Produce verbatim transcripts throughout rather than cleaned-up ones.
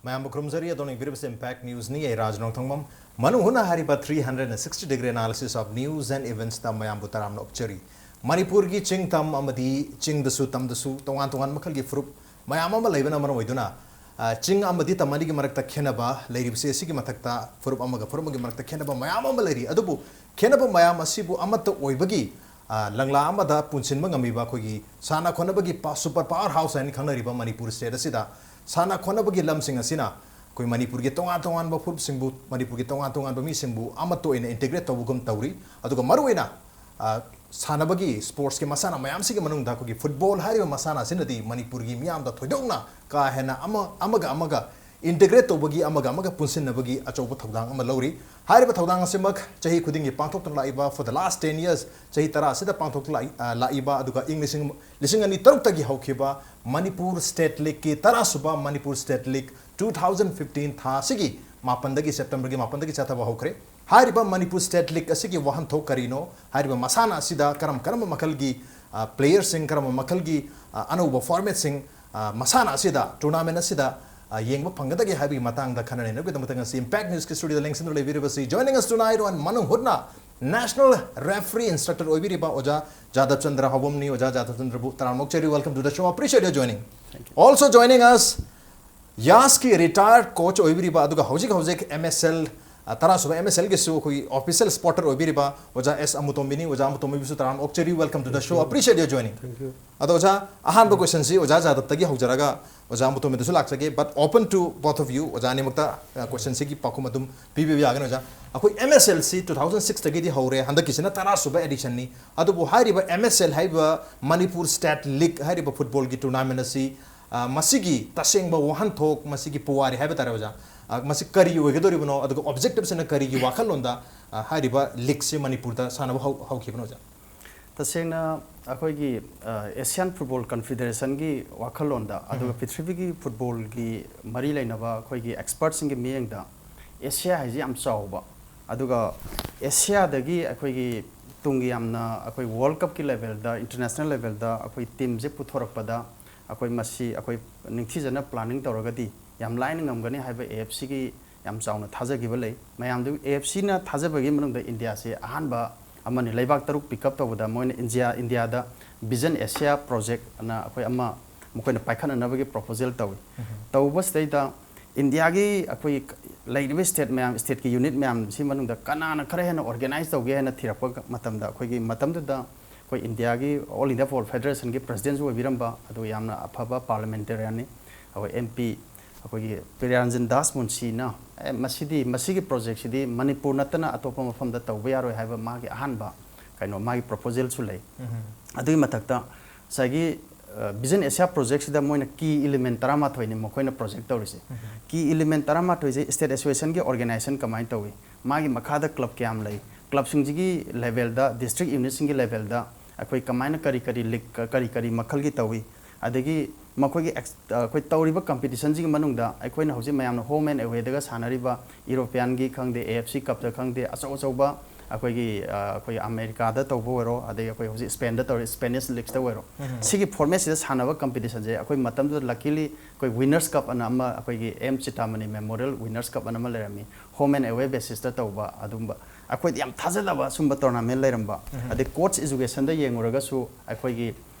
ꯃꯌꯥꯝꯕꯨ ꯈꯨꯔꯨꯝꯖꯔꯤ꯫ ꯑꯗꯣꯝꯅ ꯌꯦꯡꯕꯤꯔꯤꯕꯁꯤ Impact Newsꯅꯤ꯫ ꯑꯩ ꯔꯥꯖ ꯅꯣꯡꯊꯣꯡꯕꯝ꯫ ꯃꯅꯨꯡ ꯍꯨꯠꯅ ꯍꯥꯏꯔꯤꯕ three hundred sixty degree analysis of news and eventsꯇ ꯃꯌꯥꯝꯕꯨ ꯇꯔꯥꯝꯅ ꯑꯣꯛꯆꯔꯤ꯫ ꯃꯅꯤꯄꯨꯔꯒꯤ ꯆꯤꯡ ꯇꯝ ꯑꯃꯗꯤ ꯆꯤꯡꯗꯁꯨ ꯇꯝꯗꯁꯨ ꯇꯣꯉꯥꯟ ꯇꯣꯉꯥꯟꯕ ꯃꯈꯜꯒꯤ ꯐꯨꯔꯨꯞ ꯃꯌꯥꯝ ꯑꯃ ꯂꯩꯕꯅ ꯃꯔꯝ ꯑꯣꯏꯗꯨꯅ, ꯑ, ꯆꯤꯡ ꯑꯃꯗꯤ ꯇꯝ ꯑꯅꯤꯒꯤ ꯃꯔꯛꯇ ꯈꯦꯠꯅꯕ ꯂꯩꯔꯤꯕꯁꯤ, ꯑꯁꯤꯒꯤ ꯃꯊꯛꯇ ꯐꯨꯔꯨꯞ ꯑꯃꯒ ꯐꯨꯔꯨꯞ ꯑꯃꯒꯤ ꯃꯔꯛꯇ ꯈꯦꯠꯅꯕ ꯃꯌꯥꯝ ꯑꯃ ꯂꯩꯔꯤ꯫ ꯑꯗꯨꯕꯨ ꯈꯦꯠꯅꯕ ꯃꯌꯥꯝ ꯑꯁꯤꯕꯨ ꯑꯃꯠꯇ ꯑꯣꯏꯕꯒꯤ, ꯑ, ꯂꯪꯂꯥ ꯑꯃꯗ ꯄꯨꯟꯁꯤꯟꯕ ꯉꯝꯃꯤꯕ ꯑꯩꯈꯣꯏꯒꯤ ꯁꯥꯟꯅ ꯈꯣꯠꯅꯕꯒꯤ ꯄ-, super power house ꯍꯥꯏꯅ ꯈꯪꯅꯔꯤꯕ ꯃꯅꯤꯄꯨꯔ state ꯑꯁꯤꯗ ꯁꯥꯟꯅ ꯈꯣꯠꯅꯕꯒꯤ ꯂꯝꯁꯤꯡ ꯑꯁꯤꯅ ꯑꯩꯈꯣꯏ ꯃꯅꯤꯄꯨꯔꯒꯤ ꯇꯣꯉꯥꯟ ꯇꯣꯉꯥꯟꯕ ꯐꯨꯔꯨꯞꯁꯤꯡꯕꯨ, ꯃꯅꯤꯄꯨꯔꯒꯤ ꯇꯣꯉꯥꯟ ꯇꯣꯉꯥꯟꯕ ꯃꯤꯁꯤꯡꯕꯨ ꯑꯃꯠꯇ ꯑꯣꯏꯅ integrate ꯇꯧꯕꯒꯨꯝ ꯇꯧꯔꯤ꯫ ꯑꯗꯨꯒ ꯃꯔꯨꯑꯣꯏꯅ, ꯑ, ꯁꯥꯟꯅꯕꯒꯤ, sportsꯀꯤ ꯃꯁꯥꯟꯅ ꯃꯌꯥꯝꯁꯤꯒꯤ ꯃꯅꯨꯡꯗ ꯑꯩꯈꯣꯏꯒꯤ football ꯍꯥꯏꯔꯤꯕ ꯃꯁꯥꯟꯅ ꯑꯁꯤꯅꯗꯤ ꯃꯅꯤꯄꯨꯔꯒꯤ ꯃꯤꯌꯥꯝꯗ ꯊꯣꯏꯗꯣꯛꯅ ꯀꯥ ꯍꯦꯟꯅ ꯑꯃ-, ꯑꯃꯒ ꯑꯃꯒ integrate ꯇꯧꯕꯒꯤ, ꯑꯃꯒ ꯑꯃꯒ ꯄꯨꯟꯁꯤꯟꯅꯕꯒꯤ ꯑꯆꯧꯕ ꯊꯧꯗꯥꯡ ꯑꯃ ꯂꯧꯔꯤ꯫ ꯍꯥꯏꯔꯤꯕ ꯊꯧꯗꯥꯡ ꯑꯁꯤꯃꯛ ꯆꯍꯤ ꯈꯨꯗꯤꯡꯒꯤ ꯄꯥꯡꯊꯣꯛꯇꯨꯅ ꯂꯥꯛꯏꯕ, for the last ten years, ꯆꯍꯤ ꯇꯔꯥ ꯑꯁꯤꯗ ꯄꯥꯡꯊꯣꯛꯇꯨꯅ ꯂꯥꯛꯏ-, ꯑ, ꯂꯥꯛꯏꯕ, ꯑꯗꯨꯒ ꯏꯪ ꯂꯤꯁꯤꯡ, ꯂꯤꯁꯤꯡ ꯑꯅꯤ ꯇꯔꯨꯛꯇꯒꯤ ꯍꯧꯈꯤꯕ ꯃꯅꯤꯄꯨꯔ state leagueꯀꯤ ꯇꯔꯥ ꯁꯨꯕ Manipur state league two thousand fifteen ꯊꯥ ꯑꯁꯤꯒꯤ ꯃꯥꯄꯟꯗꯒꯤ, Septemberꯒꯤ ꯃꯥꯄꯟꯗꯒꯤ ꯆꯠꯊꯕ ꯍꯧꯈ꯭ꯔꯦ꯫ ꯍꯥꯏꯔꯤꯕ ꯃꯅꯤꯄꯨꯔ state league ꯑꯁꯤꯒꯤ ꯋꯥꯍꯟꯊꯣꯛ ꯀꯔꯤꯅꯣ? ꯍꯥꯏꯔꯤꯕ ꯃꯁꯥꯟꯅ ꯑꯁꯤꯗ ꯀꯔꯝ ꯀꯔꯝꯕ ꯃꯈꯜꯒꯤ, ꯑ, playerꯁꯤꯡ, ꯀꯔꯝꯕ ꯃꯈꯜꯒꯤ, ꯑ, ꯑꯅꯧꯕ formatꯁꯤꯡ, ꯑ, ꯃꯁꯥꯟꯅ ꯑꯁꯤꯗ, tournament ꯑꯁꯤꯗ, ꯑ, ꯌꯦꯡꯕ ꯐꯪꯒꯗꯒꯦ ꯍꯥꯏꯕꯒꯤ ꯃꯇꯥꯡꯗ ꯈꯟꯅ ꯅꯩꯅꯕꯒꯤꯗꯃꯛꯇ ꯉꯁꯤ Impact Newsꯀꯤ studioꯗ ꯂꯦꯡꯁꯤꯟꯗꯨꯅ ꯂꯩꯕꯤꯔꯤꯕꯁꯤ, joining us tonight on ꯃꯅꯨꯡ ꯍꯨꯠꯅ national referee instructor ꯑꯣꯏꯕꯤꯔꯤꯕ ꯑꯣꯖꯥ ꯖꯥꯗꯕ ꯆꯟꯗ꯭ꯔ ꯍꯥꯎꯕꯝꯅꯤ꯫ ꯑꯣꯖꯥ ꯖꯥꯗꯕ ꯆꯟꯗ꯭ꯔꯕꯨ ꯇꯔꯥꯝꯅ ꯑꯣꯛꯆꯔꯤ, welcome to the show, appreciate your joining. Thank you. Also joining us, ꯌꯥꯁꯀꯤ retired coach ꯑꯣꯏꯕꯤꯔꯤꯕ, ꯑꯗꯨꯒ ꯍꯧꯖꯤꯛ ꯍꯧꯖꯤꯛ M S L, ꯑ, ꯇꯔꯥ ꯁꯨꯕ M S Lꯒꯤꯁꯨ ꯑꯩꯈꯣꯏꯒꯤ official spotter ꯑꯣꯏꯕꯤꯔꯤꯕ ꯑꯣꯖꯥ ꯑꯦꯁ ꯑꯃꯨꯇꯣꯝꯕꯤꯅꯤ꯫ ꯑꯣꯖꯥ ꯑꯃꯨꯇꯣꯝꯕꯤꯕꯨꯁꯨ ꯇꯔꯥꯝꯅ ꯑꯣꯛꯆꯔꯤ, welcome to the show, appreciate your joining. Thank you. ꯑꯗꯣ ꯑꯣꯖꯥ, ꯑꯍꯥꯟꯕ questionꯁꯤ ꯑꯣꯖꯥ ꯖꯥꯗꯕꯇꯒꯤ ꯍꯧꯖꯔꯒ ꯑꯣꯖꯥ ꯑꯃꯨꯇꯣꯝꯕꯤꯗꯁꯨ ꯂꯥꯛꯆꯒꯦ, but open to both of you, ꯑꯣꯖꯥ ꯑꯅꯤꯃꯛꯇ, ꯑ, questionꯁꯤꯒꯤ ꯄꯥꯎꯈꯨꯝ ꯑꯗꯨꯝ ꯄꯤꯕꯤꯕ ꯌꯥꯒꯅꯤ ꯑꯣꯖꯥ꯫ ꯑꯩꯈꯣꯏ M S Lꯁꯤ two thousand sixꯇꯒꯤꯗꯤ ꯍꯧꯔꯦ, ꯍꯟꯗꯛꯀꯤꯁꯤꯅ ꯇꯔꯥ ꯁꯨꯕ editionꯅꯤ꯫ ꯑꯗꯨꯕꯨ ꯍꯥꯏꯔꯤꯕ M S L ꯍꯥꯏꯔꯤꯕ ꯃꯅꯤꯄꯨꯔ state league ꯍꯥꯏꯔꯤꯕ footballꯒꯤ tournament ꯑꯁꯤ, ꯑ, ꯃꯁꯤꯒꯤ ꯇꯁꯦꯡꯕ ꯋꯥꯍꯟꯊꯣꯛ, ꯃꯁꯤꯒꯤ ꯄꯨꯋꯥꯔꯤ ꯍꯥꯏꯕ ꯇꯥꯔꯦ ꯑꯣꯖꯥ, ꯑ, ꯃꯁꯤ ꯀꯔꯤ ꯑꯣꯏꯒꯗꯧꯔꯤꯕꯅꯣ, ꯑꯗꯨꯒ objectiveꯁꯤꯅ ꯀꯔꯤꯒꯤ ꯋꯥꯈꯜꯂꯣꯟꯗ, ꯑ, ꯍꯥꯏꯔꯤꯕ leagueꯁꯤ ꯃꯅꯤꯄꯨꯔꯗ ꯁꯥꯟꯅꯕ ꯍꯧ-, ꯍꯧꯈꯤꯕꯅꯣ ꯑꯣꯖꯥ? ꯇꯁꯦꯡꯅ ꯑꯩꯈꯣꯏꯒꯤ, ꯑ, Asian Football Confederationꯒꯤ ꯋꯥꯈꯜꯂꯣꯟꯗ, ꯑꯗꯨꯒ ꯎꯝ꯫ ꯄ꯭ꯔꯤꯊꯤꯕꯤꯒꯤ footballꯒꯤ ꯃꯔꯤ ꯂꯩꯅꯕ ꯑꯩꯈꯣꯏꯒꯤ expertꯁꯤꯡꯒꯤ ꯃꯤꯠꯌꯦꯡꯗ, Asia ꯍꯥꯏꯁꯤ ꯌꯥꯝ ꯆꯥꯎꯕ, ꯑꯗꯨꯒ Asiaꯗꯒꯤ ꯑꯩꯈꯣꯏꯒꯤ ꯇꯨꯡꯒꯤ ꯌꯥꯝꯅ ꯑꯩꯈꯣꯏ World Cupꯀꯤ levelꯗ, international levelꯗ ꯑꯩꯈꯣꯏ teamꯁꯦ ꯄꯨꯊꯣꯔꯛꯄꯗ, ꯑꯩꯈꯣꯏ ꯃꯁꯤ ꯑꯩꯈꯣꯏ ꯅꯤꯡꯊꯤꯖꯅ planning ꯇꯧꯔꯒꯗꯤ, ꯌꯥꯝ ꯂꯥꯏꯅ ꯉꯝꯒꯅꯤ ꯍꯥꯏꯕ ꯑꯦ ꯑꯦꯐ ꯁꯤꯒꯤ ꯌꯥꯝ ꯆꯥꯎꯅ ꯊꯥꯖꯈꯤꯕ ꯂꯩ꯫ ꯃꯌꯥꯝꯗꯨ ꯑꯦ ꯑꯦꯐ ꯁꯤꯅ ꯊꯥꯖꯕꯒꯤ ꯃꯅꯨꯡꯗ ꯏꯟꯗꯤꯌꯥꯁꯦ ꯑꯍꯥꯟꯕ ꯑꯃꯅꯤ꯫ ꯂꯩꯕꯥꯛ ꯇꯔꯨꯛ ꯄꯤꯛ ꯑꯞ ꯇꯧꯕꯗ ꯃꯣꯏꯅ ꯏꯟꯗꯤꯌꯥ, ꯏꯟꯗꯤꯌꯥꯗ ꯚꯤꯖꯟ ꯑꯦꯁꯤꯌꯥ ꯄ꯭ꯔꯣꯖꯦꯛ ꯑꯅ ꯑꯩꯈꯣꯏ ꯑꯃ ꯃꯈꯣꯏꯅ ꯄꯥꯏꯈꯠꯅꯅꯕꯒꯤ ꯄ꯭ꯔꯣꯄꯣꯖꯦꯜ ꯇꯧꯏ꯫ ꯇꯧꯕꯁꯤꯗꯩꯗ ꯏꯟꯗꯤꯌꯥꯒꯤ ꯑꯩꯈꯣꯏꯒꯤ ꯂꯩꯔꯤꯕ ꯁ꯭ꯇꯦꯠ ꯃꯌꯥꯝ, ꯁ꯭ꯇꯦꯠꯀꯤ ꯌꯨꯅꯤꯠ ꯃꯌꯥꯝꯁꯤ ꯃꯅꯨꯡꯗ ꯀꯅꯥꯅ ꯈꯔ ꯍꯦꯟꯅ ꯑꯣꯔꯒꯦꯅꯥꯏꯖ ꯇꯧꯒꯦ ꯍꯥꯏꯅ ꯊꯤꯔꯛꯄ ꯃꯇꯝꯗ, ꯑꯩꯈꯣꯏꯒꯤ ꯃꯇꯝꯗꯨꯗ ꯑꯩꯈꯣꯏ ꯏꯟꯗꯤꯌꯥꯒꯤ ꯑꯣꯜ ꯏꯟꯗꯤꯌꯥ ꯐꯨꯠꯕꯣꯜ ꯐꯦꯗꯔꯦꯁꯟꯒꯤ ꯄ꯭ꯔꯁꯤꯗꯦꯟꯁꯨ ꯑꯣꯏꯕꯤꯔꯝꯕ, ꯑꯗꯨꯒ ꯌꯥꯝꯅ ꯑꯐꯕ ꯄꯥꯔꯂꯤꯌꯥꯃꯦꯟꯇꯦꯔꯤꯌꯟꯅꯤ, ꯑꯩꯈꯣꯏ ꯑꯦꯝ ꯄꯤ, ꯑꯩꯈꯣꯏꯒꯤ ꯄ꯭ꯔꯤꯌꯥꯔꯟꯖꯟ ꯗꯥꯁ ꯃꯨꯟꯁꯤꯅ, "ꯑꯦ, ꯃꯁꯤꯗꯤ, ꯃꯁꯤꯒꯤ ꯄ꯭ꯔꯣꯖꯦꯛꯁꯤꯗꯤ ꯃꯅꯤꯄꯨꯔ ꯅꯠꯇꯅ ꯑꯇꯣꯞꯄ ꯃꯐꯝꯗ ꯇꯧꯕ ꯌꯥꯔꯣꯏ" ꯍꯥꯏꯕ ꯃꯥꯒꯤ ꯑꯍꯥꯟꯕ ꯀꯩꯅꯣ, ꯃꯥꯒꯤ ꯄ꯭ꯔꯣꯄꯣꯖꯦꯜꯁꯨ ꯂꯩ꯫ ꯑꯗꯨꯒꯤ ꯃꯊꯛꯇ ꯉꯁꯥꯏꯒꯤ, ꯑ, ꯚꯤꯖꯟ ꯑꯦꯁꯤꯌꯥ ꯄ꯭ꯔꯣꯖꯦꯛꯁꯤꯗ ꯃꯣꯏꯅ ꯀꯤ ꯏꯂꯤꯃꯦꯟ ꯇꯔꯥꯃꯥꯊꯣꯏꯅꯤ ꯃꯈꯣꯏꯅ ꯄ꯭ꯔꯣꯖꯦꯛ ꯇꯧꯔꯤꯁꯦ꯫ ꯀꯤ ꯏꯂꯤꯃꯦꯟ ꯇꯔꯥꯃꯥꯊꯣꯏꯁꯦ ꯁ꯭ꯇꯦꯠ ꯑꯦꯁꯣꯁꯤꯌꯦꯁꯟꯒꯤ ꯑꯣꯔꯒꯦꯅꯥꯏꯖꯦꯁꯟ ꯀꯃꯥꯏꯅ ꯇꯧꯏ, ꯃꯥꯒꯤ ꯃꯈꯥꯗ ꯀ꯭ꯂꯕ ꯀꯌꯥꯝ ꯂꯩ, ꯀ꯭ꯂꯕꯁꯤꯡꯁꯤꯒꯤ ꯂꯦꯚꯦꯜꯗ, ꯗꯤꯁꯇ꯭ꯔꯤꯛ ꯌꯨꯅꯤꯠꯁꯤꯡꯒꯤ ꯂꯦꯚꯦꯜꯗ ꯑꯩꯈꯣꯏ ꯀꯃꯥꯏꯅ ꯀꯔꯤ ꯀꯔꯤ ꯂꯤꯒ, ꯀꯔꯤ ꯀꯔꯤ ꯃꯈꯜꯒꯤ ꯇꯧꯏ, ꯑꯗꯒꯤ ꯃꯈꯣꯏꯒꯤ ꯑꯦꯛꯁ-, ꯑ, ꯑꯩꯈꯣꯏ ꯇꯧꯔꯤꯕ ꯀꯝꯄꯤꯇꯤꯁꯟꯁꯤꯒꯤ ꯃꯅꯨꯡꯗ ꯑꯩꯈꯣꯏꯅ ꯍꯧꯖꯤꯛ ꯃꯌꯥꯝꯅ ꯍꯣꯝ ꯑꯦꯟ ꯑꯦꯋꯦꯗꯒ ꯁꯥꯟꯅꯔꯤꯕ ꯌꯨꯔꯣꯄꯤꯌꯥꯟꯒꯤ ꯈꯪꯗꯦ, ꯑꯦ ꯑꯦꯐ ꯁꯤ ꯀꯞꯇ ꯈꯪꯗꯦ, ꯑꯆꯧ ꯑꯆꯧꯕ ꯑꯩꯈꯣꯏꯒꯤ, ꯑ, ꯑꯩꯈꯣꯏ ꯑꯃꯦꯔꯤꯀꯥꯗ ꯇꯧꯕ ꯑꯣꯏꯔꯣ, ꯑꯗꯩ ꯑꯩꯈꯣꯏ ꯍꯧꯖꯤꯛ ꯁ꯭ꯄꯦꯟꯗ ꯇꯧꯔꯤ ꯁ꯭ꯄꯦꯅꯤꯁ ꯂꯤꯒꯁꯇ ꯑꯣꯏꯔꯣ, ꯁꯤꯒꯤ ꯐꯣꯔꯃꯦꯠꯁꯤꯗ ꯁꯥꯟꯅꯕ ꯀꯝꯄꯤꯇꯤꯁꯟꯁꯦ ꯑꯩꯈꯣꯏ ꯃꯇꯝꯗꯨꯗ luckily ꯑꯩꯈꯣꯏ ꯋꯤꯟꯅꯔꯁ ꯀꯞ ꯑꯅ ꯑꯃ, ꯑꯩꯈꯣꯏꯒꯤ ꯑꯦꯝ ꯆꯤꯇꯥꯃꯅꯤ ꯃꯦꯃꯣꯔꯤꯌꯦꯜ ꯋꯤꯟꯅꯔꯁ ꯀꯞ ꯑꯅ ꯑꯃ ꯂꯩꯔꯝꯃꯤ꯫ ꯍꯣꯝ ꯑꯦꯟ ꯑꯦꯋꯦ ꯕꯦꯁꯤꯁꯇ ꯇꯧꯕ ꯑꯗꯨꯝꯕ ꯑꯩꯈꯣꯏꯗ ꯌꯥꯝ ꯊꯥꯖꯗꯕ ꯁꯨꯝꯕ ꯇꯣꯔꯅꯥꯃꯦꯟ ꯂꯩꯔꯝꯕ꯫ ꯑꯗꯩ ꯀꯣꯆ ꯏꯖꯨꯀꯦꯁꯟꯗ ꯌꯦꯡꯉꯨꯔꯒꯁꯨ ꯑꯩꯈꯣꯏꯒꯤ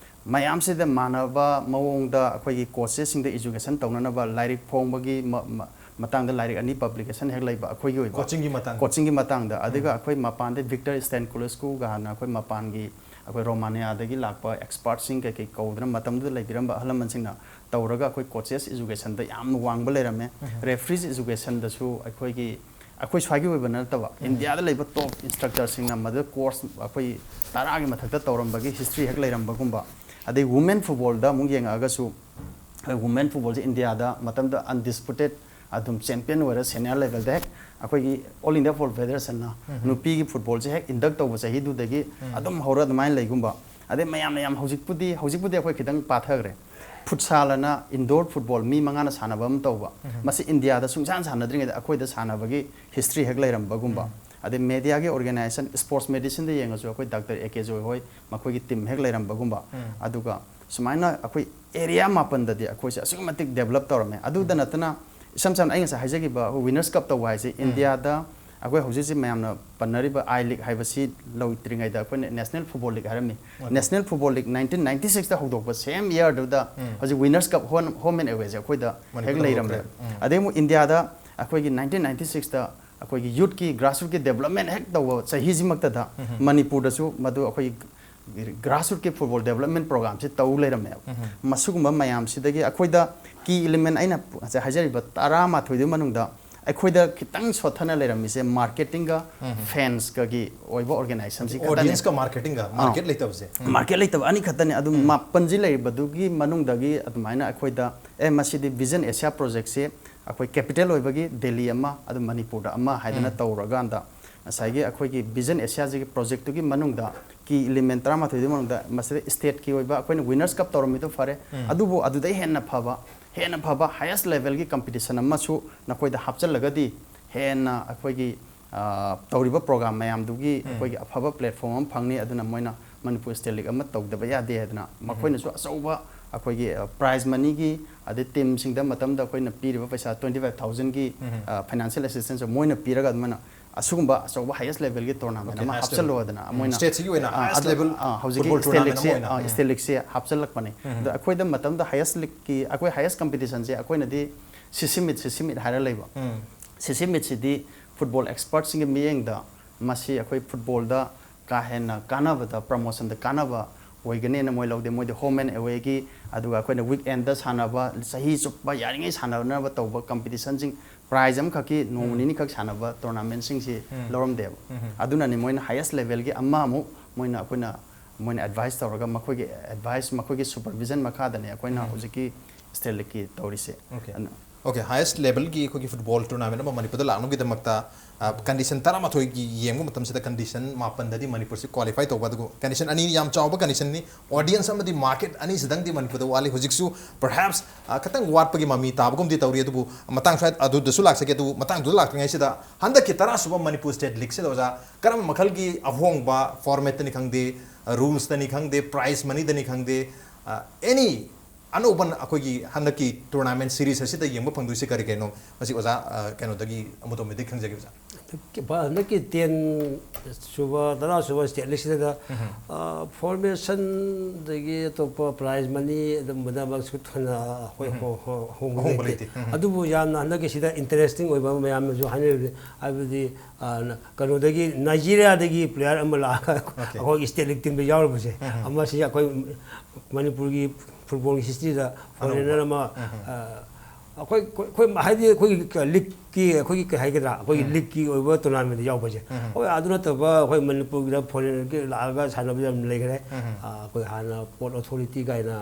ꯃꯌꯥꯝꯁꯤꯗ ꯃꯥꯟꯅꯕ ꯃꯑꯣꯡꯗ ꯑꯩꯈꯣꯏꯒꯤ ꯀꯣꯆꯦꯁꯁꯤꯡꯗ ꯏꯖꯨꯀꯦꯁꯟ ꯇꯧꯅꯅꯕ ꯂꯥꯏꯔꯤꯛ ꯐꯣꯡꯕꯒꯤ ꯃ-, ꯃ-, ꯃꯇꯥꯡꯗ ꯂꯥꯏꯔꯤꯛ ꯑꯅꯤ ꯄꯕ꯭ꯂꯤꯀꯦꯁꯟ ꯍꯦꯛ ꯂꯩꯕ ꯑꯩꯈꯣꯏꯒꯤ ꯑꯣꯏꯕ꯫ ꯀꯣꯆꯤꯡꯒꯤ ꯃꯇꯥꯡ꯫ ꯀꯣꯆꯤꯡꯒꯤ ꯃꯇꯥꯡꯗ꯫ ꯑꯗꯨꯒ ꯑꯩꯈꯣꯏ ꯃꯄꯥꯟꯗ ꯚꯤꯛꯇꯔ ꯁ꯭ꯇꯦꯟꯀꯨꯂꯦꯁꯀꯨꯒ ꯍꯥꯏꯅ ꯑꯩꯈꯣꯏ ꯃꯄꯥꯟꯒꯤ, ꯑꯩꯈꯣꯏ ꯔꯣꯃꯥꯅꯤꯌꯥꯗꯒꯤ ꯂꯥꯛꯄ ꯑꯦꯛꯁꯄꯥꯔꯠꯁꯤꯡ ꯀꯩꯀꯩ ꯀꯧꯗꯅ ꯃꯇꯝꯗꯨꯗ ꯂꯩꯕꯤꯔꯝꯕ ꯑꯍꯜ ꯂꯃꯟꯁꯤꯡꯅ ꯇꯧꯔꯒ ꯑꯩꯈꯣꯏ ꯀꯣꯆꯦꯁ ꯏꯖꯨꯀꯦꯁꯟꯗ ꯌꯥꯝꯅ ꯋꯥꯡꯕ ꯂꯩꯔꯝꯃꯦ꯫ ꯔꯦꯐ꯭ꯔꯤꯁ ꯏꯖꯨꯀꯦꯁꯟꯗꯁꯨ ꯑꯩꯈꯣꯏꯒꯤ, ꯑꯩꯈꯣꯏ ꯁ꯭ꯋꯥꯏꯒꯤ ꯑꯣꯏꯕ ꯅꯠꯇꯕ, ꯏꯟꯗꯤꯌꯥꯗ ꯂꯩꯕ ꯇꯣꯞ ꯏꯟꯁꯇ꯭ꯔꯛꯇꯔꯁꯤꯡꯅ ꯃꯗꯨꯗ ꯀꯣꯔꯁ ꯑꯩꯈꯣꯏ ꯇꯔꯥꯒꯤ ꯃꯊꯛꯇ ꯇꯧꯔꯝꯕꯒꯤ ꯍꯤꯁꯇ꯭ꯔꯤ ꯍꯦꯛ ꯂꯩꯔꯝꯕꯒꯨꯝꯕ꯫ ꯑꯗꯩ ꯋꯨꯃꯦꯟ ꯐꯨꯠꯕꯣꯜꯗ ꯑꯃꯨꯛ ꯌꯦꯡꯉꯛꯑꯒꯁꯨ, ꯑꯩꯈꯣꯏ ꯋꯨꯃꯦꯟ ꯐꯨꯠꯕꯣꯜꯁꯦ ꯏꯟꯗꯤꯌꯥꯗ ꯃꯇꯝꯗ ꯑꯟꯗꯤꯁꯄ꯭ꯌꯨꯇꯦꯠ ꯑꯗꯨꯝ ꯆꯦꯝꯄꯤꯌꯟ ꯑꯣꯏꯔ ꯁꯦꯅꯤꯌꯔ ꯂꯦꯚꯦꯜꯗ ꯍꯦꯛ ꯑꯩꯈꯣꯏꯒꯤ ꯑꯣꯜ ꯏꯟꯗꯤꯌꯥ ꯐꯨꯠꯕꯣꯜ ꯐꯦꯗꯔꯦꯁꯟꯅ ꯅꯨꯄꯤꯒꯤ ꯐꯨꯠꯕꯣꯜꯁꯦ ꯍꯦꯛ ꯏꯟꯗꯛ ꯇꯧꯕ ꯆꯍꯤꯗꯨꯗꯒꯤ ꯑꯗꯨꯝ ꯍꯧꯔ ꯑꯗꯨꯃꯥꯏꯅ ꯂꯩꯒꯨꯝꯕ꯫ ꯑꯗꯩ ꯃꯌꯥꯝꯅ ꯌꯥꯝ ꯍꯧꯖꯤꯛꯄꯨꯗꯤ, ꯍꯧꯖꯤꯛꯄꯨꯗꯤ ꯑꯩꯈꯣꯏ ꯈꯤꯇꯪ ꯄꯥꯊꯈ꯭ꯔꯦ꯫ ꯐꯨꯠꯁꯥꯜ ꯑꯅ ꯏꯟꯗꯣꯔ ꯐꯨꯠꯕꯣꯜ ꯃꯤ ꯃꯉꯥꯅ ꯁꯥꯟꯅꯕ ꯑꯃ ꯇꯧꯕ, ꯃꯁꯤ ꯏꯟꯗꯤꯌꯥꯗ ꯁꯨꯡꯁꯥꯟ ꯁꯥꯟꯅꯗ꯭ꯔꯤꯉꯩꯗ ꯑꯩꯈꯣꯏꯗ ꯁꯥꯟꯅꯕꯒꯤ ꯍꯤꯁꯇ꯭ꯔꯤ ꯍꯦꯛ ꯂꯩꯔꯝꯕꯒꯨꯝꯕ꯫ ꯑꯗꯩ ꯃꯦꯗꯤꯌꯥꯒꯤ ꯑꯣꯔꯒꯦꯅꯥꯏꯖꯦꯁꯟ, ꯁ꯭ꯄꯣꯔꯠꯁ ꯃꯦꯗꯤꯁꯤꯟꯗ ꯌꯦꯡꯉꯁꯨ ꯑꯩꯈꯣꯏ ꯗꯥꯛꯇꯔ ꯑꯦ ꯀꯦ ꯖꯣꯏ ꯍꯣꯏ, ꯃꯈꯣꯏꯒꯤ ꯇꯤꯝ ꯍꯦꯛ ꯂꯩꯔꯝꯕꯒꯨꯝꯕ꯫ ꯑꯗꯨꯒ ꯁꯨꯃꯥꯏꯅ ꯑꯩꯈꯣꯏ ꯑꯦꯔꯤꯌꯥ ꯃꯥꯄꯟꯗꯗꯤ ꯑꯩꯈꯣꯏꯁꯦ ꯑꯁꯨꯛꯀꯤ ꯃꯇꯤꯛ ꯗꯦꯕꯂꯞ ꯇꯧꯔꯝꯃꯦ꯫ ꯑꯗꯨꯗ ꯅꯠꯇꯅ ꯏꯁꯝ ꯁꯝꯅ ꯑꯩ ꯉꯁꯥꯏ ꯍꯥꯏꯖꯈꯤꯕ ꯑꯩꯈꯣꯏ ꯋꯤꯅꯔꯁ ꯀꯞ ꯇꯧꯕ ꯍꯥꯏꯁꯦ ꯏꯟꯗꯤꯌꯥꯗ ꯑꯩꯈꯣꯏ ꯍꯧꯖꯤꯛ ꯍꯧꯖꯤꯛ ꯃꯌꯥꯝꯅ ꯄꯟꯅꯔꯤꯕ ꯑꯥꯏ ꯂꯤꯛ ꯍꯥꯏꯕꯁꯤ ꯂꯧꯗ꯭ꯔꯤꯉꯩꯗ ꯑꯩꯈꯣꯏꯅ ꯅꯦꯁꯅꯦꯜ ꯐꯨꯠꯕꯣꯜ ꯂꯤꯛ ꯍꯥꯏꯔꯝꯃꯤ꯫ ꯅꯦꯁꯅꯦꯜ ꯐꯨꯠꯕꯣꯜ ꯂꯤꯛ ꯅꯥꯏꯟꯇꯤꯟ ꯅꯥꯏꯟꯇꯤ ꯁꯤꯛꯁꯇ ꯍꯧꯗꯣꯛꯄ ꯁꯦꯝ ꯏꯌꯔꯗꯨꯗ ꯍꯧꯖꯤꯛ ꯋꯤꯅꯔꯁ ꯀꯞ ꯍꯣꯝ ꯑꯦꯟ ꯑꯦꯋꯦꯁꯦ ꯑꯩꯈꯣꯏꯗ ꯍꯦꯛ ꯂꯩꯔꯝꯂꯦ꯫ ꯑꯗꯩ ꯑꯃꯨꯛ ꯏꯟꯗꯤꯌꯥꯗ ꯑꯩꯈꯣꯏꯒꯤ ꯅꯥꯏꯟꯇꯤꯟ ꯅꯥꯏꯟꯇꯤ ꯁꯤꯛꯁꯇ ꯑꯩꯈꯣꯏꯒꯤ ꯌꯨꯠꯀꯤ ꯒ꯭ꯔꯥꯁꯔꯨꯠꯀꯤ ꯗꯦꯕꯂꯞꯃꯦꯟ ꯍꯦꯛ ꯇꯧꯕ ꯆꯍꯤꯁꯤꯃꯛꯇꯗ ꯃꯅꯤꯄꯨꯔꯗꯁꯨ ꯃꯗꯨ ꯑꯩꯈꯣꯏꯒꯤ ꯒ꯭ꯔꯥꯁꯔꯨꯠꯀꯤ ꯐꯨꯠꯕꯣꯜ ꯗꯦꯕꯂꯞꯃꯦꯟ ꯄ꯭ꯔꯣꯒꯥꯝꯁꯤ ꯇꯧ ꯂꯩꯔꯝꯃꯦꯕ꯫ ꯃꯁꯤꯒꯨꯝꯕ ꯃꯌꯥꯝꯁꯤꯗꯒꯤ ꯑꯩꯈꯣꯏꯗ ꯀꯤ ꯏꯂꯤꯃꯦꯟ ꯑꯩꯅ ꯉꯁꯥꯏ ꯍꯥꯏꯖꯔꯤꯕ ꯇꯔꯥꯃꯥꯊꯣꯏꯗꯨꯒꯤ ꯃꯅꯨꯡꯗ ꯑꯩꯈꯣꯏꯗ ꯈꯤꯇꯪ ꯁꯣꯠꯊꯅ ꯂꯩꯔꯝꯃꯤꯁꯦ ꯃꯥꯔꯀꯦꯇꯤꯡꯒ ꯐꯦꯟꯁꯀꯒꯤ ꯑꯣꯏꯕ ꯑꯣꯔꯒꯅꯥꯏꯖꯦꯁꯟꯁꯤ ꯈꯛꯇꯅꯤ꯫ ꯑꯣꯗꯤꯌꯟꯁꯀ ꯃꯥꯔꯀꯦꯇꯤꯡꯒ, ꯃꯥꯔꯀꯦꯠ ꯂꯩꯇꯕꯁꯦ꯫ ꯃꯥꯔꯀꯦꯠ ꯂꯩꯇꯕ ꯑꯅꯤꯈꯛꯇꯅꯤ꯫ ꯑꯗꯨꯝ ꯃꯥꯄꯟꯁꯤ ꯂꯩꯔꯤꯕꯗꯨꯒꯤ ꯃꯅꯨꯡꯗꯒꯤ ꯑꯗꯨꯃꯥꯏꯅ ꯑꯩꯈꯣꯏꯗ ꯑꯦ ꯃꯁꯤꯗꯤ ꯚꯤꯖꯟ ꯑꯦꯁꯤꯌꯥ ꯄ꯭ꯔꯣꯖꯦꯛꯁꯤ ꯑꯩꯈꯣꯏ ꯀꯦꯄꯤꯇꯦꯜ ꯑꯣꯏꯕꯒꯤ ꯗꯦꯜꯂꯤ ꯑꯃ, ꯑꯗꯨ ꯃꯅꯤꯄꯨꯔꯗ ꯑꯃ ꯍꯥꯏꯗꯅ ꯇꯧꯔꯀꯥꯟꯗ ꯉꯁꯥꯏꯒꯤ ꯑꯩꯈꯣꯏꯒꯤ ꯚꯤꯖꯟ ꯑꯦꯁꯤꯌꯥꯁꯤꯒꯤ ꯄ꯭ꯔꯣꯖꯦꯛꯇꯨꯒꯤ ꯃꯅꯨꯡꯗ ꯀꯤ ꯏꯂꯤꯃꯦꯟ ꯇꯔꯥꯃꯥꯊꯣꯏꯗꯨꯒꯤ ꯃꯅꯨꯡꯗ ꯃꯁꯤꯗ ꯁ꯭ꯇꯦꯠꯀꯤ ꯑꯣꯏꯕ ꯑꯩꯈꯣꯏꯅ ꯋꯤꯅꯔꯁ ꯀꯞ ꯇꯧꯔꯝꯃꯤꯗꯣ ꯐꯔꯦ, ꯑꯗꯨꯕꯨ ꯑꯗꯨꯗꯩ ꯍꯦꯟꯅ ꯐꯕ, ꯍꯦꯟꯅ ꯐꯕ ꯍꯥꯏꯌꯦꯁ ꯂꯦꯚꯦꯜꯒꯤ ꯀꯝꯄꯤꯇꯤꯁꯟ ꯑꯃꯁꯨ ꯅꯈꯣꯏꯗ ꯍꯥꯞꯆꯤꯜꯂꯒꯗꯤ ꯍꯦꯟꯅ ꯑꯩꯈꯣꯏꯒꯤ ꯑ, ꯇꯧꯔꯤꯕ ꯄ꯭ꯔꯣꯒꯥꯝ ꯃꯌꯥꯝꯗꯨꯒꯤ ꯑꯩꯈꯣꯏꯒꯤ ꯑꯐꯕ ꯄ꯭ꯂꯦꯠꯐꯣꯝ ꯑꯃ ꯐꯪꯅꯤ꯫ ꯑꯗꯨꯅ ꯃꯣꯏꯅ ꯃꯅꯤꯄꯨꯔ ꯁ꯭ꯇꯦꯠ ꯂꯤꯛ ꯑꯃ ꯇꯧꯗꯕ ꯌꯥꯗꯦ ꯍꯥꯏꯗꯅ ꯃꯈꯣꯏꯅꯁꯨ ꯑꯆꯧꯕ ꯑꯩꯈꯣꯏꯒꯤ ꯄ꯭ꯔꯥꯏꯖ ꯃꯅꯤꯒꯤ ꯑꯗꯩ ꯇꯤꯝꯁꯤꯡꯗ ꯃꯇꯝꯗ ꯑꯩꯈꯣꯏꯅ ꯄꯤꯔꯤꯕ ꯄꯩꯁꯥ ꯇ꯭ꯋꯦꯟꯇꯤ ꯐꯥꯏꯚ ꯊꯥꯎꯖꯟꯒꯤ ꯐꯥꯏꯅꯥꯟꯁꯤꯌꯦꯜ ꯑꯦꯁꯤꯁꯇꯦꯟꯁ ꯃꯣꯏꯅ ꯄꯤꯔꯒ ꯑꯗꯨꯃꯥꯏꯅ ꯑꯁꯤꯒꯨꯝꯕ ꯑꯆꯧꯕ ꯍꯥꯏꯌꯦꯁ ꯂꯦꯚꯦꯜꯒꯤ ꯇꯣꯔꯅꯥꯃꯦꯟ Okay, ꯑꯃ highest ꯍꯥꯞꯆꯜꯂꯣ level. ꯍꯥꯏꯗꯅ ꯎꯝ, ꯃꯣꯏꯅ ꯁ꯭ꯇꯦꯠꯁꯤꯒꯤ ꯑꯣꯏꯅ ꯑ, highest ꯑꯗꯨ, level ꯑ, ꯍꯧꯖꯤꯛꯀꯤ football ꯁ꯭ꯇꯦꯠ tournament ꯂꯤꯛꯁꯦ ꯑꯃ ꯑꯣꯏꯅ꯫ ꯑ, ꯁ꯭ꯇꯦꯠ ꯂꯤꯛꯁꯦ ꯍꯥꯞꯆꯜꯂꯛꯄꯅꯦ꯫ ꯑꯗꯣ ꯑꯩꯈꯣꯏꯗ ꯃꯇꯝꯗ ꯍꯥꯏꯌꯦꯁ ꯂꯤꯛꯀꯤ ꯑꯩꯈꯣꯏ ꯍꯥꯏꯌꯦꯁ ꯀꯝꯄꯤꯇꯤꯁꯟꯁꯦ ꯑꯩꯈꯣꯏꯅꯗꯤ ꯁꯤꯁꯤꯃꯤꯠ ꯁꯤꯁꯤꯃꯤꯠ ꯍꯥꯏꯔ ꯂꯩꯕ꯫ ꯁꯤꯁꯤꯃꯤꯠꯁꯤꯗꯤ ꯐꯨꯠꯕꯣꯜ ꯑꯦꯛꯁꯄꯔꯠꯁꯤꯡꯒꯤ ꯃꯤꯠꯌꯦꯡꯗ ꯃꯁꯤ ꯑꯩꯈꯣꯏ ꯐꯨꯠꯕꯣꯜꯗ ꯀꯥ ꯍꯦꯟꯅ ꯀꯥꯟꯅꯕꯗ, ꯄ꯭ꯔꯃꯣꯁꯟꯗ ꯀꯥꯟꯅꯕ ꯑꯣꯏꯒꯅꯦꯅ ꯃꯣꯏ ꯂꯧꯗꯦ꯫ ꯃꯣꯏꯗꯤ ꯍꯣꯝ ꯑꯦꯟ ꯑꯦꯋꯦꯒꯤ, ꯑꯗꯨꯒ ꯑꯩꯈꯣꯏꯅ ꯋꯤꯛ ꯑꯦꯟꯗ ꯁꯥꯟꯅꯕ, ꯆꯍꯤ ꯆꯨꯞꯄ ꯌꯥꯔꯤꯉꯩ ꯁꯥꯟꯅꯅꯕ ꯇꯧꯕ ꯀꯝꯄꯤꯇꯤꯁꯟꯁꯤꯡ, ꯄ꯭ꯔꯥꯏꯖ ꯑꯃꯈꯛꯀꯤ ꯅꯣꯡꯃ ꯅꯤꯅꯤꯈꯛ ꯁꯥꯟꯅꯕ ꯇꯣꯔꯅꯥꯃꯦꯟꯁꯤꯡꯁꯤ ꯂꯧꯔꯝꯗꯦꯕ꯫ ꯑꯗꯨꯅꯅꯤ ꯃꯣꯏꯅ ꯍꯥꯏꯌꯦꯁ ꯂꯦꯚꯦꯜꯒꯤ ꯑꯃ ꯑꯃꯨꯛ ꯃꯣꯏꯅ ꯑꯩꯈꯣꯏꯅ, ꯃꯣꯏꯅ ꯑꯦꯗꯚꯥꯏꯁ ꯇꯧꯔꯒ ꯃꯈꯣꯏꯒꯤ ꯑꯦꯗꯚꯥꯏꯁ, ꯃꯈꯣꯏꯒꯤ ꯁꯨꯄꯔꯚꯤꯖꯟ ꯃꯈꯥꯗꯅꯤ ꯑꯩꯈꯣꯏꯅ ꯍꯧꯖꯤꯛꯀꯤ ꯁ꯭ꯇꯦꯠ ꯂꯤꯛꯀꯤ ꯇꯧꯔꯤꯁꯦ꯫ Okay. ꯑꯗꯨꯅ Okay, highest levelꯒꯤ ꯑꯩꯈꯣꯏꯒꯤ ꯐꯨꯠꯕꯣꯜ ꯇꯣꯔꯅꯥꯃꯦꯟ ꯑꯃ ꯃꯅꯤꯄꯨꯔꯗ ꯂꯥꯛꯅꯕꯒꯤꯗꯃꯛꯇ, ꯑ, ꯀꯟꯗꯤꯁꯟ ꯇꯔꯥꯃꯥꯊꯣꯏꯒꯤ ꯌꯦꯡꯕ ꯃꯇꯝꯁꯤꯗ ꯀꯟꯗꯤꯁꯟ ꯃꯥꯄꯟꯗꯗꯤ ꯃꯅꯤꯄꯨꯔꯁꯤ ꯀ꯭ꯋꯥꯂꯤꯐꯥꯏ ꯇꯧꯕ, ꯑꯗꯨꯒ ꯀꯟꯗꯤꯁꯟ ꯑꯅꯤ ꯌꯥꯝ ꯆꯥꯎꯕ ꯀꯟꯗꯤꯁꯟꯅꯤ꯫ ꯑꯣꯗꯤꯌꯟꯁ ꯑꯃꯗꯤ ꯃꯥꯔꯀꯦꯠ ꯑꯅꯤꯁꯤꯗꯪꯗꯤ ꯃꯅꯤꯄꯨꯔꯗ ꯋꯥꯠꯂꯤ꯫ ꯍꯧꯖꯤꯛꯁꯨ perhaps, ꯑ, ꯈꯤꯇꯪ ꯋꯥꯠꯄꯒꯤ ꯃꯃꯤ ꯇꯥꯕꯒꯨꯝꯗꯤ ꯇꯧꯔꯤ, ꯑꯗꯨꯕꯨ ꯃꯇꯥꯡ ꯁ꯭ꯋꯥꯏ ꯑꯗꯨꯗꯁꯨ ꯂꯥꯛꯆꯒꯦ꯫ ꯑꯗꯨꯕꯨ ꯃꯇꯥꯡꯗꯨꯗ ꯂꯥꯛꯇ꯭ꯔꯤꯉꯩꯁꯤꯗ ꯍꯟꯗꯛꯀꯤ ꯇꯔꯥꯁꯨꯕ ꯃꯅꯤꯄꯨꯔ ꯁ꯭ꯇꯦꯠ ꯂꯤꯛꯁꯤꯗ ꯑꯣꯖꯥ ꯀꯔꯝꯕ ꯃꯈꯜꯒꯤ ꯑꯍꯣꯡꯕ, ꯐꯣꯔꯃꯦꯠꯇꯅꯤ ꯈꯪꯗꯦ, ꯔꯨꯜꯁꯇꯅꯤ ꯈꯪꯗꯦ, ꯄ꯭ꯔꯥꯏꯖ ꯃꯅꯤꯗꯅꯤ ꯈꯪꯗꯦ, ꯑꯦꯅꯤ ꯑꯅꯧꯕ ꯑꯩꯈꯣꯏꯒꯤ ꯍꯟꯗꯛꯀꯤ ꯇꯣꯔꯅꯥꯃꯦꯟ ꯁꯤꯔꯤꯁ ꯑꯁꯤꯗ ꯌꯦꯡꯕ ꯐꯪꯗꯣꯏꯁꯦ ꯀꯔꯤ ꯀꯩꯅꯣ? ꯃꯁꯤ ꯑꯣꯖꯥ, ꯑ, ꯀꯩꯅꯣꯗꯒꯤ, ꯑꯃꯨꯇꯣꯝꯕꯤꯗꯒꯤ ꯈꯪꯖꯒꯦ, ꯑꯣꯖꯥ꯫ ꯍꯟꯗꯛꯀꯤ, ꯍꯟꯗꯛꯀꯤ ꯇꯦꯟ ꯁꯨꯕ, ꯇꯔꯥ ꯁꯨꯕ ꯁ꯭ꯇꯦꯠ ꯂꯤꯛꯁꯤꯗ, ꯎꯝ꯫ ꯑ, ꯐꯣꯔꯃꯦꯁꯟꯗꯒꯤ ꯑꯇꯣꯞꯄ ꯄ꯭ꯔꯥꯏꯖ ꯃꯅꯤ ꯑꯗꯨꯝꯕꯗ ꯑꯃꯁꯨ ꯊꯣꯏꯅ ꯑꯩꯈꯣꯏ ꯎꯝ꯫ ꯍꯣ-, ꯍꯣ-, ꯍꯣꯡꯕ ꯑꯍꯣꯡꯕ ꯂꯩꯇꯦ꯫ ꯂꯩꯇꯦ꯫ ꯎꯝ꯫ ꯑꯗꯨꯕꯨ ꯌꯥꯝꯅ ꯍꯟꯗꯛꯀꯤꯁꯤꯗ ꯏꯟꯇꯔꯦꯁꯇꯤꯡ ꯑꯣꯏꯕ ꯑꯃ ꯃꯌꯥꯝꯅꯁꯨ ꯍꯥꯏꯅꯔꯤꯕꯅꯤ, ꯍꯥꯏꯕꯗꯤ, ꯑ, ꯀꯩꯅꯣꯗꯒꯤ, ꯅꯥꯏꯖꯤꯔꯤꯌꯥꯗꯒꯤ ꯄ꯭ꯂꯦꯌꯔ ꯑꯃ ꯂꯥꯛꯑꯒ ꯑꯣꯀꯦ꯫ ꯑꯩꯈꯣꯏꯒꯤ ꯁ꯭ꯇꯦꯠ ꯂꯤꯛ ꯇꯤꯝꯗ ꯌꯥꯎꯔꯨꯕꯁꯦ, ꯎꯝ꯫ ꯑꯃꯁꯤ ꯑꯩꯈꯣꯏ ꯃꯅꯤꯄꯨꯔꯒꯤ ꯐꯨꯠꯕꯣꯜꯒꯤ ꯍꯤꯁꯇ꯭ꯔꯤꯗ ꯑꯅꯧꯕ꯫ ꯐꯣꯔꯦꯟꯅꯔ ꯑꯃ, ꯎꯝ꯫ ꯑ, ꯑꯩꯈꯣꯏ, ꯑꯩꯈꯣꯏ, ꯑꯩꯈꯣꯏ, ꯍꯥꯏꯗꯤ ꯑꯩꯈꯣꯏꯒꯤ ꯂꯤꯛꯀꯤ, ꯑꯩꯈꯣꯏꯒꯤ ꯀꯩ ꯍꯥꯏꯒꯗ꯭ꯔꯥ, ꯑꯩꯈꯣꯏꯒꯤ ꯎꯝ꯫ ꯂꯤꯛꯀꯤ ꯑꯣꯏꯕ ꯇꯣꯔꯅꯥꯃꯦꯟꯗ ꯌꯥꯎꯕꯁꯦ꯫ ꯎꯝ꯫ ꯍꯣꯏ, ꯑꯗꯨ ꯅꯠꯇꯕ ꯑꯩꯈꯣꯏ ꯃꯅꯤꯄꯨꯔꯒꯤꯗ ꯐꯣꯔꯦꯟꯒꯤ ꯂꯥꯛꯑꯒ ꯁꯥꯟꯅꯕ ꯌꯥꯝ ꯂꯩꯈ꯭ꯔꯦ꯫ ꯎꯝ꯫ ꯑ, ꯑꯩꯈꯣꯏ ꯍꯥꯟꯅ ꯄꯣꯔꯠ ꯑꯣꯊꯣꯔꯤꯇꯤ ꯀꯥꯏꯅ,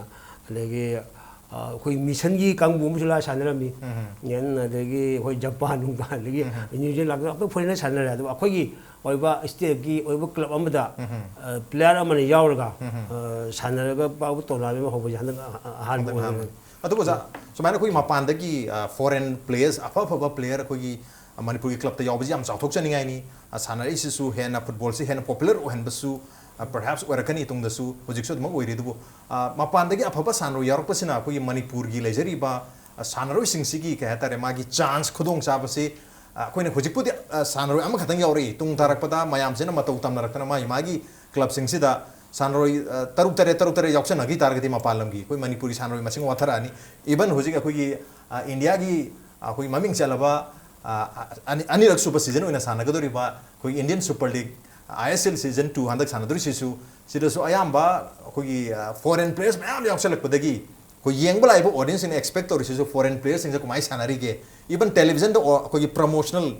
ꯑꯗꯒꯤ, ꯑ, ꯑꯩꯈꯣꯏ ꯃꯤꯁꯟꯒꯤ ꯀꯥꯡꯕꯨ ꯑꯃꯁꯨ ꯂꯥꯛꯑ ꯁꯥꯟꯅꯔꯝꯃꯤ꯫ ꯎꯝ꯫ ꯌꯦꯟ, ꯑꯗꯒꯤ ꯑꯩꯈꯣꯏ ꯖꯄꯥꯟ ꯅꯨꯡꯕꯥꯟ, ꯑꯗꯒꯤ ꯎꯝ꯫ ꯅ꯭ꯌꯨ ꯖꯤꯂꯦꯟ ꯂꯥꯛꯇꯅ ꯑꯩꯈꯣꯏ ꯐꯣꯔꯦꯟꯅꯔ ꯁꯥꯟꯅꯔꯦ꯫ ꯑꯗꯨꯕꯨ ꯑꯩꯈꯣꯏꯒꯤ ꯑꯣꯏꯕ ꯁ꯭ꯇꯦꯠꯀꯤ ꯑꯣꯏꯕ ꯀ꯭ꯂꯕ ꯑꯃꯗ, ꯎꯝ꯫ ꯑ, ꯄ꯭ꯂꯦꯌꯔ ꯑꯃꯅ ꯌꯥꯎꯔꯒ, ꯎꯝ꯫ ꯑ, ꯁꯥꯟꯅꯔꯒ ꯄꯥꯎ ꯇꯣꯔꯅꯥꯃꯦꯟ ꯑꯃ ꯍꯧꯕꯁꯦ ꯍꯟꯗꯛ ꯑꯍꯥꯟꯕ ꯍꯟꯗꯛ ꯑꯣꯏꯗꯣꯏꯅꯤ꯫ ꯑꯍꯥꯟꯕꯅꯤ꯫ ꯑꯗꯨꯕꯨ ꯑꯣꯖꯥ, ꯁꯨꯃꯥꯏꯅ ꯑꯩꯈꯣꯏꯒꯤ ꯃꯄꯥꯟꯗꯒꯤ, ꯑ, ꯐꯣꯔꯦꯟ ꯄ꯭ꯂꯦꯌꯔꯁ ꯑꯐ ꯑꯐꯕ ꯄ꯭ꯂꯦꯌꯔ ꯑꯩꯈꯣꯏꯒꯤ, ꯑ, ꯃꯅꯤꯄꯨꯔꯒꯤ ꯀ꯭ꯂꯕꯇ ꯌꯥꯎꯕꯁꯤ ꯌꯥꯝ ꯆꯥꯎꯊꯣꯛꯆꯅꯤꯡꯉꯥꯏꯅꯤ꯫ ꯑ, ꯁꯥꯟꯅꯔꯛꯏꯁꯤꯁꯨ ꯍꯦꯟꯅ, ꯐꯨꯠꯕꯣꯜꯁꯤ ꯍꯦꯟꯅ ꯄꯣꯄꯨꯂꯔ ꯑꯣꯏꯍꯟꯕꯁꯨ, ꯑ, ꯄꯔꯍꯦꯞꯁ ꯑꯣꯏꯔꯛꯀꯅꯤ ꯇꯨꯡꯗꯁꯨ, ꯍꯧꯖꯤꯛꯁꯨ ꯑꯗꯨꯃꯛ ꯑꯣꯏꯔꯤ꯫ ꯑꯗꯨꯕꯨ, ꯑ, ꯃꯄꯥꯟꯗꯒꯤ ꯑꯐꯕ ꯁꯥꯟꯅꯔꯣꯏ ꯌꯥꯎꯔꯛꯄꯁꯤꯅ ꯑꯩꯈꯣꯏꯒꯤ ꯃꯅꯤꯄꯨꯔꯒꯤ ꯂꯩꯖꯔꯤꯕ, ꯑ, ꯁꯥꯟꯅꯔꯣꯏꯁꯤꯡꯁꯤꯒꯤ, ꯀꯩ ꯍꯥꯏꯇꯥꯔꯦ, ꯃꯥꯒꯤ ꯆꯥꯟꯁ ꯈꯨꯗꯣꯡꯆꯥꯕꯁꯤ, ꯑ, ꯑꯩꯈꯣꯏꯅ ꯍꯧꯖꯤꯛꯄꯨꯗꯤ, ꯑ, ꯁꯥꯟꯅꯔꯣꯏ ꯑꯃꯈꯛꯇꯪ ꯌꯥꯎꯔꯛꯏ꯫ ꯇꯨꯡ ꯇꯥꯔꯛꯄꯗ ꯃꯌꯥꯝꯁꯤꯅ ꯃꯇꯧ ꯇꯝꯅꯔꯛꯇꯅ ꯃꯥꯒꯤ ꯃꯥꯒꯤ ꯀ꯭ꯂꯕꯁꯤꯡꯁꯤꯗ ꯁꯥꯟꯅꯔꯣꯏ, ꯑ, ꯇꯔꯨꯛ ꯇꯔꯦꯠ, ꯇꯔꯨꯛ ꯇꯔꯦꯠ ꯌꯥꯎꯁꯟꯅꯈꯤ ꯇꯥꯔꯒꯗꯤ ꯃꯄꯥꯟ ꯂꯝꯒꯤ ꯑꯩꯈꯣꯏ ꯃꯅꯤꯄꯨꯔꯒꯤ ꯁꯥꯟꯅꯔꯣꯏ ꯃꯁꯤꯡ ꯋꯥꯊꯔꯛꯑꯅꯤ꯫ Even ꯍꯧꯖꯤꯛ ꯑꯩꯈꯣꯏꯒꯤ, ꯑ, ꯏꯟꯗꯤꯌꯥꯒꯤ, ꯑ, ꯑꯩꯈꯣꯏ ꯃꯃꯤꯡ ꯆꯠꯂꯕ, ꯑ, ꯑꯅꯤ-, ꯑꯅꯤꯔꯛ ꯁꯨꯕ ꯁꯤꯖꯟ ꯑꯣꯏꯅ ꯁꯥꯟꯅꯒꯗꯧꯔꯤꯕ ꯑꯩꯈꯣꯏ Indian Super League, I S L season two ꯍꯟꯗꯛ ꯁꯥꯟꯅꯗꯣꯔꯤꯁꯤꯁꯨ, ꯁꯤꯗꯁꯨ ꯑꯌꯥꯝꯕ ꯑꯩꯈꯣꯏꯒꯤ, ꯑ, ꯐꯣꯔꯦꯟ ꯄ꯭ꯂꯦꯌꯔꯁ ꯃꯌꯥꯝ ꯌꯥꯎꯁꯜꯂꯛꯄꯗꯒꯤ ꯑꯩꯈꯣꯏ ꯌꯦꯡꯕ ꯂꯥꯛꯏꯕ ꯑꯣꯗꯤꯌꯟꯁꯁꯤꯡꯅ ꯑꯦꯛꯁꯄꯦꯛ ꯇꯧꯔꯤꯁꯤꯁꯨ ꯐꯣꯔꯦꯟ ꯄ꯭ꯂꯦꯌꯔꯁꯤꯡꯁꯦ ꯀꯃꯥꯏꯅ ꯁꯥꯟꯅꯔꯤꯒꯦ? Even ꯇꯦꯂꯤꯚꯤꯖꯟꯗ ꯑꯣ-, ꯑꯩꯈꯣꯏꯒꯤ ꯄ꯭ꯔꯃꯣꯁꯅꯦꯜ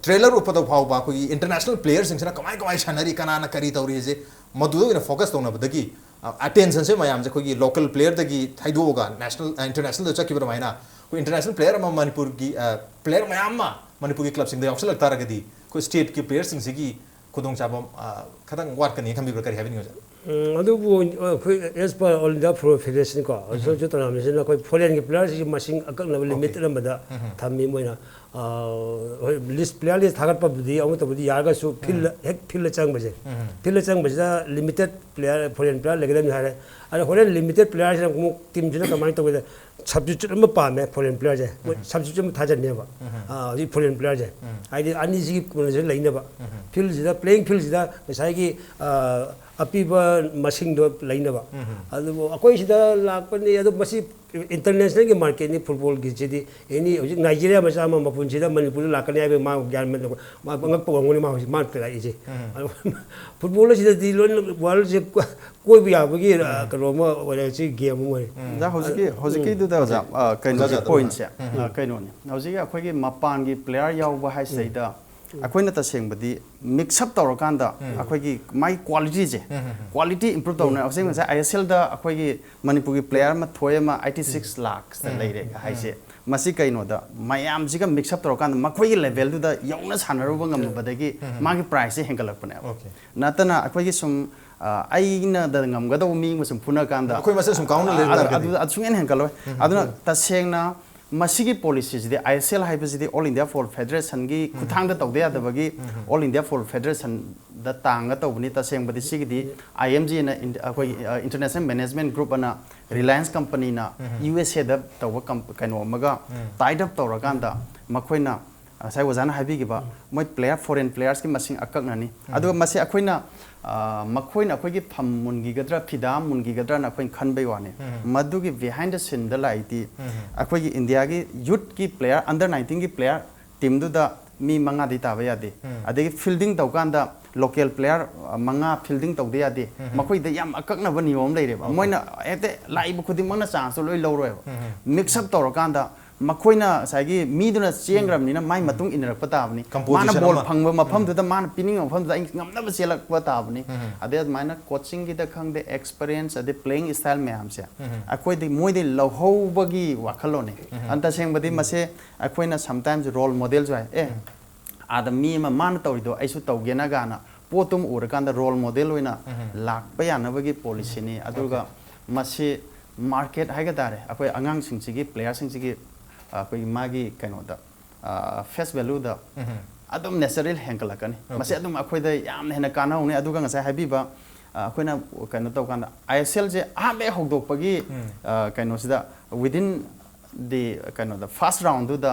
ꯇ꯭ꯔꯦꯂꯔ ꯎꯠꯄꯗ ꯐꯥꯎꯕ ꯑꯩꯈꯣꯏꯒꯤ ꯏꯟꯇꯔꯅꯦꯁꯅꯦꯜ ꯄ꯭ꯂꯦꯌꯔꯁꯤꯡꯁꯤꯅ ꯀꯃꯥꯏ ꯀꯃꯥꯏ ꯁꯥꯟꯅꯔꯤ, ꯀꯅꯥꯅ ꯀꯔꯤ ꯇꯧꯔꯤ ꯍꯥꯏꯁꯦ ꯃꯗꯨꯗ ꯑꯣꯏꯅ ꯐꯣꯀꯁ ꯇꯧꯅꯕꯗꯒꯤ, ꯑ, ꯑꯇꯦꯟꯁꯟꯁꯦ ꯃꯌꯥꯝꯁꯦ ꯑꯩꯈꯣꯏꯒꯤ ꯂꯣꯀꯦꯜ ꯄ꯭ꯂꯦꯌꯔꯗꯒꯤ ꯊꯩꯗꯣꯛꯑꯒ ꯅꯦꯁꯅꯦꯜ, ꯑ, ꯏꯟꯇꯔꯅꯦꯁꯅꯦꯜꯗ ꯆꯠꯈꯤꯕ ꯑꯗꯨꯃꯥꯏꯅ ꯑꯩꯈꯣꯏ ꯏꯟꯇꯔꯅꯦꯁꯅꯦꯜ ꯄ꯭ꯂꯦꯌꯔ ꯑꯃ ꯃꯅꯤꯄꯨꯔꯒꯤ, ꯑ, ꯄ꯭ꯂꯦꯌꯔ ꯃꯌꯥꯝ ꯑꯃ ꯃꯅꯤꯄꯨꯔꯒꯤ ꯀ꯭ꯂꯕꯁꯤꯡꯗ ꯌꯥꯎꯁꯜꯂꯛ ꯇꯥꯔꯒꯗꯤ ꯑꯩꯈꯣꯏ ꯁ꯭ꯇꯦꯠꯀꯤ ꯄ꯭ꯂꯦꯌꯔꯁꯤꯡꯁꯤꯒꯤ ꯈꯨꯗꯣꯡꯆꯥꯕ, ꯑ, ꯈꯤꯇꯪ ꯋꯥꯠꯀꯅꯤ ꯈꯟꯕꯤꯕ꯭ꯔꯥ? ꯀꯔꯤ ꯍꯥꯏꯕꯤꯅꯤꯡꯉꯤ, ꯑꯣꯖꯥ? ꯎꯝ, ꯑꯗꯨꯕꯨ ꯑꯩꯈꯣꯏ as per All India Football Federation ꯀꯣ, ꯑꯁꯣꯝꯁꯨ ꯇꯣꯔꯅꯥꯃꯦꯟꯁꯤꯅ ꯑꯩꯈꯣꯏ ꯐꯣꯔꯦꯟꯒꯤ ꯄ꯭ꯂꯦꯌꯔꯁꯤꯒꯤ ꯃꯁꯤꯡ ꯑꯀꯛꯅꯕ ꯂꯤꯃꯤꯠ ꯑꯃꯗ ꯊꯝꯃꯤ ꯃꯣꯏꯅ꯫ ꯍꯣꯏ, ꯂꯤꯁ, ꯄ꯭ꯂꯦꯌꯔ ꯂꯤꯁ ꯊꯥꯒꯠꯄꯕꯨꯗꯤ ꯑꯃ ꯇꯧꯕꯗꯤ ꯌꯥꯔꯒꯁꯨ ꯐꯤꯜꯗ, ꯍꯦꯛ ꯐꯤꯜꯗ ꯆꯪꯕꯁꯦ, ꯐꯤꯜꯗ ꯆꯪꯕꯁꯤꯗ ꯂꯤꯃꯤꯇꯦꯠ ꯄ꯭ꯂꯦꯌꯔ, ꯐꯣꯔꯦꯟ ꯄ꯭ꯂꯦꯌꯔ ꯂꯩꯒꯗꯕꯅꯤ ꯍꯥꯏꯔꯦ꯫ ꯑꯗꯣ ꯍꯣꯔꯦꯟ ꯂꯤꯃꯤꯇꯦꯠ ꯄ꯭ꯂꯦꯌꯔꯁꯤꯅ ꯑꯃꯨꯛ ꯇꯤꯝꯁꯤꯅ ꯀꯃꯥꯏꯅ ꯇꯧꯒꯦꯗ, ꯁꯕꯁꯇꯤꯇ꯭ꯌꯨꯠ ꯑꯃ ꯄꯥꯝꯃꯦ ꯐꯣꯔꯦꯟ ꯄ꯭ꯂꯦꯌꯔꯁꯦ꯫ ꯃꯣꯏ ꯁꯕꯁꯇꯤꯇ꯭ꯌꯨꯠ ꯑꯃ ꯊꯥꯖꯟꯅꯦꯕ꯫ ꯑꯥ, ꯍꯧꯖꯤꯛ ꯐꯣꯔꯦꯟ ꯄ꯭ꯂꯦꯌꯔꯁꯦ꯫ ꯍꯥꯏꯗꯤ ꯑꯅꯤꯁꯤꯒꯤ ꯀꯩꯅꯣꯁꯦ ꯂꯩꯅꯕ꯫ ꯐꯤꯜꯁꯤꯗ, ꯄ꯭ꯂꯦꯌꯤꯡ ꯐꯤꯜꯁꯤꯗ ꯉꯁꯥꯏꯒꯤ, ꯑꯥ, ꯑꯄꯤꯕ ꯃꯁꯤꯡꯗꯣ ꯂꯩꯅꯕ꯫ ꯑꯗꯨꯕꯨ ꯑꯩꯈꯣꯏ ꯁꯤꯗ ꯂꯥꯛꯄꯅꯤ, ꯑꯗꯣ ꯃꯁꯤ ꯏꯟꯇꯔꯅꯦꯁꯅꯦꯜꯒꯤ ꯃꯥꯔꯀꯦꯠꯅꯤ ꯐꯨꯠꯕꯣꯜꯒꯤꯁꯤꯗꯤ꯫ ꯑꯦꯅꯤ ꯍꯧꯖꯤꯛ ꯅꯥꯏꯖꯦꯔꯤꯌꯥ ꯃꯆꯥ ꯑꯃ ꯃꯄꯨꯟꯁꯤꯗ ꯃꯅꯤꯄꯨꯔꯗ ꯂꯥꯛꯀꯅꯤ ꯍꯥꯏꯕ ꯃꯥ ꯒ꯭ꯌꯥꯟ ꯃꯦꯟ ꯇꯧꯕ-, ꯃꯥ ꯑꯉꯛꯄ ꯑꯣꯏꯔꯝꯒꯅꯤ ꯃꯥ ꯍꯧꯖꯤꯛ ꯃꯥꯅ ꯂꯥꯛꯏꯁꯦ꯫ ꯑꯗꯣ ꯐꯨꯠꯕꯣꯜ ꯑꯁꯤꯗꯗꯤ ꯂꯣꯏꯅ ꯋꯥꯔꯜꯁꯦ ꯀꯣ-, ꯀꯣꯏꯕ ꯌꯥꯕꯒꯤ, ꯑ, ꯀꯩꯅꯣ ꯑꯃ ꯑꯣꯏꯔꯦ, ꯁꯤ ꯒꯦꯝ ꯑꯃ ꯑꯣꯏꯔꯦ꯫ ꯑꯣꯖꯥ, ꯍꯧꯖꯤꯛꯀꯤ, ꯍꯧꯖꯤꯛꯀꯤꯗꯨꯗ ꯑꯣꯖꯥ, ꯑ, ꯀꯩꯅꯣꯒꯤ ꯑꯣꯖꯥ, ꯄꯣꯏꯟꯠꯁꯦ, ꯑ, ꯀꯩꯅꯣꯅꯤ꯫ ꯍꯧꯖꯤꯛꯀꯤ ꯑꯩꯈꯣꯏꯒꯤ ꯃꯄꯥꯟꯒꯤ ꯄ꯭ꯂꯦꯌꯔ ꯌꯥꯎꯕ ꯍꯥꯏꯁꯤꯗꯩꯗ ꯑꯩꯈꯣꯏꯅ ꯇꯁꯦꯡꯕꯗꯤ ꯃꯤꯛꯁ ꯑꯞ ꯇꯧꯔꯀꯥꯟꯗ ꯑꯩꯈꯣꯏꯒꯤ ꯃꯥꯏ ꯀ꯭ꯋꯥꯂꯤꯇꯤꯁꯦ, ꯀ꯭ꯋꯥꯂꯤꯇꯤ ꯏꯝꯄ꯭ꯔꯨꯞ ꯇꯧꯅ, ꯍꯧꯖꯤꯛ ꯉꯁꯥꯏ ꯑꯥꯏ ꯑꯦꯁ ꯑꯦꯜꯗ ꯑꯩꯈꯣꯏꯒꯤ ꯃꯅꯤꯄꯨꯔꯒꯤ ꯄ꯭ꯂꯦꯌꯔ ꯑꯃ ꯊꯣꯛꯑꯦ, ꯑꯃ ꯑꯩꯠꯇꯤ ꯁꯤꯛꯁ ꯂꯥꯛꯁꯇ ꯂꯩꯔꯦ ꯍꯥꯏꯁꯦ, ꯃꯁꯤ ꯀꯩꯅꯣꯗ ꯃꯌꯥꯝꯁꯤꯒ ꯃꯤꯛꯁ ꯑꯞ ꯇꯧꯔꯀꯥꯟꯗ ꯃꯈꯣꯏꯒꯤ ꯂꯦꯚꯦꯜꯗꯨꯗ ꯌꯧꯅ ꯁꯥꯟꯅꯔꯨꯕ ꯉꯝꯃꯕꯗꯒꯤ ꯃꯥꯒꯤ ꯄ꯭ꯔꯥꯏꯁꯁꯦ ꯍꯦꯟꯒꯠꯂꯛꯄꯅꯦꯕ꯫ ꯑꯣꯀꯦ꯫ ꯅꯠꯇꯅ ꯑꯩꯈꯣꯏꯒꯤ ꯁꯨꯝ, ꯑ, ꯑꯩꯅ ꯉꯝꯒꯗꯧꯕ ꯃꯤ ꯑꯃꯒ ꯁꯨꯝ ꯐꯨꯅ ꯀꯥꯟꯗ ꯑꯩꯈꯣꯏ ꯃꯁꯦꯟ ꯁꯨꯝ ꯀꯥꯎꯅ ꯂꯩꯕ ꯑ-, ꯇꯥꯔꯒꯗꯤ꯫ ꯑꯗꯨ, ꯑꯗꯨ ꯁꯨꯡꯍꯦꯟ ꯍꯦꯟꯒꯠꯂꯣꯏ꯫ ꯑꯗꯨꯅ ꯇꯁꯦꯡꯅ ꯃꯁꯤꯒꯤ ꯄꯣꯂꯤꯁꯤꯁꯤꯗꯤ, ꯑꯥꯏ ꯑꯦꯁ ꯑꯦꯜ ꯍꯥꯏꯕꯁꯤꯗꯤ ꯑꯣꯜ ꯏꯟꯗꯤꯌꯥ ꯐꯨꯠꯕꯣꯜ ꯐꯦꯗꯔꯦꯁꯟꯒꯤ ꯈꯨꯠꯊꯥꯡꯗ ꯇꯧꯗ ꯌꯥꯗꯕꯒꯤ ꯑꯣꯜ ꯏꯟꯗꯤꯌꯥ ꯐꯨꯠꯕꯣꯜ ꯐꯦꯗꯔꯦꯁꯟꯗ ꯇꯥꯡꯒ ꯇꯧꯕꯅꯤ꯫ ꯇꯁꯦꯡꯕꯗꯤ ꯁꯤꯒꯤꯗꯤ ꯑꯥꯏ ꯑꯦꯝ ꯖꯤ ꯑꯅ ꯏꯟ-, ꯑꯩꯈꯣꯏꯒꯤ, ꯑ, ꯏꯟꯇꯔꯅꯦꯁꯅꯦꯜ ꯃꯦꯅꯦꯖꯃꯦꯟ ꯒ꯭ꯔꯨꯞ ꯑꯅ ꯔꯤꯂꯥꯏꯟꯁ ꯀꯝꯄꯅꯤꯅ ꯌꯨ ꯑꯦꯁ ꯑꯦꯗ ꯇꯧꯕ ꯀꯝ-, ꯀꯩꯅꯣ ꯑꯃꯒ ꯇꯥꯏꯠ ꯑꯞ ꯇꯧꯔꯀꯥꯟꯗ ꯃꯈꯣꯏꯅ ꯉꯁꯥꯏ ꯑꯣꯖꯥꯅ ꯍꯥꯏꯕꯤꯈꯤꯕ, ꯃꯣꯏ ꯄ꯭ꯂꯦꯌꯔ, ꯐꯣꯔꯦꯟ ꯄ꯭ꯂꯦꯌꯔꯁꯀꯤ ꯃꯁꯤꯡ ꯑꯀꯛꯅꯅꯤ꯫ ꯑꯗꯨꯒ ꯃꯁꯤ ꯑꯩꯈꯣꯏꯅ, ꯑ, ꯃꯈꯣꯏꯅ ꯑꯩꯈꯣꯏꯒꯤ ꯐꯝ ꯃꯨꯟꯈꯤꯒꯗ꯭ꯔꯥ, ꯐꯤꯗꯥ ꯃꯨꯟꯈꯤꯒꯗ꯭ꯔꯥꯅ ꯑꯩꯈꯣꯏꯅ ꯈꯟꯕꯩ ꯋꯥꯅꯤ꯫ ꯃꯗꯨꯒꯤ ꯕꯤꯍꯥꯏꯟ ꯗ ꯁꯤꯟꯗ ꯂꯥꯛꯏꯗꯤ, ꯑꯩꯈꯣꯏꯒꯤ ꯏꯟꯗꯤꯌꯥꯒꯤ ꯌꯨꯠꯀꯤ ꯄ꯭ꯂꯦꯌꯔ, ꯑꯟꯗꯔ ꯅꯥꯏꯟꯇꯤꯟꯒꯤ ꯄ꯭ꯂꯦꯌꯔ ꯇꯤꯝꯗꯨꯗ ꯃꯤ ꯃꯉꯥꯗꯤ ꯇꯥꯕ ꯌꯥꯗꯦ꯫ ꯑꯗꯒꯤ ꯐꯤꯜꯗꯤꯡ ꯇꯧꯀꯥꯟꯗ ꯂꯣꯀꯦꯜ ꯄ꯭ꯂꯦꯌꯔ, ꯑ, ꯃꯉꯥ ꯐꯤꯜꯗꯤꯡ ꯇꯧꯗ ꯌꯥꯗꯦ꯫ ꯃꯈꯣꯏꯗ ꯌꯥꯝ ꯑꯀꯛꯅꯕ ꯅꯤꯌꯣꯝ ꯑꯃ ꯂꯩꯔꯦꯕ꯫ ꯃꯣꯏꯅ ꯍꯦꯛꯇ ꯂꯥꯛꯏꯕ ꯈꯨꯗꯤꯡꯃꯛꯅ ꯆꯥꯟꯁꯇꯣ ꯂꯣꯏ ꯂꯧꯔꯣꯏꯕ꯫ ꯃꯤꯛꯁ ꯑꯞ ꯇꯧꯔꯀꯥꯟꯗ ꯃꯈꯣꯏꯅ ꯉꯁꯥꯏꯒꯤ ꯃꯤꯗꯨꯅ ꯆꯦꯟꯈ꯭ꯔꯕꯅꯤꯅ ꯃꯥꯏ ꯃꯇꯨꯡ ꯏꯟꯅꯔꯛꯄ ꯇꯥꯕꯅꯤ꯫ ꯃꯥꯅ ꯕꯣꯜ ꯑꯃ ꯐꯪꯕ ꯃꯐꯝꯗꯨꯗ, ꯃꯥꯅ ꯄꯤꯅꯤꯡꯕ ꯃꯐꯝꯗꯨꯗ ꯑꯩ ꯉꯝꯅꯕ ꯆꯦꯜꯂꯛꯄ ꯇꯥꯕꯅꯤ꯫ ꯑꯗꯩ ꯑꯗꯨꯃꯥꯏꯅ ꯀꯣꯆꯤꯡꯒꯤꯗ ꯈꯪꯗꯦ, ꯑꯦꯛꯁꯄꯤꯔꯤꯌꯦꯟꯁ ꯑꯗꯩ ꯄ꯭ꯂꯦꯌꯤꯡ ꯏꯁꯇꯥꯏꯜ ꯃꯌꯥꯝꯁꯦ ꯑꯩꯈꯣꯏꯗꯤ ꯃꯣꯏꯗꯤ ꯂꯧꯍꯧꯕꯒꯤ ꯋꯥꯈꯜꯂꯣꯟꯅꯤ꯫ ꯑꯗꯨꯅ ꯇꯁꯦꯡꯕꯗꯤ ꯃꯁꯦ ꯑꯩꯈꯣꯏꯅ ꯁꯝꯇꯥꯏꯝꯁ ꯔꯣꯜ ꯃꯣꯗꯦꯜꯁꯨ ꯍꯥꯏ, ꯑꯦ, ꯑꯥꯗ ꯃꯤ ꯑꯃ ꯃꯥꯅ ꯇꯧꯔꯤꯗꯣ ꯑꯩꯁꯨ ꯇꯧꯒꯦꯅ ꯒꯥꯅ ꯄꯣꯠꯇꯨꯝ ꯎꯔꯀꯥꯟꯗ ꯔꯣꯜ ꯃꯣꯗꯦꯜ ꯑꯣꯏꯅ ꯂꯥꯛꯄ ꯌꯥꯅꯕꯒꯤ ꯄꯣꯂꯤꯁꯤꯅꯤ꯫ ꯑꯗꯨꯒ ꯃꯁꯤ ꯃꯥꯔꯀꯦꯠ ꯍꯥꯏꯒ ꯇꯥꯔꯦ, ꯑꯩꯈꯣꯏ ꯑꯉꯥꯡꯁꯤꯡꯁꯤꯒꯤ, ꯄ꯭ꯂꯦꯌꯔꯁꯤꯡꯁꯤꯒꯤ, ꯑꯩꯈꯣꯏꯒꯤ ꯃꯥꯒꯤ ꯀꯩꯅꯣꯗ, ꯐꯦꯁ ꯚꯦꯂꯨꯗ ꯑꯗꯨꯝ ꯅꯦꯆꯔꯦꯜ ꯍꯦꯟꯒꯠꯂꯛꯀꯅꯤ꯫ ꯃꯁꯤ ꯑꯗꯨꯝ ꯑꯩꯈꯣꯏꯗ ꯌꯥꯝꯅ ꯍꯦꯟꯅ ꯀꯥꯟꯅꯍꯧꯅꯤ꯫ ꯑꯗꯨꯒ ꯉꯁꯥꯏ ꯍꯥꯏꯕꯤꯕ, ꯑ, ꯑꯩꯈꯣꯏꯅ ꯀꯩꯅꯣ ꯇꯧꯀꯥꯟꯗ, ꯑꯥꯏ ꯑꯦꯁ ꯑꯦꯜꯁꯦ ꯑꯍꯥꯟꯕ ꯍꯦꯛ ꯍꯧꯗꯣꯛꯄꯒꯤ, ꯑ, ꯀꯩꯅꯣꯁꯤꯗ, within the, ꯀꯩꯅꯣꯗ, ꯐꯥꯔꯁ ꯔꯥꯎꯟꯗꯨꯗ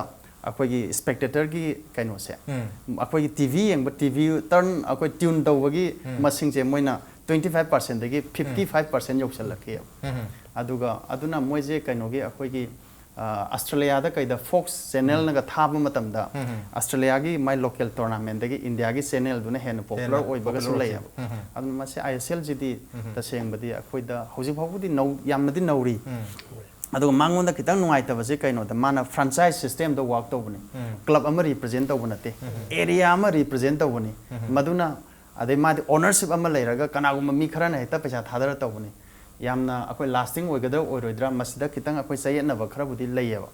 ꯑꯩꯈꯣꯏꯒꯤ ꯁ꯭ꯄꯦꯛꯇꯦꯇꯔꯒꯤ ꯀꯩꯅꯣꯁꯦ, ꯑꯩꯈꯣꯏꯒꯤ ꯇꯤ ꯚꯤ ꯌꯦꯡꯕ, ꯇꯤ ꯚꯤ ꯇꯔꯟ ꯑꯩꯈꯣꯏ ꯇ꯭ꯌꯨꯟ ꯇꯧꯕꯒꯤ ꯃꯁꯤꯡꯁꯦ ꯃꯣꯏꯅ ꯇ꯭ꯋꯦꯟꯇꯤ ꯐꯥꯏꯚ ꯄꯥꯔꯁꯦꯟꯗꯒꯤ ꯐꯤꯐꯇꯤ ꯐꯥꯏꯚ ꯄꯥꯔꯁꯦꯟ ꯌꯧꯁꯜꯂꯛꯀꯦ꯫ ꯑꯗꯨꯒ ꯑꯗꯨꯅ ꯃꯣꯏꯁꯦ ꯀꯩꯅꯣꯒꯤ, ꯑꯩꯈꯣꯏꯒꯤ, ꯑ, ꯑꯁꯇ꯭ꯔꯦꯂꯤꯌꯥꯗ ꯀꯩꯗ ꯐꯣꯛꯁ ꯆꯦꯅꯦꯜꯅꯒ ꯊꯥꯕ ꯃꯇꯝꯗ, ꯑꯁꯇ꯭ꯔꯦꯂꯤꯌꯥꯒꯤ ꯃꯥꯏ ꯂꯣꯀꯦꯜ ꯇꯣꯔꯅꯥꯃꯦꯟꯗꯒꯤ ꯏꯟꯗꯤꯌꯥꯒꯤ ꯆꯦꯅꯦꯜꯗꯨꯅ ꯍꯦꯟꯅ ꯄꯣꯄꯨꯂꯔ ꯍꯦꯟꯅ ꯑꯣꯏꯕꯒꯁꯨ ꯄꯣꯄꯨꯂꯔ ꯑꯣꯏꯈꯤ꯫ ꯂꯩꯌꯦꯕ꯫ ꯑꯗꯨꯅ ꯃꯁꯤ ꯑꯥꯏ ꯑꯦꯁ ꯑꯦꯜꯁꯤꯗꯤ ꯇꯁꯦꯡꯕꯗꯤ ꯑꯩꯈꯣꯏꯗ ꯍꯧꯖꯤꯛ ꯐꯥꯎꯕꯗꯤ ꯅꯧ-, ꯌꯥꯝꯅꯗꯤ ꯅꯧꯔꯤ꯫ ꯑꯗꯨꯒ ꯃꯉꯣꯟꯗ ꯈꯤꯇꯪ ꯅꯨꯡꯉꯥꯏꯇꯕꯁꯦ ꯀꯩꯅꯣꯗ, ꯃꯥꯅ ꯐ꯭ꯔꯥꯟꯆꯥꯏꯖ ꯁꯤꯁꯇꯦꯝꯗ ꯋꯥꯛ ꯇꯧꯕꯅꯤ꯫ ꯀ꯭ꯂꯕ ꯑꯃ ꯔꯤꯄ꯭ꯔꯖꯦꯟ ꯇꯧꯕ ꯅꯠꯇꯦ, ꯑꯦꯔꯤꯌꯥ ꯑꯃ ꯔꯤꯄ꯭ꯔꯖꯦꯟ ꯇꯧꯕꯅꯤ꯫ ꯃꯗꯨꯅ, ꯑꯗꯩ ꯃꯥꯗꯤ ꯑꯣꯅꯔꯁꯤꯞ ꯑꯃ ꯂꯩꯔꯒ ꯀꯅꯥꯒꯨꯝꯕ ꯃꯤ ꯈꯔꯅ ꯍꯦꯛꯇ ꯄꯩꯁꯥ ꯊꯥꯗꯔ ꯇꯧꯕꯅꯤ꯫ ꯌꯥꯝꯅ ꯑꯩꯈꯣꯏ ꯂꯥꯁꯇꯤꯡ ꯑꯣꯏꯒꯗ꯭ꯔꯥ ꯑꯣꯏꯔꯣꯏꯗ꯭ꯔꯥ, ꯃꯁꯤꯗ ꯈꯤꯇꯪ ꯑꯩꯈꯣꯏ ꯆꯌꯦꯠꯅꯕ ꯈꯔꯕꯨꯗꯤ ꯂꯩꯌꯦꯕ꯫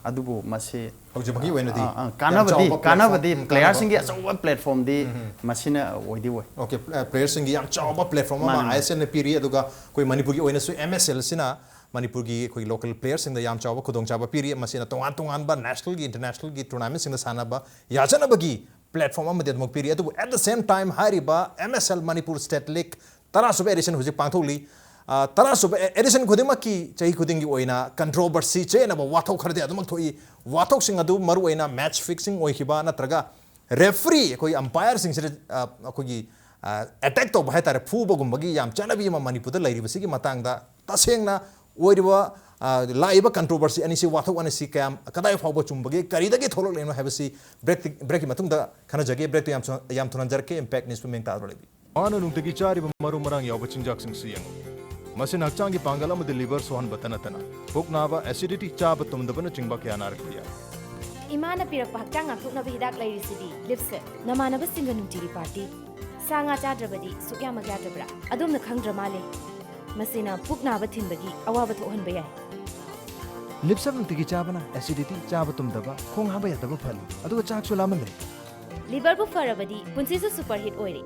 ꯑꯗꯨꯕꯨ ꯃꯁꯤ ꯍꯧꯖꯤꯛ ꯐꯥꯎꯒꯤ ꯑꯣꯏꯅꯗꯤ ꯑ, ꯑ, ꯌꯥꯝ ꯀꯥꯟꯅꯕꯗꯤ, ꯆꯥꯎꯕ ꯀꯥꯟꯅꯕꯗꯤ ꯄ꯭ꯂꯦꯠꯐꯣꯔꯝ, ꯎꯝ, ꯄ꯭ꯂꯦꯌꯔꯁꯤꯡꯒꯤ ꯀꯥꯟꯅꯕ ꯑꯆꯧꯕ ꯄ꯭ꯂꯦꯠꯐꯣꯔꯝꯗꯤ ꯃꯁꯤꯅ ꯑꯣꯏꯗꯤ ꯑꯣꯏ꯫ ꯑꯣꯀꯦ, ꯄ꯭ꯂꯦ-, ꯄ꯭ꯂꯦꯌꯔꯁꯤꯡꯒꯤ ꯌꯥꯝ ꯆꯥꯎꯕ ꯄ꯭ꯂꯦꯠꯐꯣꯔꯝ ꯑꯃ ꯃꯥꯅꯦ, ꯃꯥꯅꯦ꯫ ꯑꯥꯏ ꯑꯦꯁ ꯑꯦꯜꯅ ꯄꯤꯔꯤ, ꯑꯗꯨꯒ ꯑꯩꯈꯣꯏ ꯃꯅꯤꯄꯨꯔꯒꯤ ꯑꯣꯏꯅꯁꯨ ꯑꯦꯝ ꯑꯦꯁ ꯑꯦꯜꯁꯤꯅ ꯃꯅꯤꯄꯨꯔꯒꯤ ꯑꯩꯈꯣꯏꯒꯤ ꯂꯣꯀꯦꯜ ꯄ꯭ꯂꯦꯌꯔꯁꯤꯡꯗ ꯌꯥꯝ ꯆꯥꯎꯕ ꯈꯨꯗꯣꯡꯆꯥꯕ ꯄꯤꯔꯤ꯫ ꯃꯁꯤꯅ ꯇꯣꯉꯥꯟ ꯇꯣꯉꯥꯟꯕ ꯅꯦꯁꯅꯦꯜꯒꯤ, ꯏꯟꯇꯔꯅꯦꯁꯅꯦꯜꯒꯤ ꯇꯣꯔꯅꯥꯃꯦꯟꯁꯤꯡꯗ ꯁꯥꯟꯅꯕ ꯌꯥꯖꯅꯕꯒꯤ ꯄ꯭ꯂꯦꯠꯐꯣꯔꯝ ꯑꯃꯗꯤ ꯑꯗꯨꯃꯛ ꯄꯤꯔꯤ꯫ ꯑꯗꯨꯕꯨ at the same time ꯍꯥꯏꯔꯤꯕ M S L Manipur state league ꯇꯔꯥꯁꯨꯕ ꯑꯦꯗꯤꯁꯟ ꯍꯧꯖꯤꯛ ꯄꯥꯡꯊꯣꯛꯂꯤ꯫ ꯑ, ꯇꯔꯥꯁꯨꯕ ꯑꯦ-, ꯑꯦꯗꯤꯁꯟ ꯈꯨꯗꯤꯡꯃꯛꯀꯤ ꯆꯍꯤ ꯈꯨꯗꯤꯡꯒꯤ ꯑꯣꯏꯅ ꯀꯟꯇ꯭ꯔꯣꯚꯔꯁꯤ, ꯆꯌꯦꯠꯅꯕ ꯋꯥꯊꯣꯛ ꯈꯔꯗꯤ ꯑꯗꯨꯃꯛ ꯊꯣꯛꯏ꯫ ꯋꯥꯊꯣꯛꯁꯤꯡ ꯑꯗꯨ ꯃꯔꯨꯑꯣꯏꯅ ꯃꯦꯠꯆ ꯐꯤꯛꯁꯤꯡ ꯑꯣꯏꯈꯤꯕ ꯅꯠꯇ꯭ꯔꯒ ꯔꯦꯐ꯭ꯔꯤ, ꯑꯩꯈꯣꯏꯒꯤ ꯑꯝꯄꯥꯌꯔꯁꯤꯡꯁꯤꯗ, ꯑ, ꯑꯩꯈꯣꯏꯒꯤ, ꯑ, ꯑꯦꯇꯦꯛ ꯇꯧꯕ ꯍꯥꯏꯇꯥꯔꯦ, ꯐꯨꯕꯒꯨꯝꯕꯒꯤ ꯌꯥꯝ ꯆꯠꯅꯕꯤ ꯑꯃ ꯃꯅꯤꯄꯨꯔꯗ ꯂꯩꯔꯤꯕꯁꯤꯒꯤ ꯃꯇꯥꯡꯗ ꯇꯁꯦꯡꯅ ꯑꯣꯏꯔꯤꯕ, ꯑ, ꯂꯥꯛꯏꯕ ꯀꯟꯇ꯭ꯔꯣꯚꯔꯁꯤ ꯑꯅꯤꯁꯤ, ꯋꯥꯊꯣꯛ ꯑꯅꯤꯁꯤ ꯀꯌꯥꯝ, ꯀꯗꯥꯏ ꯐꯥꯎꯕ ꯆꯨꯝꯕꯒꯦ, ꯀꯔꯤꯗꯒꯤ ꯊꯣꯛꯂꯛꯂꯤꯅꯣ ꯍꯥꯏꯕꯁꯤ ꯕ꯭ꯔꯦꯛꯇꯤ-, ꯕ꯭ꯔꯦꯛꯀꯤ ꯃꯇꯨꯡꯗ ꯈꯟꯅꯖꯒꯦ꯫ ꯕ꯭ꯔꯦꯛꯇꯨ ꯌꯥꯝ ꯊꯨꯅ, ꯌꯥꯝ ꯊꯨꯅ ꯍꯟꯖꯔꯛꯀꯦ꯫ ꯏꯝꯄꯦꯛ ꯅ꯭ꯌꯨꯁꯄꯨ ꯃꯤꯡ ꯇꯥꯗꯨꯅ ꯂꯩꯕꯤꯌꯨ꯫ ꯃꯥꯅ ꯅꯨꯡꯇꯤꯒꯤ ꯆꯥꯔꯤꯕ ꯃꯔꯨ ꯃꯔꯥꯡ ꯌꯥꯎꯕ ꯆꯤꯟꯖꯥꯛꯁꯤꯡꯁꯤ ꯌꯦꯡꯉꯨ꯫ ꯃꯁꯤꯅ ꯍꯛꯆꯥꯡꯒꯤ ꯄꯥꯡꯒꯜ ꯑꯃꯗꯤ ꯂꯤꯚꯔ ꯁꯣꯛꯍꯟꯕꯇ ꯅꯠꯇꯅ ꯄꯨꯛ ꯅꯥꯕ, ꯑꯦꯁꯤꯗꯤꯇꯤ, ꯆꯥꯕ ꯇꯨꯝꯗꯕꯅꯆꯤꯡꯕ ꯀꯌꯥ ꯅꯥꯔꯛꯄ ꯌꯥꯏ꯫ ꯏꯃꯥꯅ ꯄꯤꯔꯛꯄ ꯍꯛꯆꯥꯡ ꯉꯥꯛꯊꯣꯛꯅꯕ ꯍꯤꯗꯥꯛ ꯂꯩꯔꯤꯁꯤꯗꯤ, ꯂꯤꯞꯁꯦꯞ꯫ ꯅꯃꯥꯟꯅꯕꯁꯤꯡꯒ ꯅꯨꯡꯇꯤꯒꯤ ꯄꯥꯔꯇꯤ꯫ ꯁꯥ ꯉꯥ ꯆꯥꯗ꯭ꯔꯕꯗꯤ ꯁꯨꯛꯌꯥꯃꯛ ꯌꯥꯗ꯭ꯔꯕ꯭ꯔꯥ? ꯑꯗꯣꯝꯅ ꯈꯪꯗ꯭ꯔ ꯃꯥꯜꯂꯦ꯫ ꯃꯁꯤꯅ ꯄꯨꯛ ꯅꯥꯕ ꯊꯤꯟꯕꯒꯤ ꯑꯋꯥꯕ ꯊꯣꯛꯍꯟꯕ ꯌꯥꯏ꯫ ꯂꯤꯞꯁꯦꯞ ꯅꯨꯡꯇꯤꯒꯤ ꯆꯥꯕꯅ ꯑꯦꯁꯤꯗꯤꯇꯤ, ꯆꯥꯕ ꯇꯨꯝꯗꯕ, ꯈꯣꯡ ꯍꯥꯝꯕ ꯌꯥꯗꯕ ꯐꯍꯜꯂꯤ, ꯑꯗꯨꯒ ꯆꯥꯛꯁꯨ ꯂꯥꯝꯍꯜꯂꯦ꯫ ꯂꯤꯚꯔꯕꯨ ꯐꯔꯕꯗꯤ ꯄꯨꯟꯁꯤꯁꯨ ꯁꯨꯄꯔ ꯍꯤꯠ ꯑꯣꯏꯔꯦ꯫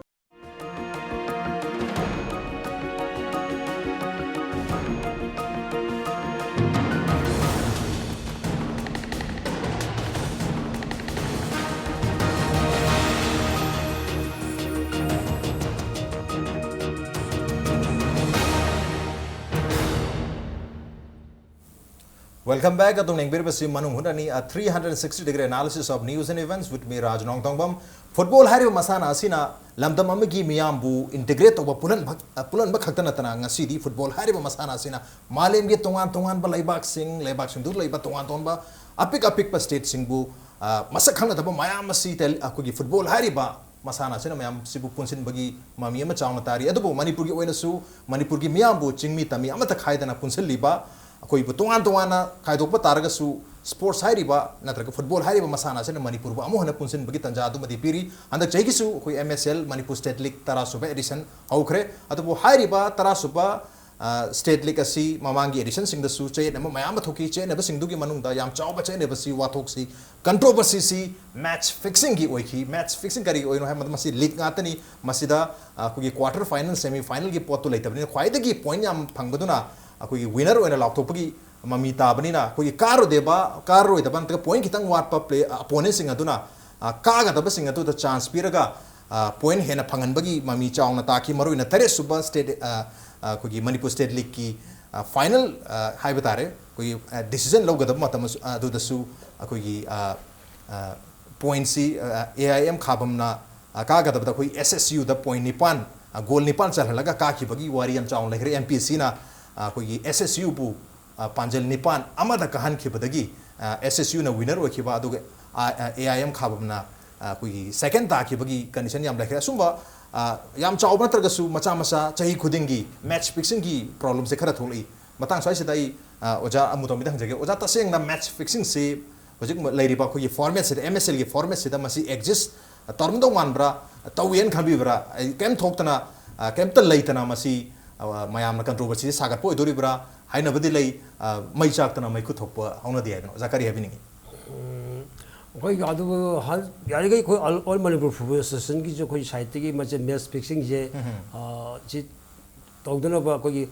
Welcome back. ꯑꯗꯣꯝꯅ ꯌꯦꯡꯕꯤꯔꯤꯕꯁꯤ ꯃꯅꯨꯡ ꯍꯨꯠꯅꯅꯤ, a three hundred sixty degree analysis of news and events with me, Raj Nongthombam. Football ꯍꯥꯏꯔꯤꯕ ꯃꯁꯥꯟꯅ ꯑꯁꯤꯅ ꯂꯝꯗꯝ ꯑꯃꯒꯤ ꯃꯤꯌꯥꯝꯕꯨ integrate ꯇꯧꯕ, ꯄꯨꯜꯍꯟꯕ, ꯄꯨꯜꯍꯟꯕ ꯈꯛꯇ ꯅꯠꯇꯅ, ꯉꯁꯤꯗꯤ ꯐꯨꯠꯕꯣꯜ ꯍꯥꯏꯔꯤꯕ ꯃꯁꯥꯟꯅ ꯑꯁꯤꯅ ꯃꯥꯂꯦꯝꯒꯤ ꯇꯣꯉꯥꯟ ꯇꯣꯉꯥꯟꯕ ꯂꯩꯕꯥꯛꯁꯤꯡ, ꯂꯩꯕꯥꯛꯁꯤꯡꯗꯨ ꯂꯩꯕ ꯇꯣꯉꯥꯟ ꯇꯣꯉꯥꯟꯕ ꯑꯄꯤꯛ ꯑꯄꯤꯛꯄ stateꯁꯤꯡꯕꯨ, ꯑ, ꯃꯁꯛ ꯈꯪꯅꯗꯕ ꯃꯌꯥꯝ ꯑꯁꯤ ꯇꯦꯜ-, ꯑꯩꯈꯣꯏꯒꯤ ꯐꯨꯠꯕꯣꯜ ꯍꯥꯏꯔꯤꯕ ꯃꯁꯥꯟꯅ ꯑꯁꯤꯅ ꯃꯌꯥꯝꯁꯤꯕꯨ ꯄꯨꯟꯁꯤꯟꯕꯒꯤ ꯃꯃꯤ ꯑꯃ ꯆꯥꯎꯅ ꯇꯥꯔꯤ꯫ ꯑꯗꯨꯕꯨ ꯃꯅꯤꯄꯨꯔꯒꯤ ꯑꯣꯏꯅꯁꯨ, ꯃꯅꯤꯄꯨꯔꯒꯤ ꯃꯤꯌꯥꯝꯕꯨ ꯆꯤꯡꯃꯤ ꯇꯝꯃꯤ ꯑꯃꯠꯇ ꯈꯥꯏꯗꯅ ꯄꯨꯟꯁꯤꯜꯂꯤꯕ, ꯑꯩꯈꯣꯏꯕꯨ ꯇꯣꯉꯥꯟ ꯇꯣꯉꯥꯟꯅ ꯈꯥꯏꯗꯣꯛꯄ ꯇꯥꯔꯒꯁꯨ, sports ꯍꯥꯏꯔꯤꯕ ꯅꯠꯇ꯭ꯔꯒ ꯐꯨꯠꯕꯣꯜ ꯍꯥꯏꯔꯤꯕ ꯃꯁꯥꯟꯅ ꯑꯁꯤꯅ ꯃꯅꯤꯄꯨꯔꯕꯨ ꯑꯃꯨꯛ ꯍꯟꯅ ꯄꯨꯟꯁꯤꯟꯕꯒꯤ ꯇꯥꯟꯖꯥ ꯑꯗꯨꯃꯗꯤ ꯄꯤꯔꯤ꯫ ꯍꯟꯗꯛ ꯆꯍꯤꯒꯤꯁꯨ ꯑꯩꯈꯣꯏ M S L Manipur state league ꯇꯔꯥ ꯁꯨꯕ edition ꯍꯧꯈ꯭ꯔꯦ꯫ ꯑꯗꯨꯕꯨ ꯍꯥꯏꯔꯤꯕ ꯇꯔꯥ ꯁꯨꯕ, ꯑ, state league ꯑꯁꯤ ꯃꯃꯥꯡꯒꯤ editionꯁꯤꯡꯗꯁꯨ ꯆꯌꯦꯠꯅꯕ ꯃꯌꯥꯝ ꯑꯃ ꯊꯣꯛꯈꯤ꯫ ꯆꯌꯦꯠꯅꯕꯁꯤꯡꯗꯨꯒꯤ ꯃꯅꯨꯡꯗ ꯌꯥꯝ ꯆꯥꯎꯕ ꯆꯌꯦꯠꯅꯕꯁꯤ, ꯋꯥꯊꯣꯛꯁꯤ, controversyꯁꯤ match fixingꯒꯤ ꯑꯣꯏꯈꯤ꯫ Match fixing ꯀꯔꯤ ꯑꯣꯏꯅꯣ ꯍꯥꯏꯕ ꯃꯇꯝꯗ, ꯃꯁꯤ league ꯉꯥꯛꯇꯅꯤ꯫ ꯃꯁꯤꯗ, ꯑ, ꯑꯩꯈꯣꯏꯒꯤ quarter final, semi finalꯒꯤ ꯄꯣꯠꯇꯨ ꯂꯩꯇꯕꯅꯤꯅ, ꯈ꯭ꯋꯥꯏꯗꯒꯤ point ꯌꯥꯝ ꯐꯪꯕꯗꯨꯅ ꯑꯩꯈꯣꯏꯒꯤ winner ꯑꯣꯏꯅ ꯂꯥꯎꯊꯣꯛꯄꯒꯤ ꯃꯃꯤ ꯇꯥꯕꯅꯤꯅ, ꯑꯩꯈꯣꯏꯒꯤ ꯀꯥꯔꯨꯗꯦꯕ, ꯀꯥꯔꯔꯣꯏꯗꯕ ꯅꯠꯇ꯭ꯔꯒ point ꯈꯤꯇꯪ ꯋꯥꯠꯄ play-, opponentꯁꯤꯡ ꯑꯗꯨꯅ, ꯑ, ꯀꯥꯒꯗꯕꯁꯤꯡ ꯑꯗꯨꯗ chance ꯄꯤꯔꯒ, ꯑ, point ꯍꯦꯟꯅ ꯐꯪꯍꯟꯕꯒꯤ ꯃꯃꯤ ꯆꯥꯎꯅ ꯇꯥꯈꯤ꯫ ꯃꯔꯨꯑꯣꯏꯅ ꯇꯔꯦꯠ ꯁꯨꯕ state, ꯑ, ꯑ, ꯑꯩꯈꯣꯏꯒꯤ ꯃꯅꯤꯄꯨꯔ state leagueꯀꯤ, ꯑ, final, ꯑ, ꯍꯥꯏꯕ ꯇꯥꯔꯦ, ꯑꯩꯈꯣꯏꯒꯤ, ꯑ, decision ꯂꯧꯒꯗꯕ ꯃꯇꯝ ꯑꯁꯨ-, ꯑ, ꯑꯗꯨꯗꯁꯨ ꯑꯩꯈꯣꯏꯒꯤ, ꯑ, ꯑ, pointꯁꯤ, ꯑ, A I M ꯈꯥꯕꯝꯅ, ꯑ, ꯀꯥꯒꯗꯕꯗ ꯑꯩꯈꯣꯏ S S Uꯗ point ꯅꯤꯄꯥꯟ, ꯑ, goal ꯅꯤꯄꯥꯟ ꯆꯜꯍꯜꯂꯒ ꯀꯥꯈꯤꯕꯒꯤ ꯋꯥꯔꯤ ꯌꯥꯝ ꯆꯥꯎꯅ ꯂꯩꯈ꯭ꯔꯦ꯫ M P Cꯅ, ꯑ, ꯑꯩꯈꯣꯏꯒꯤ S S Uꯕꯨ, ꯑ, ꯄꯥꯟꯖꯜ ꯅꯤꯄꯥꯟ ꯑꯃꯗ ꯀꯥꯍꯟꯈꯤꯕꯗꯒꯤ, ꯑ, S S Uꯅ winner ꯑꯣꯏꯈꯤꯕ, ꯑꯗꯨꯒ, ꯑ, ꯑ, A I M ꯈꯥꯕꯝꯅ, ꯑ, ꯑꯩꯈꯣꯏꯒꯤ second ꯇꯥꯈꯤꯕꯒꯤ condition ꯌꯥꯝ ꯂꯩꯈ꯭ꯔꯦ꯫ ꯑꯁꯨꯝꯕ, ꯑ, ꯌꯥꯝ ꯆꯥꯎꯕ ꯅꯠꯇ꯭ꯔꯒꯁꯨ ꯃꯆꯥ ꯃꯆꯥ ꯆꯍꯤ ꯈꯨꯗꯤꯡꯒꯤ match fixingꯒꯤ problemꯁꯦ ꯈꯔ ꯊꯣꯛꯂꯛꯏ꯫ ꯃꯇꯥꯡ ꯁ꯭ꯋꯥꯏꯁꯤꯗ ꯑꯩ, ꯑ, ꯑꯣꯖꯥ ꯑꯃꯨꯇꯣꯝꯕꯤꯗ ꯍꯪꯖꯒꯦ꯫ ꯑꯣꯖꯥ, ꯇꯁꯦꯡꯅ match fixingꯁꯤ ꯍꯧꯖꯤꯛ ꯂꯩꯔꯤꯕ ꯑꯩꯈꯣꯏꯒꯤ formatꯁꯤꯗ, M S Lꯒꯤ formatꯁꯤꯗ ꯃꯁꯤ exist ꯇꯧꯔꯝꯗꯧ ꯃꯥꯟꯕ꯭ꯔꯥ? ꯇꯧꯏ ꯍꯥꯏꯅ ꯈꯟꯕꯤꯕ꯭ꯔꯥ? ꯑꯩ ꯀꯩꯝ ꯊꯣꯛꯇꯅ, ꯑ, ꯀꯩꯝꯇ ꯂꯩꯇꯅ ꯃꯁꯤ, ꯑ, ꯃꯌꯥꯝꯅ controversyꯁꯤ ꯁꯥꯒꯠꯄ ꯑꯣꯏꯗꯣꯔꯤꯕ꯭ꯔꯥ? ꯍꯥꯏꯅꯕꯗꯤ ꯂꯩ, ꯑ, ꯃꯩ ꯆꯥꯛꯇꯅ ꯃꯩꯈꯨ ꯊꯣꯛꯄ ꯍꯧꯅꯗꯦ ꯍꯥꯏꯗꯅ꯫ ꯑꯣꯖꯥ, ꯀꯔꯤ ꯍꯥꯏꯕꯤꯅꯤꯡꯉꯤ? ꯎꯝ, ꯑꯩꯈꯣꯏꯒꯤ ꯑꯗꯨꯕꯨ ꯍ-, ꯌꯥꯔꯤꯈꯩ ꯑꯩꯈꯣꯏ All, All Manipur Football Associationꯒꯤꯁꯨ ꯑꯩꯈꯣꯏ sideꯇꯒꯤ ꯃꯁꯤ match fixingꯁꯦ, ꯎꯝ꯫ ꯑ, ꯁꯤ ꯇꯧꯗꯅꯕ ꯑꯩꯈꯣꯏꯒꯤ,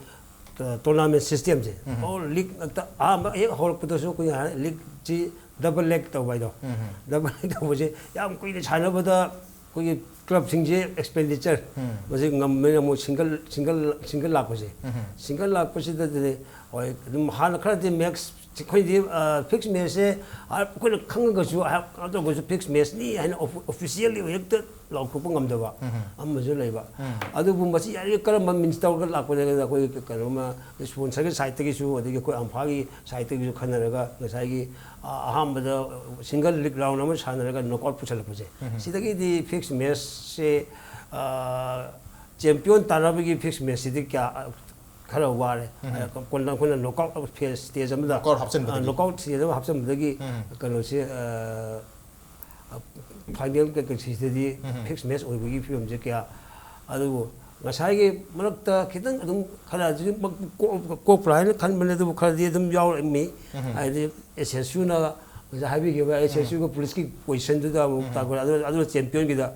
ꯑ, tournament systemꯁꯦ, ꯎꯝ꯫ ꯑꯣ, league ꯉꯥꯛꯇ ꯑꯍꯥꯟꯕ ꯍꯦꯛ ꯍꯧꯔꯛꯄꯗꯁꯨ ꯑꯩꯈꯣꯏꯅ ꯍꯥꯏ-, leagueꯁꯤ double leg ꯇꯧꯕ ꯍꯥꯏꯗꯣ꯫ ꯎꯝ꯫ Double leg ꯇꯧꯕꯁꯦ ꯌꯥꯝ ꯀꯨꯏꯅ ꯁꯥꯟꯅꯕꯗ ꯑꯩꯈꯣꯏꯒꯤ clubꯁꯤꯡꯁꯦ expenditure ꯎꯝ꯫ ꯃꯁꯤ ꯉꯝꯃꯦꯅ ꯑꯃꯨꯛ single, single, single ꯂꯥꯛꯄꯁꯦ꯫ ꯎꯝ꯫ Single ꯂꯥꯛꯄꯁꯤꯗꯗꯤ ꯍꯣꯏ ꯑꯗꯨꯝ ꯍꯥꯟꯅ ꯈꯔꯗꯤ match ꯑꯩꯈꯣꯏꯗꯤ ꯐꯤꯛꯁ ꯃꯦꯠꯁꯁꯦ ꯑꯩꯈꯣꯏꯅ ꯈꯪꯉꯒꯁꯨ ꯍꯥꯏ ꯇꯧꯔꯒꯁꯨ ꯐꯤꯛꯁ ꯃꯦꯠꯁꯅꯤ ꯍꯥꯏꯅ ꯑꯣꯐꯤꯁꯤꯌꯦꯜꯂꯤ ꯍꯦꯛꯇ ꯂꯥꯎꯊꯣꯛꯄ ꯉꯝꯗꯕ ꯑꯃꯁꯨ ꯂꯩꯕ꯫ ꯑꯗꯨꯕꯨ ꯃꯁꯤ ꯌꯥꯔꯤꯉꯩ ꯀꯔꯝꯕ ꯃꯤꯟꯁ ꯇꯧꯔꯒ ꯂꯥꯛꯄꯗ ꯑꯩꯈꯣꯏ ꯀꯩꯅꯣꯃ ꯏꯁꯄꯣꯟꯁꯔꯒꯤ ꯁꯥꯏꯠꯇꯒꯤꯁꯨ ꯑꯗꯒꯤ ꯑꯩꯈꯣꯏ ꯑꯝꯐꯥꯒꯤ ꯁꯥꯏꯠꯇꯒꯤꯁꯨ ꯈꯟꯅꯔꯒ ꯉꯁꯥꯏꯒꯤ ꯑꯍꯥꯟꯕꯗ ꯁꯤꯡꯒꯜ ꯂꯤꯛ ꯔꯥꯎꯟ ꯑꯃ ꯁꯥꯟꯅꯔꯒ ꯅꯣꯛꯑꯥꯎꯠ ꯄꯨꯁꯜꯂꯛꯄꯁꯦ, ꯁꯤꯗꯒꯤꯗꯤ ꯐꯤꯛꯁ ꯃꯦꯠꯁꯁꯦ ꯆꯦꯝꯄꯤꯌꯟ ꯇꯥꯟꯅꯕꯒꯤ ꯐꯤꯛꯁ ꯃꯦꯠꯁꯁꯤꯗꯤ ꯀꯌꯥ ꯈꯔ ꯋꯥꯔꯦ꯫ ꯀꯣꯟꯅ ꯑꯩꯈꯣꯏꯅ ꯅꯣꯛꯑꯥꯎꯠ ꯐꯦꯁ ꯁ꯭ꯇꯦꯖ ꯑꯃꯗ, ꯅꯣꯛꯑꯥꯎꯠ ꯍꯥꯞꯆꯤꯟꯕꯗꯒꯤ꯫ ꯅꯣꯛꯑꯥꯎꯠ ꯁ꯭ꯇꯦꯖ ꯑꯃ ꯍꯥꯞꯆꯤꯟꯕꯗꯒꯤ ꯀꯩꯅꯣꯁꯦ, ꯐꯥꯏꯅꯦꯜ ꯀꯩꯀꯩꯁꯤꯗꯗꯤ ꯐꯤꯛꯁ ꯃꯦꯠꯁ ꯑꯣꯏꯕꯒꯤ ꯐꯤꯕꯝꯁꯦ ꯀꯌꯥ, ꯑꯗꯨꯕꯨ ꯉꯁꯥꯏꯒꯤ ꯃꯔꯛꯇ ꯈꯤꯇꯪ ꯑꯗꯨꯝ ꯈꯔ ꯍꯧꯖꯤꯛꯃꯛ ꯀꯣꯛ-, ꯀꯣꯛꯄ꯭ꯔꯥ ꯍꯥꯏꯅ ꯈꯟꯕꯅꯦ, ꯑꯗꯨꯕꯨ ꯈꯔꯗꯤ ꯑꯗꯨꯝ ꯌꯥꯎꯔꯝꯃꯤ꯫ ꯍꯥꯏꯗꯤ ꯑꯦꯁ ꯑꯦꯁ ꯌꯨꯅ ꯉꯁꯥꯏ ꯍꯥꯏꯕꯤꯈꯤꯕ ꯑꯦꯁ ꯑꯦꯁ ꯌꯨꯒ ꯄꯨꯂꯤꯁꯀꯤ ꯄꯣꯖꯤꯁꯟꯗꯨꯗ ꯑꯃꯨꯛ ꯇꯥꯛꯄ ꯑꯗꯨꯅ, ꯑꯗꯨꯅ ꯆꯦꯝꯄꯤꯌꯟꯒꯤꯗ꯫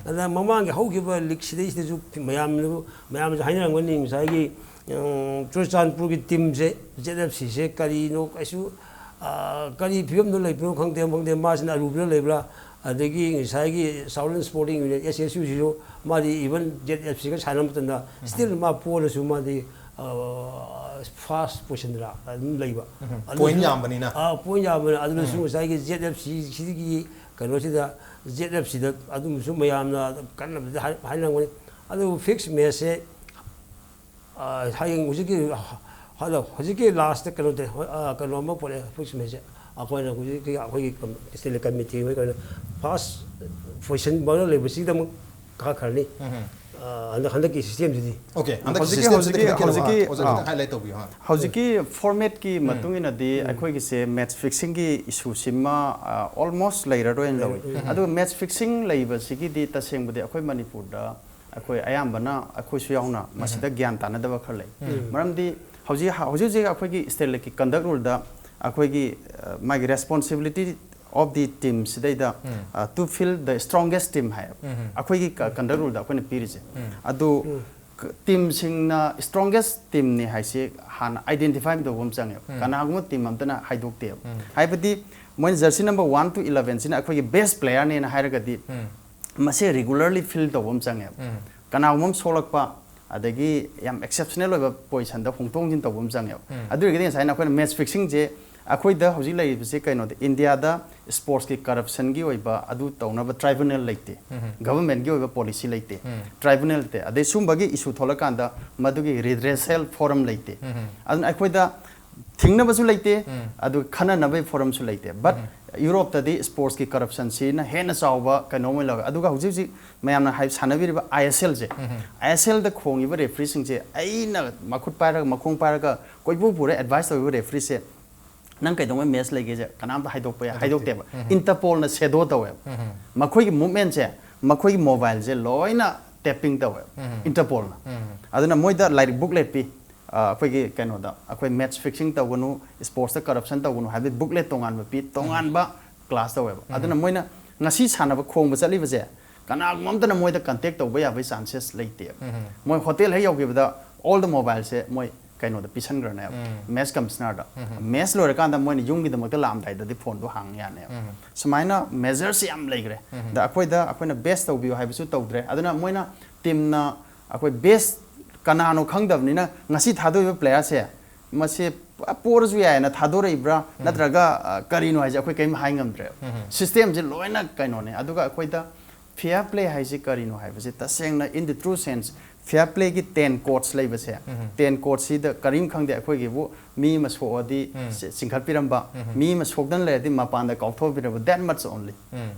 ꯑꯗꯨꯅ ꯃꯃꯥꯡꯒꯤ ꯍꯧꯈꯤꯕ ꯂꯤꯛ ꯁꯤꯗꯩꯁꯤꯗꯁꯨ ꯃꯌꯥꯝꯅ, ꯃꯌꯥꯝꯁꯨ ꯍꯥꯏꯅꯔꯝꯒꯅꯤ ꯉꯁꯥꯏꯒꯤ ꯎꯝ, ꯆꯨꯔꯆꯥꯟꯄꯨꯔꯒꯤ ꯇꯤꯝꯁꯦ, ꯖꯦꯠ ꯑꯦꯐ ꯁꯤꯁꯦ ꯀꯔꯤꯅꯣ ꯀꯩꯁꯨ, ꯑ, ꯀꯔꯤ ꯐꯤꯕꯝꯗ ꯂꯩꯕꯅꯣ ꯈꯪꯗꯦ, ꯈꯪꯗꯦ, ꯃꯥꯁꯤꯅ ꯑꯔꯨꯕꯗ ꯂꯩꯕ꯭ꯔꯥ? ꯑꯗꯒꯤ ꯉꯁꯥꯏꯒꯤ ꯁꯥꯎꯗꯔꯟ ꯁ꯭ꯄꯣꯔꯇꯤꯡ ꯌꯨꯅꯤꯌꯟ, ꯑꯦꯁ ꯑꯦꯁ ꯌꯨꯁꯤꯁꯨ ꯃꯥꯗꯤ ꯏꯚꯟ ꯖꯦꯠ ꯑꯦꯐ ꯁꯤꯒ ꯁꯥꯟꯅꯕ ꯃꯇꯝꯗ ꯁ꯭ꯇꯤꯜ ꯃꯥ ꯄꯣꯔꯁꯨ ꯃꯥꯗꯤ, ꯑ, ꯐꯥꯔꯁ ꯄꯣꯖꯤꯁꯟꯗ ꯑꯗꯨꯝ ꯂꯩꯕ꯫ ꯎꯝ, ꯑꯗꯨꯁꯨ, ꯄꯣꯏꯟ ꯌꯥꯝꯕꯅꯤꯅ꯫ ꯑ, ꯄꯣꯏꯟ ꯌꯥꯝꯕꯅꯤꯅ꯫ ꯑꯗꯨꯅꯁꯨ ꯉꯁꯥꯏꯒꯤ ꯖꯦꯠ ꯑꯦꯐ ꯁꯤ ꯁꯤꯒꯤ ꯀꯩꯅꯣꯁꯤꯗ, ꯖꯦꯠ ꯑꯦꯐ ꯁꯤꯗ ꯑꯗꯨꯝꯕꯁꯨ ꯃꯌꯥꯝꯅ ꯀꯟꯅꯕꯨꯗꯤ ꯍꯥꯏ-, ꯍꯥꯏꯅꯔꯝꯒꯅꯤ꯫ ꯑꯗꯨꯕꯨ ꯐꯤꯛꯁ ꯃꯦꯠꯁꯁꯦ ꯑ, ꯍꯌꯦꯡ ꯍꯧꯖꯤꯛꯀꯤ, ꯍꯜꯂꯣ, ꯍꯧꯖꯤꯛꯀꯤ ꯂꯥꯁꯇ ꯀꯩꯅꯣ ꯇꯧ-, ꯑ, ꯀꯩꯅꯣ ꯑꯃ ꯄꯨꯔꯛꯑꯦ, ꯑꯩꯈꯣꯏ ꯁꯨꯃꯥꯏꯁꯦ꯫ ꯑꯩꯈꯣꯏꯅ ꯍꯧꯖꯤꯛꯀꯤ ꯑꯩꯈꯣꯏꯒꯤ ꯀꯝ-, ꯁ꯭ꯇꯦꯠ ꯀꯃꯤꯇꯤ ꯍꯣꯏ ꯀꯩꯅꯣ, ꯐꯥꯔꯁ ꯄꯣꯖꯤꯁꯟ ꯐꯥꯎꯗ ꯂꯩꯕꯁꯤꯗꯃꯛ ꯀꯥꯈ꯭ꯔꯅꯤ꯫ ꯑ, ꯍꯟꯗꯛ, ꯍꯟꯗꯛꯀꯤ ꯁꯤꯁꯇꯦꯝꯁꯤꯗꯤ꯫ ꯑꯣꯀꯦ, ꯍꯟꯗꯛꯀꯤ ꯍꯧꯖꯤꯛꯀꯤ, ꯁꯤꯁꯇꯦꯝꯁꯤꯗ ꯍꯧꯖꯤꯛꯀꯤ, ꯈꯤꯇꯪ ꯍꯧꯖꯤꯛꯀꯤ, ꯑꯣꯖꯥ, ꯑꯥ, ꯈꯤꯇꯪ ꯍꯥꯏꯂꯥꯏꯠ ꯇꯧꯕꯤꯌꯨ, ꯍꯥ꯫ ꯍꯧꯖꯤꯛꯀꯤ ꯐꯣꯔꯃꯦꯠꯀꯤ ꯃꯇꯨꯡ ꯏꯟꯅꯗꯤ ꯑꯩꯈꯣꯏꯒꯤꯁꯦ ꯃꯦꯠꯆ ꯐꯤꯛꯁꯤꯡꯒꯤ ꯏꯁꯨꯁꯤꯃ, ꯑ, ꯑꯣꯜꯃꯣꯁ ꯂꯩꯔꯔꯣꯏꯅ ꯂꯧꯏ꯫ ꯑꯗꯨꯒ ꯃꯦꯠꯆ ꯐꯤꯛꯁꯤꯡ ꯂꯩꯕꯁꯤꯒꯤꯗꯤ ꯇꯁꯦꯡꯕꯗꯤ ꯑꯩꯈꯣꯏ ꯃꯅꯤꯄꯨꯔꯗ ꯑꯩꯈꯣꯏ ꯑꯌꯥꯝꯕꯅ ꯑꯩꯈꯣꯏꯁꯨ ꯌꯥꯎꯅ ꯃꯁꯤꯗ ꯒ꯭ꯌꯥꯟ ꯇꯥꯅꯗꯕ ꯈꯔ ꯂꯩ꯫ ꯃꯔꯝꯗꯤ ꯍꯧꯖꯤꯛ, ꯍꯧꯖꯤꯛ ꯍꯧꯖꯤꯛ ꯑꯩꯈꯣꯏꯒꯤ ꯁ꯭ꯇꯦꯠ ꯂꯤꯛꯀꯤ ꯀꯟꯗꯛ ꯔꯨꯜꯗ ꯑꯩꯈꯣꯏꯒꯤ, ꯑ, ꯃꯥꯒꯤ responsibility of the team ꯁꯤꯗꯩꯗ, ꯑ, to field the strongest team ꯍꯥꯏꯌꯦꯕ꯫ ꯑꯩꯈꯣꯏꯒꯤ ꯀ-, ꯀꯟꯗꯛ ꯔꯨꯜꯗ ꯑꯩꯈꯣꯏꯅ ꯄꯤꯔꯤꯁꯦ꯫ ꯑꯗꯨ ꯀ-, ꯇꯤꯝꯁꯤꯡꯅ ꯁ꯭ꯇ꯭ꯔꯣꯡꯒꯦꯁ ꯇꯤꯝꯅꯤ ꯍꯥꯏꯁꯦ ꯍꯥꯟꯅ ꯑꯥꯏꯗꯦꯟꯇꯤꯐꯥꯏ ꯇꯧꯕ ꯑꯃ ꯆꯪꯉꯦꯕ꯫ ꯀꯅꯥꯒꯨꯝꯕ ꯇꯤꯝ ꯑꯝꯇꯅ ꯍꯥꯏꯗꯣꯛꯇꯦꯕ꯫ ꯍꯥꯏꯕꯗꯤ ꯃꯣꯏꯅ ꯖꯔꯁꯤ ꯅꯝꯕꯔ ꯋꯥꯟ ꯇꯨ ꯏꯂꯚꯦꯟꯁꯤꯅ ꯑꯩꯈꯣꯏꯒꯤ ꯕꯦꯁ ꯄ꯭ꯂꯦꯌꯔꯅꯦꯅ ꯍꯥꯏꯔꯒꯗꯤ ꯃꯁꯦ ꯔꯤꯒꯨꯂꯔꯂꯤ ꯐꯤꯜ ꯇꯧꯕ ꯑꯃ ꯆꯪꯉꯦꯕ꯫ ꯀꯅꯥꯒꯨꯝꯕ ꯑꯃ ꯁꯣꯛꯂꯛꯄ, ꯑꯗꯒꯤ ꯌꯥꯝ ꯑꯦꯛꯁꯦꯞꯁꯅꯦꯜ ꯑꯣꯏꯕ ꯄꯣꯖꯤꯁꯟꯗ ꯍꯣꯡꯗꯣꯛ ꯍꯣꯡꯖꯤꯟ ꯇꯧꯕ ꯑꯃ ꯆꯪꯉꯦꯕ꯫ ꯑꯗꯨ ꯑꯣꯏꯔꯒꯗꯤ ꯉꯁꯥꯏꯅ ꯑꯩꯈꯣꯏꯅ ꯃꯦꯠꯆ ꯐꯤꯛꯁꯤꯡꯁꯦ ꯑꯩꯈꯣꯏꯗ ꯍꯧꯖꯤꯛ ꯂꯩꯔꯤꯕꯁꯦ ꯀꯩꯅꯣꯗ, ꯏꯟꯗꯤꯌꯥꯗ ꯁ꯭ꯄꯣꯔꯠꯁꯀꯤ ꯀꯔꯞꯁꯟꯒꯤ ꯑꯣꯏꯕ ꯑꯗꯨ ꯇꯧꯅꯕ ꯇ꯭ꯔꯥꯏꯕꯨꯅꯦꯜ ꯂꯩꯇꯦ꯫ ꯒꯚꯔꯟꯃꯦꯟꯠꯀꯤ ꯑꯣꯏꯕ ꯄꯣꯂꯤꯁꯤ ꯂꯩꯇꯦ꯫ ꯇ꯭ꯔꯥꯏꯕꯨꯅꯦꯜ ꯂꯩꯇꯦ꯫ ꯑꯗꯩ ꯁꯨꯝꯕꯒꯤ ꯏꯁꯨ ꯊꯣꯛꯂꯀꯥꯟꯗ ꯃꯗꯨꯒꯤ ꯔꯤꯗ꯭ꯔꯦꯁꯦꯜ ꯐꯣꯔꯝ ꯂꯩꯇꯦ꯫ ꯑꯗꯨꯅ ꯑꯩꯈꯣꯏꯗ ꯊꯤꯡꯅꯕꯁꯨ ꯂꯩꯇꯦ, ꯑꯗꯨꯒ ꯈꯟꯅꯅꯕꯒꯤ ꯐꯣꯔꯝꯁꯨ ꯂꯩꯇꯦ꯫ ꯕꯠ ꯌꯨꯔꯣꯞꯇꯗꯤ ꯁ꯭ꯄꯣꯔꯠꯁꯀꯤ ꯀꯔꯞꯁꯟꯁꯤꯅ ꯍꯦꯟꯅ ꯆꯥꯎꯕ ꯀꯩꯅꯣꯝ ꯑꯣꯏꯅ ꯂꯧꯋꯦ꯫ ꯑꯗꯨꯒ ꯍꯧꯖꯤꯛ ꯍꯧꯖꯤꯛ ꯃꯌꯥꯝꯅ ꯍꯥꯏ ꯁꯥꯟꯅꯕꯤꯔꯤꯕ ꯑꯥꯏ ꯑꯦꯁ ꯑꯦꯜꯁꯦ, ꯑꯥꯏ ꯑꯦꯁ ꯑꯦꯜꯗ ꯈꯣꯡꯉꯤꯕ ꯔꯦꯐ꯭ꯔꯤꯁꯤꯡꯁꯦ ꯑꯩꯅ ꯃꯈꯨꯠ ꯄꯥꯏꯔꯒ, ꯃꯈꯣꯡ ꯄꯥꯏꯔꯒ ꯀꯣꯏꯄꯨ ꯄꯨꯔ ꯑꯦꯗꯚꯥꯏꯁ ꯇꯧꯔꯤꯕ ꯔꯦꯐ꯭ꯔꯤꯁꯦ ꯅꯪ ꯀꯩꯗꯧꯉꯩ ꯃꯦꯠꯆ ꯂꯩꯒꯦꯁꯦ ꯀꯅꯥꯝꯇ ꯍꯥꯏꯗꯣꯛꯄ ꯌꯥ-, ꯍꯥꯏꯗꯣꯛꯇꯦ꯫ ꯍꯥꯏꯗꯣꯛꯇꯦꯕ꯫ ꯏꯟꯇꯔꯄꯣꯜꯅ ꯁꯦꯗꯣ ꯇꯧꯋꯦꯕ꯫ ꯃꯈꯣꯏꯒꯤ ꯃꯨꯚꯃꯦꯟꯠꯁꯦ, ꯃꯈꯣꯏꯒꯤ ꯃꯣꯕꯥꯏꯜꯁꯦ ꯂꯣꯏꯅ ꯇꯦꯄꯤꯡ ꯇꯧꯋꯦꯕ, ꯏꯟꯇꯔꯄꯣꯜꯅ꯫ ꯑꯗꯨꯅ ꯃꯣꯏꯗ ꯂꯥꯏꯔꯤꯛ ꯕꯨꯛꯂꯦꯠ ꯄꯤ꯫ ꯑ, ꯑꯩꯈꯣꯏꯒꯤ ꯀꯩꯅꯣꯗ, ꯑꯩꯈꯣꯏ ꯃꯦꯠꯆ ꯐꯤꯛꯁꯤꯡ ꯇꯧꯒꯅꯨ, ꯁ꯭ꯄꯣꯔꯠꯁꯇ ꯀꯔꯞꯁꯟ ꯇꯧꯒꯅꯨ ꯍꯥꯏꯕꯒꯤ ꯕꯨꯛꯂꯦꯠ ꯇꯣꯉꯥꯟꯕ ꯄꯤ, ꯇꯣꯉꯥꯟꯕ ꯀ꯭ꯂꯥꯁ ꯇꯧꯋꯦꯕ꯫ ꯑꯗꯨꯅ ꯃꯣꯏꯅ ꯉꯁꯤ ꯁꯥꯟꯅꯕ ꯈꯣꯡꯕ ꯆꯠꯂꯤꯕꯁꯦ ꯀꯅꯥꯒꯨꯝꯕ ꯑꯝꯇꯅ ꯃꯣꯏꯗ ꯀꯟꯇꯦꯛ ꯇꯧꯕ ꯌꯥꯕꯒꯤ ꯆꯥꯟꯁꯦꯁ ꯂꯩꯇꯦꯕ꯫ ꯃꯣꯏ ꯍꯣꯇꯦꯜ ꯍꯦꯛ ꯌꯧꯈꯤꯕꯗ all the mobileꯁꯦ ꯃꯣꯏ ꯀꯩꯅꯣꯗ ꯄꯤꯁꯟꯈ꯭ꯔꯅꯦꯕ, ꯃꯦꯠꯆ ꯀꯃꯤꯁꯅꯔꯗ꯫ ꯃꯦꯠꯆ ꯂꯣꯏꯔꯀꯥꯟꯗ ꯃꯣꯏꯅ ꯌꯨꯝꯒꯤꯗꯃꯛꯇ ꯂꯥꯛꯑꯝꯗꯥꯏꯗꯗꯤ ꯐꯣꯟꯗꯣ ꯍꯥꯡ ꯌꯥꯅꯦꯕ꯫ ꯁꯨꯃꯥꯏꯅ ꯃꯦꯖꯔꯁ ꯌꯥꯝ ꯂꯩꯈ꯭ꯔꯦ꯫ ꯑꯗ ꯑꯩꯈꯣꯏꯗ, ꯑꯩꯈꯣꯏꯅ ꯕꯦꯁ ꯇꯧꯕꯤꯌꯨ ꯍꯥꯏꯕꯁꯨ ꯇꯧꯗ꯭ꯔꯦ꯫ ꯑꯗꯨꯅ ꯃꯣꯏꯅ ꯇꯤꯝꯅ ꯑꯩꯈꯣꯏ ꯕꯦꯁ ꯀꯅꯥꯅꯣ ꯈꯪꯗꯕꯅꯤꯅ ꯉꯁꯤ ꯊꯥꯗꯣꯛꯏꯕ ꯄ꯭ꯂꯦꯌꯔꯁꯦ ꯃꯁꯤ ꯄꯨꯔꯥ ꯄꯣꯔꯁꯨ ꯌꯥꯏꯅ ꯊꯥꯗꯣꯔꯛꯏꯕ꯭ꯔꯥ, ꯅꯠꯇ꯭ꯔꯒ, ꯑ, ꯀꯔꯤꯅꯣ ꯍꯥꯏꯁꯦ ꯑꯩꯈꯣꯏ ꯀꯔꯤꯝ ꯍꯥꯏ ꯉꯝꯗ꯭ꯔꯦꯕ꯫ ꯁꯤꯁꯇꯦꯝꯁꯦ ꯂꯣꯏꯅ ꯀꯩꯅꯣꯅꯦ꯫ ꯑꯗꯨꯒ ꯑꯩꯈꯣꯏꯗ ꯐꯤꯌꯔ ꯄ꯭ꯂꯦ ꯍꯥꯏꯁꯤ ꯀꯔꯤꯅꯣ ꯍꯥꯏꯕꯁꯦ ꯇꯁꯦꯡꯅ, in the true sense, fair ꯄ꯭ꯂꯦꯒꯤ ꯇꯦꯟ ꯀꯣꯗꯁ ꯂꯩꯕꯁꯦ, ꯇꯦꯟ ꯀꯣꯗꯁꯤꯗ ꯀꯔꯤꯝ ꯈꯪꯗꯦ꯫ ꯑꯩꯈꯣꯏꯒꯤꯕꯨ ꯃꯤ ꯑꯃ ꯁꯣꯛꯑꯗꯤ ꯆꯤ-, ꯆꯤꯡꯈꯠꯄꯤꯔꯝꯕ, ꯃꯤ ꯑꯃ ꯁꯣꯛꯇꯅ ꯂꯩꯔꯗꯤ ꯃꯄꯥꯟꯗ ꯀꯥꯎꯊꯣꯛꯄꯤꯔꯝꯕ, that much only꯫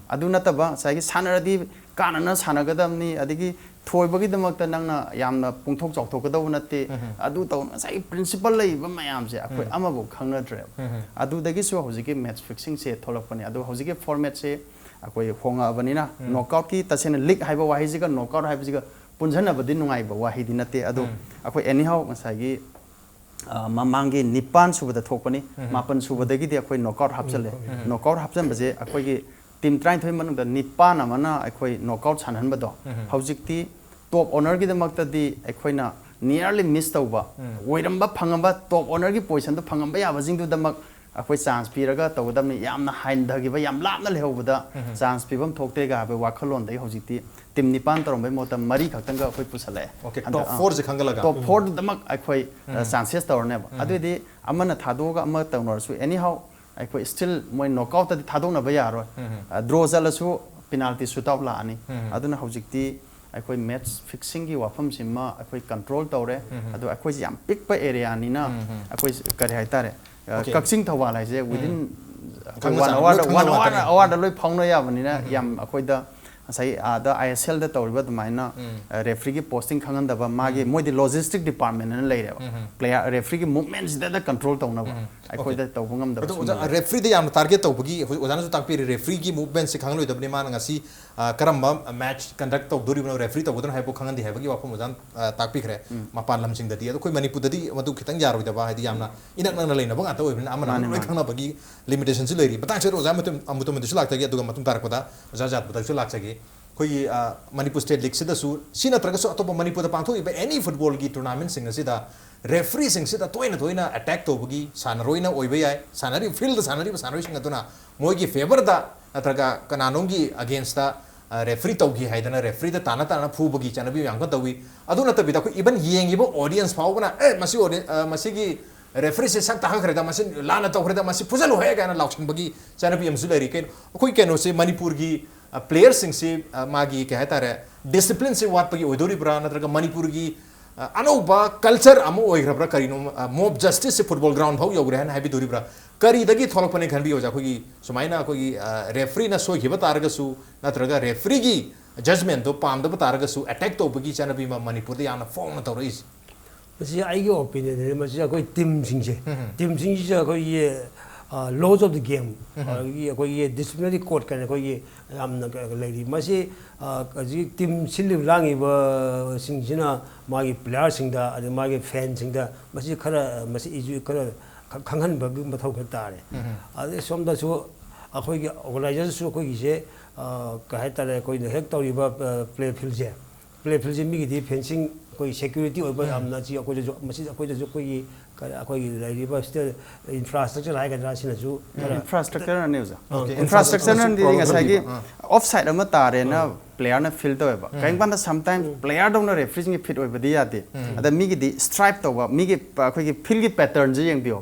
ꯑꯗꯨ ꯅꯠꯇꯕ ꯉꯁꯥꯏꯒꯤ ꯁꯥꯟꯅꯔꯗꯤ ꯀꯥꯟꯅꯅ ꯁꯥꯟꯅꯒꯗꯕꯅꯤ, ꯑꯗꯒꯤ ꯊꯣꯏꯕꯒꯤꯗꯃꯛꯇ ꯅꯪꯅ ꯌꯥꯝꯅ ꯄꯨꯡꯊꯣꯛ ꯆꯥꯎꯊꯣꯛꯀꯗꯧꯕ ꯅꯠꯇꯦ꯫ ꯑꯗꯨ ꯇꯧ-, ꯉꯁꯥꯏꯒꯤ ꯄ꯭ꯔꯤꯟꯁꯤꯄꯜ ꯂꯩꯔꯤꯕ ꯃꯌꯥꯝꯁꯦ ꯑꯩꯈꯣꯏ ꯑꯃꯐꯥꯎ ꯈꯪꯅꯗ꯭ꯔꯦꯕ꯫ ꯑꯗꯨꯗꯒꯤꯁꯨ ꯍꯧꯖꯤꯛꯀꯤ ꯃꯦꯠꯆ ꯐꯤꯛꯁꯤꯡꯁꯦ ꯊꯣꯛꯂꯛꯄꯅꯦ꯫ ꯑꯗꯣ ꯍꯧꯖꯤꯛꯀꯤ ꯐꯣꯔꯃꯦꯠꯁꯦ ꯑꯩꯈꯣꯏ ꯍꯣꯡꯉꯛꯑꯕꯅꯤꯅ, ꯅꯣꯛꯑꯥꯎꯠꯀꯤ, ꯇꯁꯦꯡꯅ ꯂꯤꯛ ꯍꯥꯏꯕ ꯋꯥꯍꯩꯁꯤꯒ ꯅꯣꯛꯑꯥꯎꯠ ꯍꯥꯏꯕꯁꯤꯒ ꯄꯨꯟꯁꯤꯟꯅꯕꯗꯤ ꯅꯨꯡꯉꯥꯏꯕ ꯋꯥꯍꯩꯗꯤ ꯅꯠꯇꯦ꯫ ꯑꯗꯣ ꯑꯩꯈꯣꯏ anyhow ꯉꯁꯥꯏꯒꯤ ꯑ, ꯃꯃꯥꯡꯒꯤ ꯅꯤꯄꯥꯟ ꯁꯨꯕꯗ ꯊꯣꯛꯄꯅꯤ꯫ ꯃꯥꯄꯟ ꯁꯨꯕꯗꯒꯤꯗꯤ ꯑꯩꯈꯣꯏ ꯅꯣꯛꯑꯥꯎꯠ ꯍꯥꯞꯆꯜꯂꯦ꯫ ꯅꯣꯛꯑꯥꯎꯠ ꯍꯥꯞꯆꯟꯕꯁꯦ ꯑꯩꯈꯣꯏꯒꯤ ꯇꯤꯝ ꯇꯔꯥꯅꯤꯊꯣꯏ ꯃꯅꯨꯡꯗ ꯅꯤꯄꯥꯟ ꯑꯃꯅ ꯑꯩꯈꯣꯏ ꯅꯣꯛꯑꯥꯎꯠ ꯁꯥꯟꯅꯍꯟꯕꯗꯣ, ꯍꯧꯖꯤꯛꯇꯤ ꯇꯣꯞ ꯑꯣꯅꯔꯒꯤꯗꯃꯛꯇꯗꯤ ꯑꯩꯈꯣꯏꯅ nearly miss ꯇꯧꯕ, ꯑꯣꯏꯔꯝꯕ ꯐꯪꯉꯝꯕ, ꯇꯣꯞ ꯑꯣꯅꯔꯒꯤ ꯄꯣꯖꯤꯁꯟꯗꯣ ꯐꯪꯉꯝꯕ ꯌꯥꯕꯁꯤꯡꯗꯨꯗꯃꯛ ꯑꯩꯈꯣꯏ ꯆꯥꯟꯁ ꯄꯤꯔꯒ ꯇꯧꯒꯗꯕꯅꯤ꯫ ꯌꯥꯝꯅ ꯍꯟꯊꯈꯤꯕ, ꯌꯥꯝ ꯂꯥꯞꯅ ꯂꯩꯍꯧꯕꯗ ꯆꯥꯟꯁ ꯄꯤꯐꯝ ꯊꯣꯛꯇꯦꯒ ꯍꯥꯏꯕꯒꯤ ꯋꯥꯈꯜꯂꯣꯟꯗꯒꯤ ꯍꯧꯖꯤꯛꯇꯤ ꯇꯤꯝ ꯅꯤꯄꯥꯟ ꯇꯧꯔꯝꯕꯩ ꯃꯍꯨꯠꯇ ꯃꯔꯤ ꯈꯛꯇꯪꯒ ꯑꯩꯈꯣꯏ ꯄꯨꯁꯜꯂꯛꯑꯦ꯫ ꯑꯣꯀꯦ, ꯍꯟꯗꯛ, ꯇꯣꯞ ꯑꯥ, ꯐꯣꯔꯁꯦ ꯈꯟꯒꯠꯂꯒ꯫ ꯇꯣꯞ ꯐꯣꯔꯗꯨꯗꯃꯛ ꯑꯩꯈꯣꯏ ꯆꯥꯟꯁꯦꯁ ꯇꯧꯔꯅꯦꯕ꯫ ꯑꯗꯨꯑꯣꯏꯗꯤ ꯑꯃꯅ ꯊꯥꯗꯣꯛꯑꯒ ꯑꯃ ꯇꯧꯅꯔꯁꯨ, ꯑꯦꯅꯤ ꯍꯥꯎ ꯑꯩꯈꯣꯏ ꯁ꯭ꯇꯤꯜ ꯃꯣꯏ ꯅꯣꯛꯑꯥꯎꯠꯇꯗꯤ ꯊꯥꯗꯣꯛꯅꯕ ꯌꯥꯔꯣꯏ꯫ ꯗ꯭ꯔꯣ ꯆꯠꯂꯁꯨ ꯄꯦꯅꯥꯜꯇꯤ ꯁꯨꯠ ꯑꯥꯎꯠ ꯂꯥꯛꯑꯅꯤ꯫ ꯑꯗꯨꯅ ꯍꯧꯖꯤꯛꯇꯤ ꯑꯩꯈꯣꯏ ꯃꯦꯠꯆ ꯐꯤꯛꯁꯤꯡꯒꯤ ꯋꯥꯐꯝꯁꯤꯃ ꯑꯩꯈꯣꯏ ꯀꯟꯇ꯭ꯔꯣꯜ ꯇꯧꯔꯦ꯫ ꯑꯗꯣ ꯑꯩꯈꯣꯏꯁꯦ ꯌꯥꯝ ꯄꯤꯛꯄ ꯑꯦꯔꯤꯌꯥꯅꯤꯅ ꯑꯩꯈꯣꯏ ꯀꯔꯤ ꯍꯥꯏꯇꯥꯔꯦ, ꯑ, ꯑꯣꯀꯦ꯫ ꯀꯛꯆꯤꯡ ꯊꯧꯕꯥꯜ ꯍꯥꯏꯁꯦ ꯋꯤꯗꯤꯟ ꯈꯪꯅ ꯋꯥꯟ ꯆꯥꯟꯅꯕ ꯑꯋꯥꯔꯗ ꯂꯣꯏ ꯋꯥꯟ ꯈꯪꯅꯕ ꯑꯋꯥꯔꯗ ꯉꯥꯛꯇꯅꯤ꯫ ꯑꯋꯥꯔꯗ ꯂꯣꯏ ꯐꯥꯎꯅ ꯌꯥꯕꯅꯤꯅ ꯌꯥꯝ ꯑꯩꯈꯣꯏꯗ ꯉꯁꯥꯏ ꯑꯥꯗ ꯑꯥꯏ ꯑꯦꯁ ꯑꯦꯜꯗ ꯇꯧꯔꯤꯕ ꯑꯗꯨꯃꯥꯏꯅ, ꯑ, ꯔꯦꯐ꯭ꯔꯤꯒꯤ ꯄꯣꯁꯇꯤꯡ ꯈꯪꯍꯟꯗꯕ, ꯃꯥꯒꯤ ꯃꯣꯏꯗꯤ ꯂꯣꯖꯤꯁꯇꯤꯛ ꯗꯤꯄꯥꯔꯠꯃꯦꯟ ꯑꯅ ꯂꯩꯔꯦꯕ꯫ ꯄ꯭ꯂꯦꯌꯔ ꯔꯦꯐ꯭ꯔꯤꯒꯤ ꯃꯨꯚꯃꯦꯟꯁꯤꯗ ꯀꯟꯇ꯭ꯔꯣꯜ ꯇꯧꯅꯕ ꯑꯩꯈꯣꯏꯗ ꯇꯧꯕ ꯉꯝꯗꯕ ꯑꯗꯣ ꯁꯨꯝꯕ ꯑꯣꯖꯥ, ꯔꯦꯐ꯭ꯔꯤꯗ ꯌꯥꯝꯅ ꯇꯥꯔꯒꯦꯠ ꯇꯧꯕꯒꯤ, ꯍꯧꯖꯤꯛ ꯑꯣꯖꯥꯅꯁꯨ ꯇꯥꯛꯄꯤꯔꯦ, ꯔꯦꯐ꯭ꯔꯤꯒꯤ ꯃꯨꯚꯃꯦꯟꯠꯁꯦ ꯈꯪꯍꯜꯂꯣꯏꯗꯕꯅꯤ꯫ ꯃꯥꯅ ꯉꯁꯤ, ꯑ, ꯀꯔꯝꯕ ꯃꯦꯠꯆ ꯀꯟꯗꯛ ꯇꯧꯗꯣꯔꯤꯕꯅꯣ, ꯔꯦꯐ꯭ꯔꯤ ꯇꯧꯒꯗꯣꯏꯅꯣ ꯍꯥꯏꯕ ꯈꯪꯍꯟꯗꯦ ꯍꯥꯏꯕꯒꯤ ꯋꯥꯐꯝ ꯑꯣꯖꯥꯅ, ꯑ, ꯇꯥꯛꯄꯤꯈ꯭ꯔꯦ꯫ ꯃꯄꯥꯟ ꯂꯝꯁꯤꯡꯗꯗꯤ꯫ ꯑꯗꯣ ꯑꯩꯈꯣꯏ ꯃꯅꯤꯄꯨꯔꯗꯗꯤ ꯃꯗꯨ ꯈꯤꯇꯪ ꯌꯥꯔꯣꯏꯗꯕ, ꯍꯥꯏꯗꯤ ꯌꯥꯝꯅ ꯏꯅꯛ ꯅꯛꯅ ꯂꯩꯅꯕ ꯉꯥꯛꯇ ꯑꯣꯏꯕꯅꯤꯅ ꯑꯃꯅ ꯑꯃ ꯃꯥꯅꯦ, ꯂꯣꯏ ꯃꯥꯅꯦ꯫ ꯈꯪꯅꯕꯒꯤ ꯂꯤꯃꯤꯇꯦꯁꯟꯁꯨ ꯂꯩꯔꯤ꯫ ꯃꯇꯥꯡꯁꯤꯗ ꯑꯣꯖꯥ ꯃꯇꯨꯝ-, ꯑꯃꯨꯇꯨꯝꯗꯁꯨ ꯂꯥꯛꯆꯒꯦ, ꯑꯗꯨꯒ ꯃꯇꯨꯡ ꯇꯥꯔꯛꯄꯗ ꯑꯣꯖꯥ ꯖꯥꯠꯄꯗꯁꯨ ꯂꯥꯛꯆꯒꯦ꯫ ꯑꯩꯈꯣꯏꯒꯤ, ꯑ, ꯃꯅꯤꯄꯨꯔ ꯁ꯭ꯇꯦꯠ ꯂꯤꯒꯁꯤꯗꯁꯨ, ꯁꯤ ꯅꯠꯇ꯭ꯔꯒꯁꯨ ꯑꯇꯣꯞꯄ ꯃꯅꯤꯄꯨꯔꯗ ꯄꯥꯡꯊꯣꯛꯏꯕ ꯑꯦꯅꯤ ꯐꯨꯠꯕꯣꯜꯒꯤ ꯇꯣꯔꯅꯥꯃꯦꯟꯠꯁꯤꯡ ꯑꯁꯤꯗ ꯔꯦꯐ꯭ꯔꯤꯁꯤꯡꯁꯤꯗ ꯇꯣꯏꯅ ꯇꯣꯏꯅ ꯑꯦꯇꯦꯛ ꯇꯧꯕꯒꯤ, ꯁꯥꯟꯅꯔꯣꯏꯅ ꯑꯣꯏꯕ ꯌꯥꯏ, ꯁꯥꯟꯅꯔꯤꯕ, ꯐꯤꯜꯗ ꯁꯥꯟꯅꯔꯤꯕ ꯁꯥꯟꯅꯔꯣꯏꯁꯤꯡ ꯑꯗꯨꯅ ꯃꯣꯏꯒꯤ ꯐꯦꯚꯔꯗ ꯅꯠꯇ꯭ꯔꯒ ꯀꯅꯥꯅꯣꯝꯒꯤ ꯑꯒꯦꯟꯁꯇ, ꯑ, ꯔꯦꯐ꯭ꯔꯤ ꯇꯧꯈꯤ ꯍꯥꯏꯗꯅ ꯔꯦꯐ꯭ꯔꯤꯗ ꯇꯥꯟꯅ ꯇꯥꯟꯅ ꯐꯨꯕꯒꯤ ꯆꯠꯅꯕꯤ ꯌꯥꯝ ꯀꯟꯅ ꯇꯧꯏ꯫ ꯑꯗꯨ ꯅꯠꯇꯕꯤꯗ ꯑꯩꯈꯣꯏ ꯏꯚꯟ ꯌꯦꯡꯉꯤꯕ ꯑꯣꯗꯤꯌꯦꯟꯁ ꯐꯥꯎꯕꯅ, "ꯑꯦ, ꯃꯁꯤ ꯑꯣꯗꯤ-, ꯑ, ꯃꯁꯤꯒꯤ ꯔꯦꯐ꯭ꯔꯤꯁꯦ ꯁꯛ ꯇꯥꯛꯈ꯭ꯔꯦꯗ, ꯃꯁꯤ ꯂꯥꯟꯅ ꯇꯧꯈ꯭ꯔꯦꯗ, ꯃꯁꯤ ꯐꯨꯖꯜꯂꯨꯍꯦ" ꯀꯥꯏꯅ ꯂꯥꯎꯁꯟꯕꯒꯤ ꯆꯠꯅꯕꯤ ꯑꯃꯁꯨ ꯂꯩꯔꯤ꯫ ꯀꯩꯅꯣ, ꯑꯩꯈꯣꯏ ꯀꯩꯅꯣꯁꯦ, ꯃꯅꯤꯄꯨꯔꯒꯤ, ꯑ, ꯄ꯭ꯂꯦꯌꯔꯁꯤꯡꯁꯤ, ꯑ, ꯃꯥꯒꯤ ꯀꯩ ꯍꯥꯏꯇꯥꯔꯦ, ꯗꯤꯁꯤꯄ꯭ꯂꯤꯟꯁꯤ ꯋꯥꯠꯄꯒꯤ ꯑꯣꯏꯗꯣꯔꯤꯕ꯭ꯔꯥ, ꯅꯠꯇ꯭ꯔꯒ ꯃꯅꯤꯄꯨꯔꯒꯤ, ꯑ, ꯑꯅꯧꯕ ꯀꯜꯆꯔ ꯑꯃ ꯑꯣꯏꯈ꯭ꯔꯕ꯭ꯔꯥ, ꯀꯔꯤꯅꯣ, ꯑ, ꯃꯣꯕ ꯖꯁꯇꯤꯁꯁꯤ ꯐꯨꯠꯕꯣꯜ ꯒ꯭ꯔꯥꯎꯟ ꯐꯥꯎ ꯌꯧꯈ꯭ꯔꯦ ꯍꯥꯏꯅ ꯍꯥꯏꯕꯤꯗꯣꯔꯤꯕ꯭ꯔꯥ? ꯀꯔꯤꯗꯒꯤ ꯊꯣꯛꯂꯛꯄꯅꯦ ꯈꯟꯕꯤꯌꯣ ꯑꯣꯖꯥ? ꯑꯩꯈꯣꯏꯒꯤ ꯁꯨꯃꯥꯏꯅ ꯑꯩꯈꯣꯏꯒꯤ, ꯑ, ꯔꯦꯐ꯭ꯔꯤꯅ ꯁꯣꯏꯈꯤꯕ ꯇꯥꯔꯒꯁꯨ, ꯅꯠꯇ꯭ꯔꯒ ꯔꯦꯐ꯭ꯔꯤꯒꯤ ꯖꯖꯃꯦꯟꯗꯣ ꯄꯥꯝꯗꯕ ꯇꯥꯔꯒꯁꯨ ꯑꯦꯇꯦꯛ ꯇꯧꯕꯒꯤ ꯆꯠꯅꯕꯤ ꯑꯃ ꯃꯅꯤꯄꯨꯔꯗ ꯌꯥꯝꯅ ꯐꯣꯡꯅ ꯇꯧꯔꯛꯏꯁꯦ? ꯃꯁꯤ ꯑꯩꯒꯤ ꯑꯣꯄꯤꯅꯤꯌꯟꯅꯤ꯫ ꯃꯁꯤ ꯑꯩꯈꯣꯏ ꯇꯤꯝꯁꯤꯡꯁꯦ, ꯎꯝ꯫ ꯇꯤꯝꯁꯤꯡꯁꯤꯗ ꯑꯩꯈꯣꯏꯒꯤ, ꯑ, laws of the game, ꯎꯝ꯫ ꯑꯗꯒꯤ ꯑꯩꯈꯣꯏꯒꯤ ꯗꯤꯁꯤꯄ꯭ꯂꯤꯅꯔꯤ ꯀꯣꯗ ꯀꯥꯏꯅ ꯑꯩꯈꯣꯏꯒꯤ ꯌꯥꯝꯅ ꯀ-, ꯂꯩꯔꯤ꯫ ꯃꯁꯤ, ꯑ, ꯍꯧꯖꯤꯛ ꯇꯤꯝ ꯁꯤꯜꯂꯤꯕ ꯂꯥꯡꯉꯤꯕꯁꯤꯡꯁꯤꯅ ꯃꯥꯒꯤ ꯄ꯭ꯂꯦꯌꯥꯔꯁꯤꯡꯗ, ꯑꯗꯩ ꯃꯥꯒꯤ ꯐꯦꯟꯁꯤꯡꯗ ꯃꯁꯤ ꯈꯔ, ꯃꯁꯤ ꯏꯖꯨ-, ꯈꯔ ꯈ-, ꯈꯪꯍꯟꯕꯒꯤ ꯃꯊꯧ ꯈꯔ ꯇꯥꯔꯦ꯫ ꯎꯝ꯫ ꯑꯗꯩ ꯁꯣꯝꯗꯁꯨ ꯑꯩꯈꯣꯏꯒꯤ ꯑꯣꯔꯒꯅꯥꯏꯖꯔꯁꯨ ꯑꯩꯈꯣꯏꯒꯤꯁꯦ, ꯑ, ꯀꯩ ꯍꯥꯏꯇꯥꯔꯦ, ꯑꯩꯈꯣꯏꯅ ꯍꯦꯛ ꯇꯧꯔꯤꯕ, ꯑ, ꯄ꯭ꯂꯦ ꯐꯤꯜꯁꯦ, ꯄ꯭ꯂꯦ ꯐꯤꯜꯁꯦ ꯃꯤꯒꯤꯗꯤ ꯐꯦꯟꯁꯤꯡ, ꯑꯩꯈꯣꯏ ꯁꯦꯀ꯭ꯌꯨꯔꯤꯇꯤ ꯑꯣꯏꯕ ꯎꯝ꯫ ꯌꯥꯝꯅ ꯁꯤ ꯑꯩꯈꯣꯏꯗꯁꯨ, ꯃꯁꯤ ꯑꯩꯈꯣꯏꯗꯁꯨ ꯑꯩꯈꯣꯏꯒꯤ ꯀ- ꯑꯩꯈꯣꯏꯒꯤ ꯂꯩꯔꯤꯕ ꯁꯤꯗ ꯏꯟꯐ꯭ꯔꯥꯁ꯭ꯇ꯭ꯔꯛꯆꯔ ꯍꯥꯏꯒꯗ꯭ꯔꯥ, ꯁꯤꯅꯁꯨ ꯈꯔ ꯏꯟꯐ꯭ꯔꯥꯁ꯭ꯇ꯭ꯔꯛꯆꯔꯅꯤ ꯑꯣꯖꯥ꯫ Okay, ꯏꯟꯐ꯭ꯔꯥꯁ꯭ꯇ꯭ꯔꯛꯆꯔꯅꯗꯤ infrastructure ꯉꯁꯥꯏꯒꯤ problem. ꯑꯣꯐ ꯁꯥꯏꯠ ꯑꯃ ꯇꯥꯔꯦꯅ ꯄ꯭ꯂꯦꯌꯔꯅ ꯐꯤꯜ ꯇꯧꯋꯦꯕ꯫ ꯀꯔꯤꯒꯨꯝꯕ ꯀꯥꯟꯗ ꯁꯝꯇꯥꯏꯝ ꯄ꯭ꯂꯦꯌꯔꯗꯧꯅ ꯔꯦꯐ꯭ꯔꯤꯁꯤꯡꯒꯤ ꯐꯤꯠ ꯑꯣꯏꯕꯗꯤ ꯌꯥꯗꯦ꯫ ꯑꯗ ꯃꯤꯒꯤꯗꯤ ꯁ꯭ꯇ꯭ꯔꯥꯏꯞ ꯇꯧꯕ, ꯃꯤꯒꯤ ꯄ- ꯑꯩꯈꯣꯏꯒꯤ ꯐꯤꯜꯒꯤ ꯄꯦꯇꯔꯟꯁꯦ ꯌꯦꯡꯕꯤꯌꯣ꯫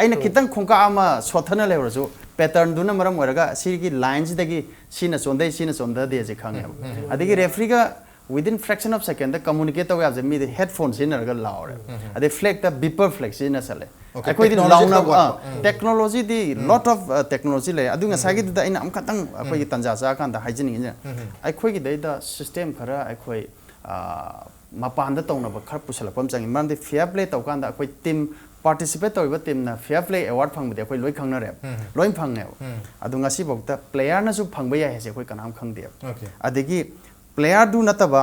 ꯑꯩꯅ ꯈꯤꯇꯪ ꯈꯣꯡꯀꯥꯞ ꯑꯃ ꯁꯣꯠꯊꯅ ꯂꯩꯔꯁꯨ, ꯄꯦꯇꯔꯟꯗꯨꯅ ꯃꯔꯝ ꯑꯣꯏꯔꯒ ꯁꯤꯒꯤ ꯂꯥꯏꯟꯁꯤꯗꯒꯤ ꯁꯤꯅ ꯆꯣꯟꯊꯩ, ꯁꯤꯅ ꯆꯣꯟꯊꯗꯦꯁꯦ ꯈꯪꯉꯦꯕ꯫ ꯑꯗꯒꯤ ꯔꯦꯐ꯭ꯔꯤꯒ within fraction of second communicate ꯇꯧꯕ ꯌꯥꯕꯁꯦ ꯃꯤꯗꯤ ꯍꯦꯗꯐꯣꯟ ꯁꯤꯖꯤꯟꯅꯔꯒ ꯂꯥꯎꯔꯦ꯫ ꯑꯗꯩ ꯐ꯭ꯂꯦꯛꯇ ꯕꯤꯄꯔ ꯐ꯭ꯂꯦꯛ ꯁꯤꯖꯤꯟꯅꯁꯜꯂꯦ꯫ Okay, ꯑꯩꯈꯣꯏꯗꯤ technology ꯈꯔ ꯂꯥꯎꯅꯕ ꯋꯥꯠꯄ꯫ ꯇꯦꯛꯅꯣꯂꯣꯖꯤꯗꯤ ꯂꯣꯠ ꯑꯣꯐ ꯇꯦꯛꯅꯣꯂꯣꯖꯤ ꯂꯩ꯫ ꯑꯗꯨ ꯉꯁꯥꯏꯒꯤꯗꯨꯗ ꯑꯩꯅ ꯑꯃꯈꯛꯇꯪ ꯑꯩꯈꯣꯏꯒꯤ ꯇꯟꯖꯥ ꯆꯥꯔꯀꯥꯟꯗ ꯍꯥꯏꯖꯅꯤꯡꯉꯤꯁꯦ, ꯑꯩꯈꯣꯏꯒꯤꯗꯩꯗ ꯁꯤꯁꯇꯦꯝ ꯈꯔ ꯑꯩꯈꯣꯏ ꯑ, ꯃꯄꯥꯟꯗ ꯇꯧꯅꯕ ꯈꯔ ꯄꯨꯁꯜꯂꯛꯄ ꯑꯃ ꯆꯪꯉꯤ꯫ ꯃꯔꯝꯗꯤ ꯐꯤꯌꯔ ꯄ꯭ꯂꯦ ꯇꯧꯀꯥꯟꯗ ꯑꯩꯈꯣꯏ ꯇꯤꯝ, ꯄꯥꯔꯇꯤꯁꯤꯄꯦꯠ ꯇꯧꯔꯤꯕ ꯇꯤꯝꯅ ꯐꯤꯌꯔ ꯄ꯭ꯂꯦ ꯑꯦꯋꯥꯔꯗ ꯐꯪꯕꯗꯤ ꯑꯩꯈꯣꯏ ꯂꯣꯏ ꯈꯪꯅꯔꯦꯕ, ꯂꯣꯏ ꯐꯪꯉꯦꯕ꯫ ꯑꯗꯣ ꯉꯁꯤꯐꯥꯎꯗ ꯄ꯭ꯂꯦꯌꯔꯅꯁꯨ ꯐꯪꯕ ꯌꯥꯏ ꯍꯥꯏꯁꯦ ꯑꯩꯈꯣꯏ ꯀꯅꯥꯝ ꯈꯪꯗꯦꯕ꯫ Okay. ꯑꯗꯒꯤ ꯄ꯭ꯂꯦꯌꯔꯗꯨ ꯅꯠꯇꯕ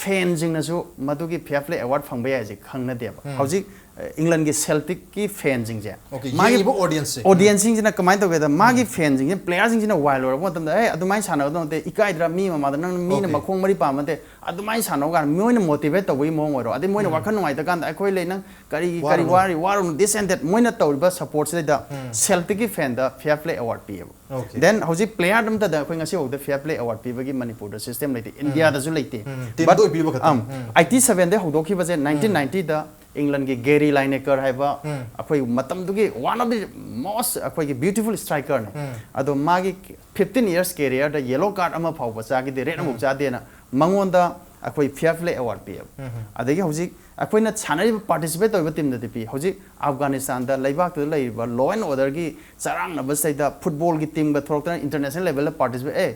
ꯐꯦꯟꯁꯤꯡꯅꯁꯨ ꯃꯗꯨꯒꯤ ꯐꯤꯌꯔ ꯄ꯭ꯂꯦ ꯑꯦꯋꯥꯔꯗ ꯐꯪꯕ ꯌꯥꯏ ꯍꯥꯏꯁꯦ ꯈꯪꯅꯗꯦꯕ꯫ ꯍꯧꯖꯤꯛ ꯑ, ꯏꯪꯂꯟꯒꯤ ꯁꯦꯜꯇꯤꯛꯀꯤ ꯐꯦꯟꯁꯤꯡꯁꯦ, Okay, ꯃꯥꯒꯤ ꯌꯦꯡꯉꯤꯕ audience ꯁꯦ꯫ ꯑꯣꯗꯤꯌꯟꯁꯁꯤꯡꯁꯤꯅ ꯀꯃꯥꯏꯅ ꯇꯧꯒꯦꯗ, ꯃꯥꯒꯤ ꯐꯦꯟꯁꯤꯡꯁꯤꯅ ꯄ꯭ꯂꯦꯌꯔꯁꯤꯡꯁꯤꯅ ꯋꯥꯏꯜ ꯑꯣꯏꯔꯛꯄ ꯃꯇꯝꯗ, "ꯑꯦ, ꯑꯗꯨꯃꯥꯏꯅ ꯁꯥꯟꯅꯒꯗꯧ ꯅꯠꯇꯦ, ꯏꯀꯥꯏꯗ꯭ꯔꯥ, ꯃꯤ ꯃꯃꯥꯡꯗ ꯅꯪ ꯃꯤꯅ Okay. ꯃꯈꯣꯡ ꯃꯔꯤ ꯄꯥꯟꯕ ꯅꯠꯇꯦ, ꯑꯗꯨꯃꯥꯏꯅ ꯁꯥꯟꯅꯧ" ꯀꯥꯏꯅ ꯃꯣꯏꯅ ꯃꯣꯇꯤꯚꯦꯠ ꯇꯧꯕꯒꯤ ꯃꯑꯣꯡ ꯑꯣꯏꯔꯣ, ꯑꯗꯩ ꯃꯣꯏꯅ ꯋꯥꯈꯜ ꯅꯨꯡꯉꯥꯏꯇ ꯀꯥꯟꯗ, "ꯑꯩꯈꯣꯏ ꯂꯩ, ꯅꯪ ꯀꯔꯤ ꯀꯔꯤ ꯋꯥꯔꯨꯅꯨ꯫ ꯋꯥꯔꯤ ꯋꯥꯔꯨꯅꯨ, this and that" ꯃꯣꯏꯅ ꯇꯧꯔꯤꯕ ꯁꯞꯄꯣꯔꯠꯁꯤꯗꯩꯗ ꯁꯦꯜꯇꯤꯛꯀꯤ ꯐꯦꯟꯗ ꯐꯤꯌꯔ ꯄ꯭ꯂꯦ ꯑꯦꯋꯥꯔꯗ ꯄꯤꯌꯦꯕ꯫ Okay. Then ꯍꯧꯖꯤꯛ ꯄ꯭ꯂꯦꯌꯔ ꯑꯝꯇꯗ ꯑꯩꯈꯣꯏ ꯉꯁꯤ ꯐꯥꯎꯗ ꯐꯤꯌꯔ ꯄ꯭ꯂꯦ ꯑꯦꯋꯥꯔꯗ ꯄꯤꯕꯒꯤ ꯃꯅꯤꯄꯨꯔꯗ ꯁꯤꯁꯇꯦꯝ ꯂꯩꯇꯦ, ꯏꯟꯗꯤꯌꯥꯗꯁꯨ ꯂꯩꯇꯦ꯫ ꯇꯤꯝꯗ But, ꯑꯣꯏꯕꯤꯕ ꯈꯛꯇꯪ꯫ ꯑꯝ, ꯑꯩꯠꯇꯤ ꯁꯚꯦꯟꯗꯩ ꯍꯧꯗꯣꯛꯈꯤꯕꯁꯦ, ꯅꯥꯏꯟꯇꯤꯟ ꯅꯥꯏꯟꯇꯤꯗ ꯏꯪꯂꯟꯒꯤ ꯒꯦꯔꯤ ꯂꯥꯏꯅꯦꯀꯔ ꯍꯥꯏꯕ ꯑꯩꯈꯣꯏ ꯃꯇꯝꯗꯨꯒꯤ one of the most ꯑꯩꯈꯣꯏꯒꯤ beautiful strikerꯅꯦ꯫ ꯑꯗꯣ ꯃꯥꯒꯤ fifteen years careerꯗ ꯌꯦꯂꯣ ꯀꯥꯔꯗ ꯑꯃ ꯐꯥꯎꯕ ꯆꯥꯈꯤꯗꯦ, ꯔꯦꯗ ꯑꯃꯐꯥꯎ ꯆꯥꯗꯦꯅ ꯃꯉꯣꯟꯗ ꯑꯩꯈꯣꯏ ꯐꯤꯌꯔ ꯄ꯭ꯂꯦ ꯑꯦꯋꯥꯔꯗ ꯄꯤꯌꯦꯕ꯫ ꯑꯗꯒꯤ ꯍꯧꯖꯤꯛ ꯑꯩꯈꯣꯏꯅ ꯁꯥꯟꯅꯔꯤꯕ, ꯄꯥꯔꯇꯤꯁꯤꯄꯦꯠ ꯇꯧꯔꯤꯕ ꯇꯤꯝꯗꯗꯤ ꯄꯤ꯫ ꯍꯧꯖꯤꯛ ꯑꯐꯒꯥꯅꯤꯁꯇꯥꯟꯗ ꯂꯩꯕꯥꯛꯇꯨꯗ ꯂꯩꯔꯤꯕ ꯂꯣ ꯑꯦꯟ ꯑꯣꯔꯗꯔꯒꯤ ꯆꯔꯥꯡꯅꯕꯁꯤꯗꯩꯗ ꯐꯨꯠꯕꯣꯜꯒꯤ ꯇꯤꯝꯒ ꯊꯣꯛꯂꯛꯇꯅ ꯏꯟꯇꯔꯅꯦꯁꯅꯦꯜ ꯂꯦꯚꯦꯜꯗ ꯄꯥꯔꯇꯤꯁꯤꯄꯦꯠ, ꯑꯦ,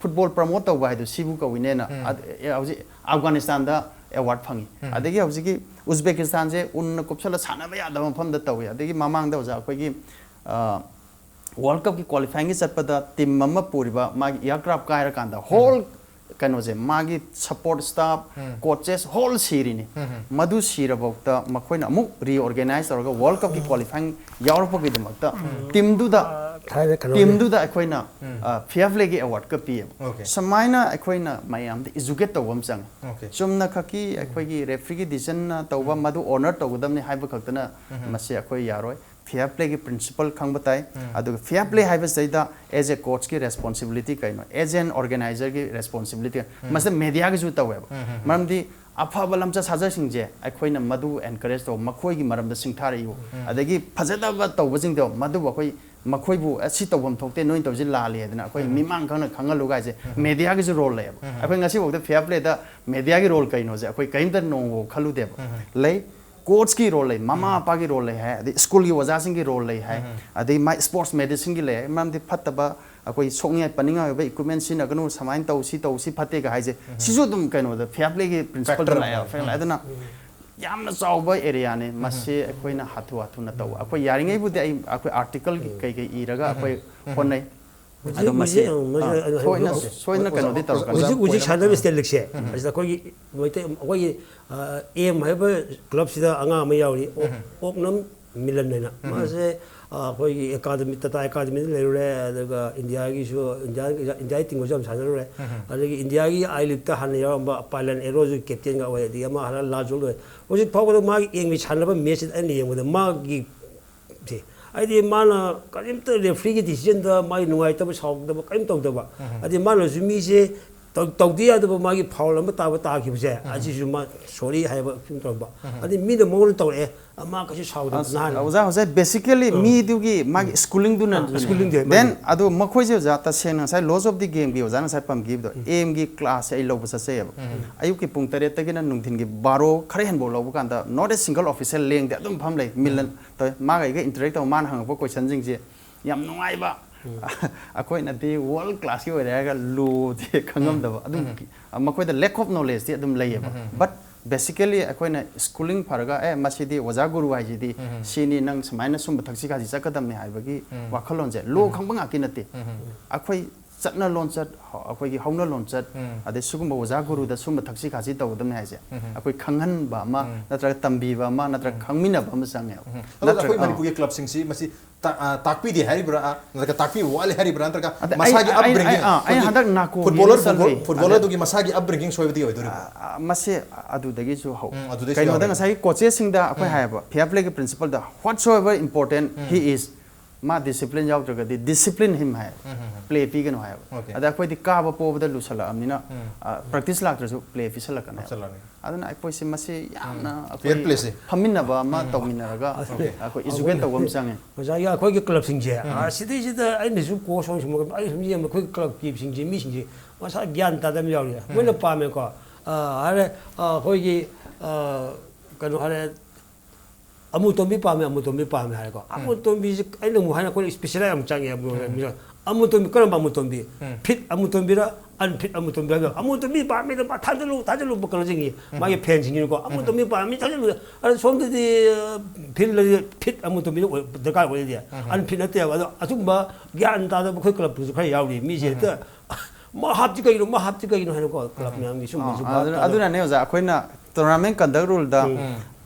ꯐꯨꯠꯕꯣꯜ ꯄ꯭ꯔꯃꯣꯠ ꯇꯧꯕ ꯍꯥꯏꯗꯣ ꯁꯤꯕꯨ ꯀꯧꯏꯅꯦꯅ꯫ ꯑꯗ-, ꯑꯦ, ꯍꯧꯖꯤꯛ ꯑꯐꯒꯥꯅꯤꯁꯇꯥꯟꯗ ꯑꯦꯋꯥꯔꯗ ꯐꯪꯉꯤ꯫ ꯑꯗꯒꯤ ꯍꯧꯖꯤꯛꯀꯤ ꯎꯖꯕꯦꯀꯤꯁꯇꯥꯟꯁꯦ ꯎꯟꯅ ꯀꯨꯞꯁꯜꯂ ꯁꯥꯟꯅꯕ ꯌꯥꯗꯕ ꯃꯐꯝꯗ ꯇꯧꯏ꯫ ꯑꯗꯒꯤ ꯃꯃꯥꯡꯗ ꯑꯣꯖꯥ ꯑꯩꯈꯣꯏꯒꯤ, ꯑ, ꯋꯥꯔꯜ ꯀꯞꯀꯤ ꯀ꯭ꯋꯥꯂꯤꯐꯥꯏꯡꯒꯤ ꯆꯠꯄꯗ ꯇꯤꯝ ꯑꯃ ꯄꯨꯔꯤꯕ ꯃꯥꯒꯤ ꯑꯦꯌꯥꯔꯀ꯭ꯔꯥꯐ ꯀꯥꯏꯔꯀꯥꯟꯗ ꯍꯣꯜ ꯀꯩꯅꯣꯁꯦ, ꯃꯥꯒꯤ support staff, coaches whole ꯁꯤꯔꯤꯅꯤ꯫ ꯃꯗꯨ ꯁꯤꯔꯐꯥꯎꯗ ꯃꯈꯣꯏꯅ ꯑꯃꯨꯛ reorganize ꯇꯧꯔꯒ World Cupꯀꯤ qualifying ꯌꯥꯎꯔꯛꯄꯒꯤꯗꯃꯛꯇ teamꯗꯨꯗ, ꯊꯥꯏꯅ ꯀꯩꯅꯣꯒꯤ teamꯗꯨꯗ ꯑꯩꯈꯣꯏꯅ fair playꯒꯤ awardꯀ ꯄꯤꯌꯦꯕ꯫ Okay. ꯁꯨꯃꯥꯏꯅ ꯑꯩꯈꯣꯏꯅ ꯃꯌꯥꯝꯗ educate ꯇꯧꯕ ꯑꯃ ꯆꯪꯉꯦ꯫ Okay. ꯆꯨꯝꯅ ꯈꯛꯀꯤ ꯑꯩꯈꯣꯏꯒꯤ refereeꯒꯤ decisionꯅ ꯇꯧꯕ, ꯃꯗꯨ honour ꯇꯧꯒꯗꯕꯅꯤ ꯍꯥꯏꯕ ꯈꯛꯇꯅ ꯃꯁꯤ ꯑꯩꯈꯣꯏ ꯌꯥꯔꯣꯏ꯫ Fair playꯒꯤ principle ꯈꯪꯕ ꯇꯥꯏ꯫ ꯑꯗꯨꯒ fair play ꯍꯥꯏꯕꯁꯤꯗꯩꯗ as a coachꯀꯤ responsibility ꯀꯩꯅꯣ, as an organizerꯒꯤ responsibility ꯀꯩꯅꯣ, ꯃꯁꯤꯗ mediaꯒꯤꯁꯨ ꯇꯧꯋꯦꯕ꯫ ꯃꯔꯝꯗꯤ ꯑꯐꯕ ꯂꯝꯆꯠ ꯁꯥꯖꯠꯁꯤꯡꯁꯦ ꯑꯩꯈꯣꯏꯅ ꯃꯗꯨ encourage ꯇꯧꯕ, ꯃꯈꯣꯏꯒꯤ ꯃꯔꯝꯗ ꯁꯤꯡꯊꯥꯔꯛꯏꯕ, ꯑꯗꯒꯤ ꯐꯖꯗꯕ ꯇꯧꯕꯁꯤꯡꯗꯣ ꯃꯗꯨꯕꯨ ꯑꯩꯈꯣꯏ, ꯃꯈꯣꯏꯕꯨ "ꯑꯁꯤ ꯇꯧꯐꯝ ꯊꯣꯛꯇꯦ, ꯅꯣꯏꯅ ꯇꯧꯔꯤꯁꯤ ꯂꯥꯜꯂꯤ" ꯍꯥꯏꯗꯅ ꯑꯩꯈꯣꯏ ꯃꯤꯃꯥꯡ ꯈꯪꯅ ꯈꯪꯍꯜꯂꯨꯒ ꯍꯥꯏꯁꯦ mediaꯒꯤꯁꯨ role ꯂꯩꯌꯦꯕ꯫ ꯑꯩꯈꯣꯏ ꯉꯁꯤꯐꯥꯎꯗ fair playꯗ mediaꯒꯤ role ꯀꯩꯅꯣꯁꯦ ꯑꯩꯈꯣꯏ ꯀꯔꯤꯝꯇ ꯅꯣꯡꯃꯐꯥꯎ ꯈꯜꯂꯨꯗꯦꯕ꯫ ꯂꯩ, coachꯀꯤ role ꯂꯩ, ꯃꯃꯥ ꯃꯄꯥꯒꯤ role ꯂꯩ ꯍꯥꯏ, ꯑꯗꯩ schoolꯒꯤ ꯑꯣꯖꯥꯁꯤꯡꯒꯤ role ꯂꯩ ꯍꯥꯏ, ꯑꯗꯩ ꯃꯥꯏ sports medicineꯒꯤ ꯂꯩ ꯍꯥꯏ꯫ ꯃꯔꯝꯗꯤ ꯐꯠꯇꯕ, ꯑꯩꯈꯣꯏ ꯁꯣꯛꯅꯤꯡꯉꯥꯏ ꯄꯟꯅꯤꯡꯉꯥꯏ ꯑꯣꯏꯕ equipment ꯁꯤꯖꯤꯟꯅꯒꯅꯨ, ꯁꯨꯃꯥꯏꯅ ꯇꯧ, ꯁꯤ ꯇꯧ, ꯁꯤ ꯐꯠꯇꯦꯒ ꯍꯥꯏꯁꯦ, ꯁꯤꯁꯨ ꯑꯗꯨꯝ ꯀꯩꯅꯣꯗ fair playꯒꯤ principleꯗ Factor ꯂꯥꯛꯑꯦꯕ꯫ ꯑꯃ꯫ Fair play ꯑꯗꯨꯅ ꯌꯥꯝꯅ ꯆꯥꯎꯕ areaꯅꯤ ꯃꯁꯤ꯫ ꯑꯩꯈꯣꯏꯅ ꯍꯥꯊꯨ ꯍꯥꯊꯨꯅ ꯇꯧꯕ, ꯑꯩꯈꯣꯏ ꯌꯥꯔꯤꯉꯩꯕꯨꯗꯤ ꯑꯩ, ꯑꯩꯈꯣꯏ articleꯒꯤ ꯀꯩꯀꯩ ꯏꯔꯒ ꯑꯩꯈꯣꯏ ꯍꯣꯠꯅꯩ꯫ ꯍꯧꯖꯤꯛ ꯑꯗꯣ ꯃꯁꯤ, ꯍꯧꯖꯤꯛ, ꯑ, ꯃꯁꯤ, ꯑ, ꯑ, ꯊꯣꯏꯅ, ꯍꯧꯖꯤꯛ, ꯊꯣꯏꯅ ꯀꯩꯅꯣꯗꯤ ꯇꯧꯔꯛꯀꯅꯤ꯫ ꯍꯧꯖꯤꯛ ꯍꯧꯖꯤꯛ ꯁꯥꯟꯅꯔꯤꯕ state leagueꯁꯦ, ꯃꯁꯤꯗ ꯑꯩꯈꯣꯏꯒꯤ ꯃꯩꯇꯩ, ꯑꯩꯈꯣꯏꯒꯤ, ꯑ, ꯑꯦꯝ ꯍꯥꯏꯕ clubꯁꯤꯗ ꯑꯉꯥꯡ ꯑꯃ ꯌꯥꯎꯔꯤ, ꯑꯣꯛ-, ꯑꯣꯛꯅꯝ ꯃꯤꯂꯟ ꯍꯥꯏꯅ꯫ ꯃꯥꯁꯦ, ꯑ, ꯑꯩꯈꯣꯏꯒꯤ academy, Tata Academyꯗ ꯂꯩꯔꯨꯔꯦ, ꯑꯗꯨꯒ ꯏꯟꯗꯤꯌꯥꯒꯤꯁꯨ, ꯏꯟꯗꯤꯌꯥ, ꯏꯟꯗꯤꯌꯥꯒꯤ teamꯒꯁꯨ ꯌꯥꯝ ꯁꯥꯟꯅꯔꯨꯔꯦ꯫ ꯑꯗꯒꯤ ꯏꯟꯗꯤꯌꯥꯒꯤ I Leagueꯇ ꯍꯥꯟꯅ ꯌꯥꯎꯔꯝꯕ ꯄꯥꯏꯂꯟ ꯑꯦꯔꯣꯁꯨ captainꯒ ꯑꯣꯏ, ꯑꯗꯒꯤ ꯑꯃ ꯍꯥꯟꯅ ꯂꯥꯖꯣꯜ ꯑꯣꯏ꯫ ꯍꯧꯖꯤꯛ ꯐꯥꯎꯕꯗ ꯃꯥꯒꯤ ꯑꯦꯝꯒꯤ ꯁꯥꯟꯅꯕ matchꯁꯤꯗ ꯑꯩꯅ ꯌꯦꯡꯕꯗ ꯃꯥꯒꯤ ꯁꯤ ꯍꯥꯏꯗꯤ ꯃꯥꯅ ꯀꯔꯤꯝꯇ refereeꯒꯤ decisionꯗ ꯃꯥꯒꯤ ꯅꯨꯡꯉꯥꯏꯇꯕ, ꯁꯥꯎꯗꯕ ꯀꯔꯤꯝ ꯇꯧꯗꯕ꯫ ꯍꯥꯏꯗꯤ ꯃꯥꯅꯁꯨ ꯃꯤꯁꯦ ꯇꯧ-, ꯇꯧꯗ ꯌꯥꯗꯕ ꯃꯥꯒꯤ foul ꯑꯃ ꯇꯥꯕ ꯇꯥꯈꯤꯕꯁꯦ, ꯑꯁꯤꯁꯨ ꯃꯥ sorry ꯍꯥꯏꯕ ꯐꯤꯂꯝ ꯇꯧꯔꯝꯕ꯫ ꯍꯥꯏꯗꯤ ꯃꯤꯅ ꯃꯉꯣꯟꯗ ꯇꯧꯔꯛꯑꯦ, ꯑ, ꯃꯥ ꯀꯩꯁꯨ ꯁꯥꯎꯗꯕ ꯑꯁ, ꯅꯍꯥꯟ꯫ ꯑꯣꯖꯥ, ꯑꯣꯖꯥ, basically ꯃꯤꯗꯨꯒꯤ ꯃꯥꯒꯤ schoolingꯗꯨꯅ ꯑ, schoolingꯗꯨ, then ꯃꯥꯒꯤ꯫ ꯑꯗꯨ ꯃꯈꯣꯏꯁꯦ ꯑꯣꯖꯥ ꯇꯁꯦꯡꯅ ꯉꯁꯥꯏ laws of the gameꯒꯤ ꯑꯣꯖꯥꯅ ꯉꯁꯥꯏ ꯄꯟꯈꯤꯕꯗꯣ, aimꯒꯤ classꯁꯦ ꯑꯩ ꯂꯧꯕ ꯆꯠꯆꯩꯌꯦꯕ꯫ ꯑꯌꯨꯛꯀꯤ ꯄꯨꯡ ꯇꯔꯦꯠꯇꯒꯤꯅ ꯅꯨꯡꯊꯤꯟꯒꯤ ꯕꯥꯔꯣ ꯈꯔ ꯍꯦꯟꯐꯧ ꯂꯧꯕ ꯀꯥꯟꯗ not a single official ꯂꯦꯡꯗꯦ, ꯑꯗꯨꯝ ꯐꯝ ꯂꯩ꯫ ꯃꯤꯂꯟ ꯇꯧꯋꯦ꯫ ꯃꯥꯒ ꯑꯩꯒ interact ꯇꯧꯕ, ꯃꯥꯅ ꯍꯪꯉꯛꯄ questionꯁꯤꯡꯁꯦ ꯌꯥꯝ ꯅꯨꯡꯉꯥꯏꯕ꯫ ꯑꯩꯈꯣꯏꯅꯗꯤ world classꯀꯤ ꯑꯣꯏꯔꯦ ꯍꯥꯏꯔꯒ lawꯁꯦ ꯈꯪꯉꯝꯗꯕ꯫ ꯑꯗꯨꯝ ꯃꯈꯣꯏꯗ lack of knowledgeꯇꯤ ꯑꯗꯨꯝ ꯂꯩꯌꯦꯕ꯫ But basically ꯑꯩꯈꯣꯏꯅ schooling ꯐꯔꯒ, "ꯑꯦ, ꯃꯁꯤꯗꯤ ꯑꯣꯖꯥ ꯒꯨꯔꯨ ꯍꯥꯏꯁꯤꯗꯤ ꯁꯤꯅꯤ, ꯅꯪ ꯁꯨꯃꯥꯏꯅ ꯁꯨꯝꯕ ꯊꯛꯁꯤ ꯈꯥꯁꯤ ꯆꯠꯀꯗꯕꯅꯤ" ꯍꯥꯏꯕꯒꯤ ꯋꯥꯈꯜꯂꯣꯟꯁꯦ꯫ Law ꯈꯪꯕ ꯉꯥꯛꯀꯤ ꯅꯠꯇꯦ꯫ ꯑꯩꯈꯣꯏ ꯆꯠꯅ ꯂꯣꯟꯆꯠ, ꯍ-, ꯑꯩꯈꯣꯏꯒꯤ ꯍꯧꯅ ꯂꯣꯟꯆꯠ, ꯎꯝ꯫ ꯑꯗꯩ ꯁꯤꯒꯨꯝꯕ ꯑꯣꯖꯥ ꯒꯨꯔꯨꯗ ꯁꯨꯝꯕ ꯊꯛꯁꯤ ꯈꯥꯁꯤ ꯇꯧꯒꯗꯕꯅꯤ ꯍꯥꯏꯁꯦ, ꯎꯝ꯫ ꯑꯩꯈꯣꯏ ꯈꯪꯍꯟꯕ ꯑꯃ, ꯎꯝ꯫ ꯅꯠꯇ꯭ꯔꯒ ꯇꯝꯕꯤꯕ ꯑꯃ, ꯅꯠꯇ꯭ꯔꯒ ꯎꯝ꯫ ꯈꯪꯃꯤꯟꯅꯕ ꯑꯃ ꯆꯪꯉꯦꯕ꯫ ꯎꯝ꯫ ꯑꯗꯨꯒ ꯑꯩꯈꯣꯏ ꯅꯠꯇ꯭ꯔ-, ꯑꯥ꯫ ꯃꯅꯤꯄꯨꯔꯒꯤ ꯀ꯭ꯂꯕꯁꯤꯡꯁꯤ ꯃꯁꯤ ꯇꯥ-, ꯑ, ꯇꯥꯛꯄꯤꯗꯦ ꯍꯥꯏꯔꯤꯕ꯭ꯔꯥ, ꯑ, ꯅꯠꯇ꯭ꯔꯒ ꯇꯥꯛꯄꯤꯕ ꯋꯥꯠꯂꯤ ꯍꯥꯏꯔꯤꯕ꯭ꯔꯥ, ꯅꯠꯇ꯭ꯔꯒ ꯑꯗ ꯑꯩ, ꯃꯁꯥꯒꯤ ꯑꯩ, ꯑꯩ, upbringing, ꯑꯥ, ꯑꯩ ꯑꯩꯈꯣꯏꯒꯤ ꯍꯟꯗꯛ ꯅꯥꯀꯣꯡ ꯐꯨꯠꯕꯣꯂꯔ ꯌꯦꯡꯉ ꯆꯠꯂꯨꯏ꯫ ꯐꯨꯠꯕꯣ-, ꯐꯨꯠꯕꯣꯂꯔꯗꯨꯒꯤ ꯃꯁꯥꯒꯤ upbringing ꯁꯣꯏꯕꯗꯤ ꯑꯣꯏꯗꯣꯔꯤꯕ꯭ꯔꯥ? ꯑ, ꯑ, ꯃꯁꯤ ꯑꯗꯨꯗꯒꯤꯁꯨ ꯍꯧ-, ꯎꯝ, ꯑꯗꯨꯗꯒꯤꯁꯨ ꯀꯩꯅꯣꯗ ꯌꯥꯎꯔꯦ꯫ ꯉꯁꯥꯏꯒꯤ coachꯁꯤꯡꯗ ꯑꯩꯈꯣꯏ ꯎꯝ꯫ ꯍꯥꯏꯌꯦꯕ, fair playꯒꯤ principleꯗ, "Whatsoever important um. he is, ꯃꯥ discipline ꯌꯥꯎꯗ꯭ꯔꯒꯗꯤ discipline him" ꯍꯥꯏꯌꯦꯕ, ꯎꯝ, ꯎꯝ, ꯎꯝ꯫ "Play ꯄꯤꯒꯅꯨ" ꯍꯥꯏꯌꯦꯕ꯫ Okay꯫ ꯑꯗ ꯑꯩꯈꯣꯏꯗꯤ ꯀꯥꯕ ꯄꯣꯕꯗ ꯂꯨꯁꯜꯂꯛꯑꯕꯅꯤꯅ, ꯎꯝ꯫ ꯑ, practice ꯂꯥꯛꯇ꯭ꯔꯁꯨ play ꯄꯤꯁꯜꯂꯛꯀꯅꯦꯕ꯫ ꯂꯥꯛꯁꯜꯂꯛꯑꯅꯤ꯫ ꯑꯗꯨꯅ ꯑꯩꯈꯣꯏꯁꯦ ꯃꯁꯤ ꯌꯥꯝꯅ ꯎꯝ꯫ ꯑꯩꯈꯣꯏ fair playꯁꯦ꯫ ꯐꯝꯃꯤꯟꯅꯕ ꯑꯃ ꯎꯝ꯫ ꯇꯧꯃꯤꯟꯅꯔꯒ Okay꯫ ꯑꯩꯈꯣꯏ educate ꯇꯧꯕ ꯑꯃ ꯆꯪꯉꯦ꯫ ꯑꯣꯖꯥꯒꯤ ꯑꯩꯈꯣꯏꯒꯤ ꯀ꯭ꯂꯕꯁꯤꯡꯁꯦ, ꯎꯝ꯫ ꯑ, ꯁꯤꯗꯩꯁꯤꯗ ꯑꯩꯅꯁꯨ coach ꯑꯣꯏꯅ ꯁꯨꯝ, ꯑꯩ ꯁꯨꯝ ꯌꯦꯡꯕ ꯑꯩꯈꯣꯏ ꯀ꯭ꯂꯕꯀꯤꯁꯤꯡꯁꯦ, ꯃꯤꯁꯤꯡꯁꯦ ꯃꯁꯥ ꯒ꯭ꯌꯥꯟ ꯇꯥꯗꯕ ꯌꯥꯎꯔꯤ꯫ ꯎꯝ꯫ ꯃꯣꯏꯅ ꯄꯥꯝꯃꯦꯀꯣ꯫ ꯑ, ꯍꯥꯏꯔꯦ, ꯑ, ꯑꯩꯈꯣꯏꯒꯤ, ꯑ, ꯀꯩꯅꯣ ꯍꯥꯏꯔꯦ, ꯑꯃꯨꯇꯣꯝꯕꯤ ꯄꯥꯝꯃꯦ, ꯑꯃꯨꯇꯣꯝꯕꯤ ꯄꯥꯝꯃꯦ ꯍꯥꯏꯔꯦꯀꯣ꯫ ꯎꯝ꯫ ꯑꯃꯨꯇꯣꯝꯕꯤꯁꯦ ꯑꯩꯅ ꯑꯃꯨꯛ ꯍꯥꯏꯅ ꯑꯩꯈꯣꯏ special ꯌꯥꯝ ꯆꯪꯉꯦ꯫ ꯎꯝ꯫ ꯑꯃꯨꯇꯣꯝꯕꯤ, ꯀꯔꯝꯕ ꯑꯃꯨꯇꯣꯝꯕꯤ? ꯎꯝ꯫ Fit ꯑꯃꯨꯇꯣꯝꯕꯤꯔ, unfit ꯑꯃꯨꯇꯣꯝꯕꯤ ꯍꯥꯏꯕ? ꯑꯃꯨꯇꯣꯝꯕꯤ ꯄꯥꯝꯃꯦꯗ, ꯃꯥ ꯊꯥꯖꯜꯂꯨ, ꯊꯥꯖꯜꯂꯨ ꯀꯩꯅꯣꯁꯤꯡꯁꯤ꯫ ꯎꯝ꯫ ꯃꯥꯒꯤ fanꯁꯤꯡꯁꯤꯅꯀꯣ, ꯎꯝ꯫ "ꯑꯃꯨꯇꯣꯝꯕꯤ ꯄꯥꯝꯃꯤ, ꯊꯥꯖꯜꯂꯨ"꯫ ꯑꯗ ꯁꯣꯝꯗꯗꯤ, ꯑ, field fit ꯑꯃꯨꯇꯣꯝꯕꯤꯗ ꯑꯣꯏ-, ꯗꯔꯀꯥꯔ ꯑꯣꯏꯔꯗꯤ꯫ ꯎꯝ꯫ Unfit ꯅꯠꯇꯦꯕ꯫ ꯑꯗꯣ ꯑꯆꯨꯝꯕ ꯒ꯭ꯌꯥꯟ ꯇꯥꯗꯕ ꯑꯩꯈꯣꯏ ꯀ꯭ꯂꯕꯇꯁꯨ ꯈꯔ ꯌꯥꯎꯔꯤ꯫ ꯃꯤꯁꯦ ꯎꯝ꯫ ꯍꯦꯛꯇ "ꯃꯥ ꯍꯥꯞꯇꯤ ꯀꯩꯒꯤꯅꯣ? ꯃꯥ ꯍꯥꯞꯇꯤ ꯀꯩꯒꯤꯅꯣ?" ꯍꯥꯏꯅꯀꯣ, ꯀ꯭ꯂꯕ ꯎꯝ꯫ ꯃꯌꯥꯝꯒꯤ ꯁꯨꯝꯕꯁꯨ ꯑꯥ, ꯚꯥꯞ ꯑꯗꯨꯅ-, ꯇꯥꯗꯕ꯫ ꯑꯗꯨꯅꯅꯦ ꯑꯣꯖꯥ, ꯑꯩꯈꯣꯏꯅ tournament conduct ruleꯗ ꯎꯝ꯫ ꯎꯝ꯫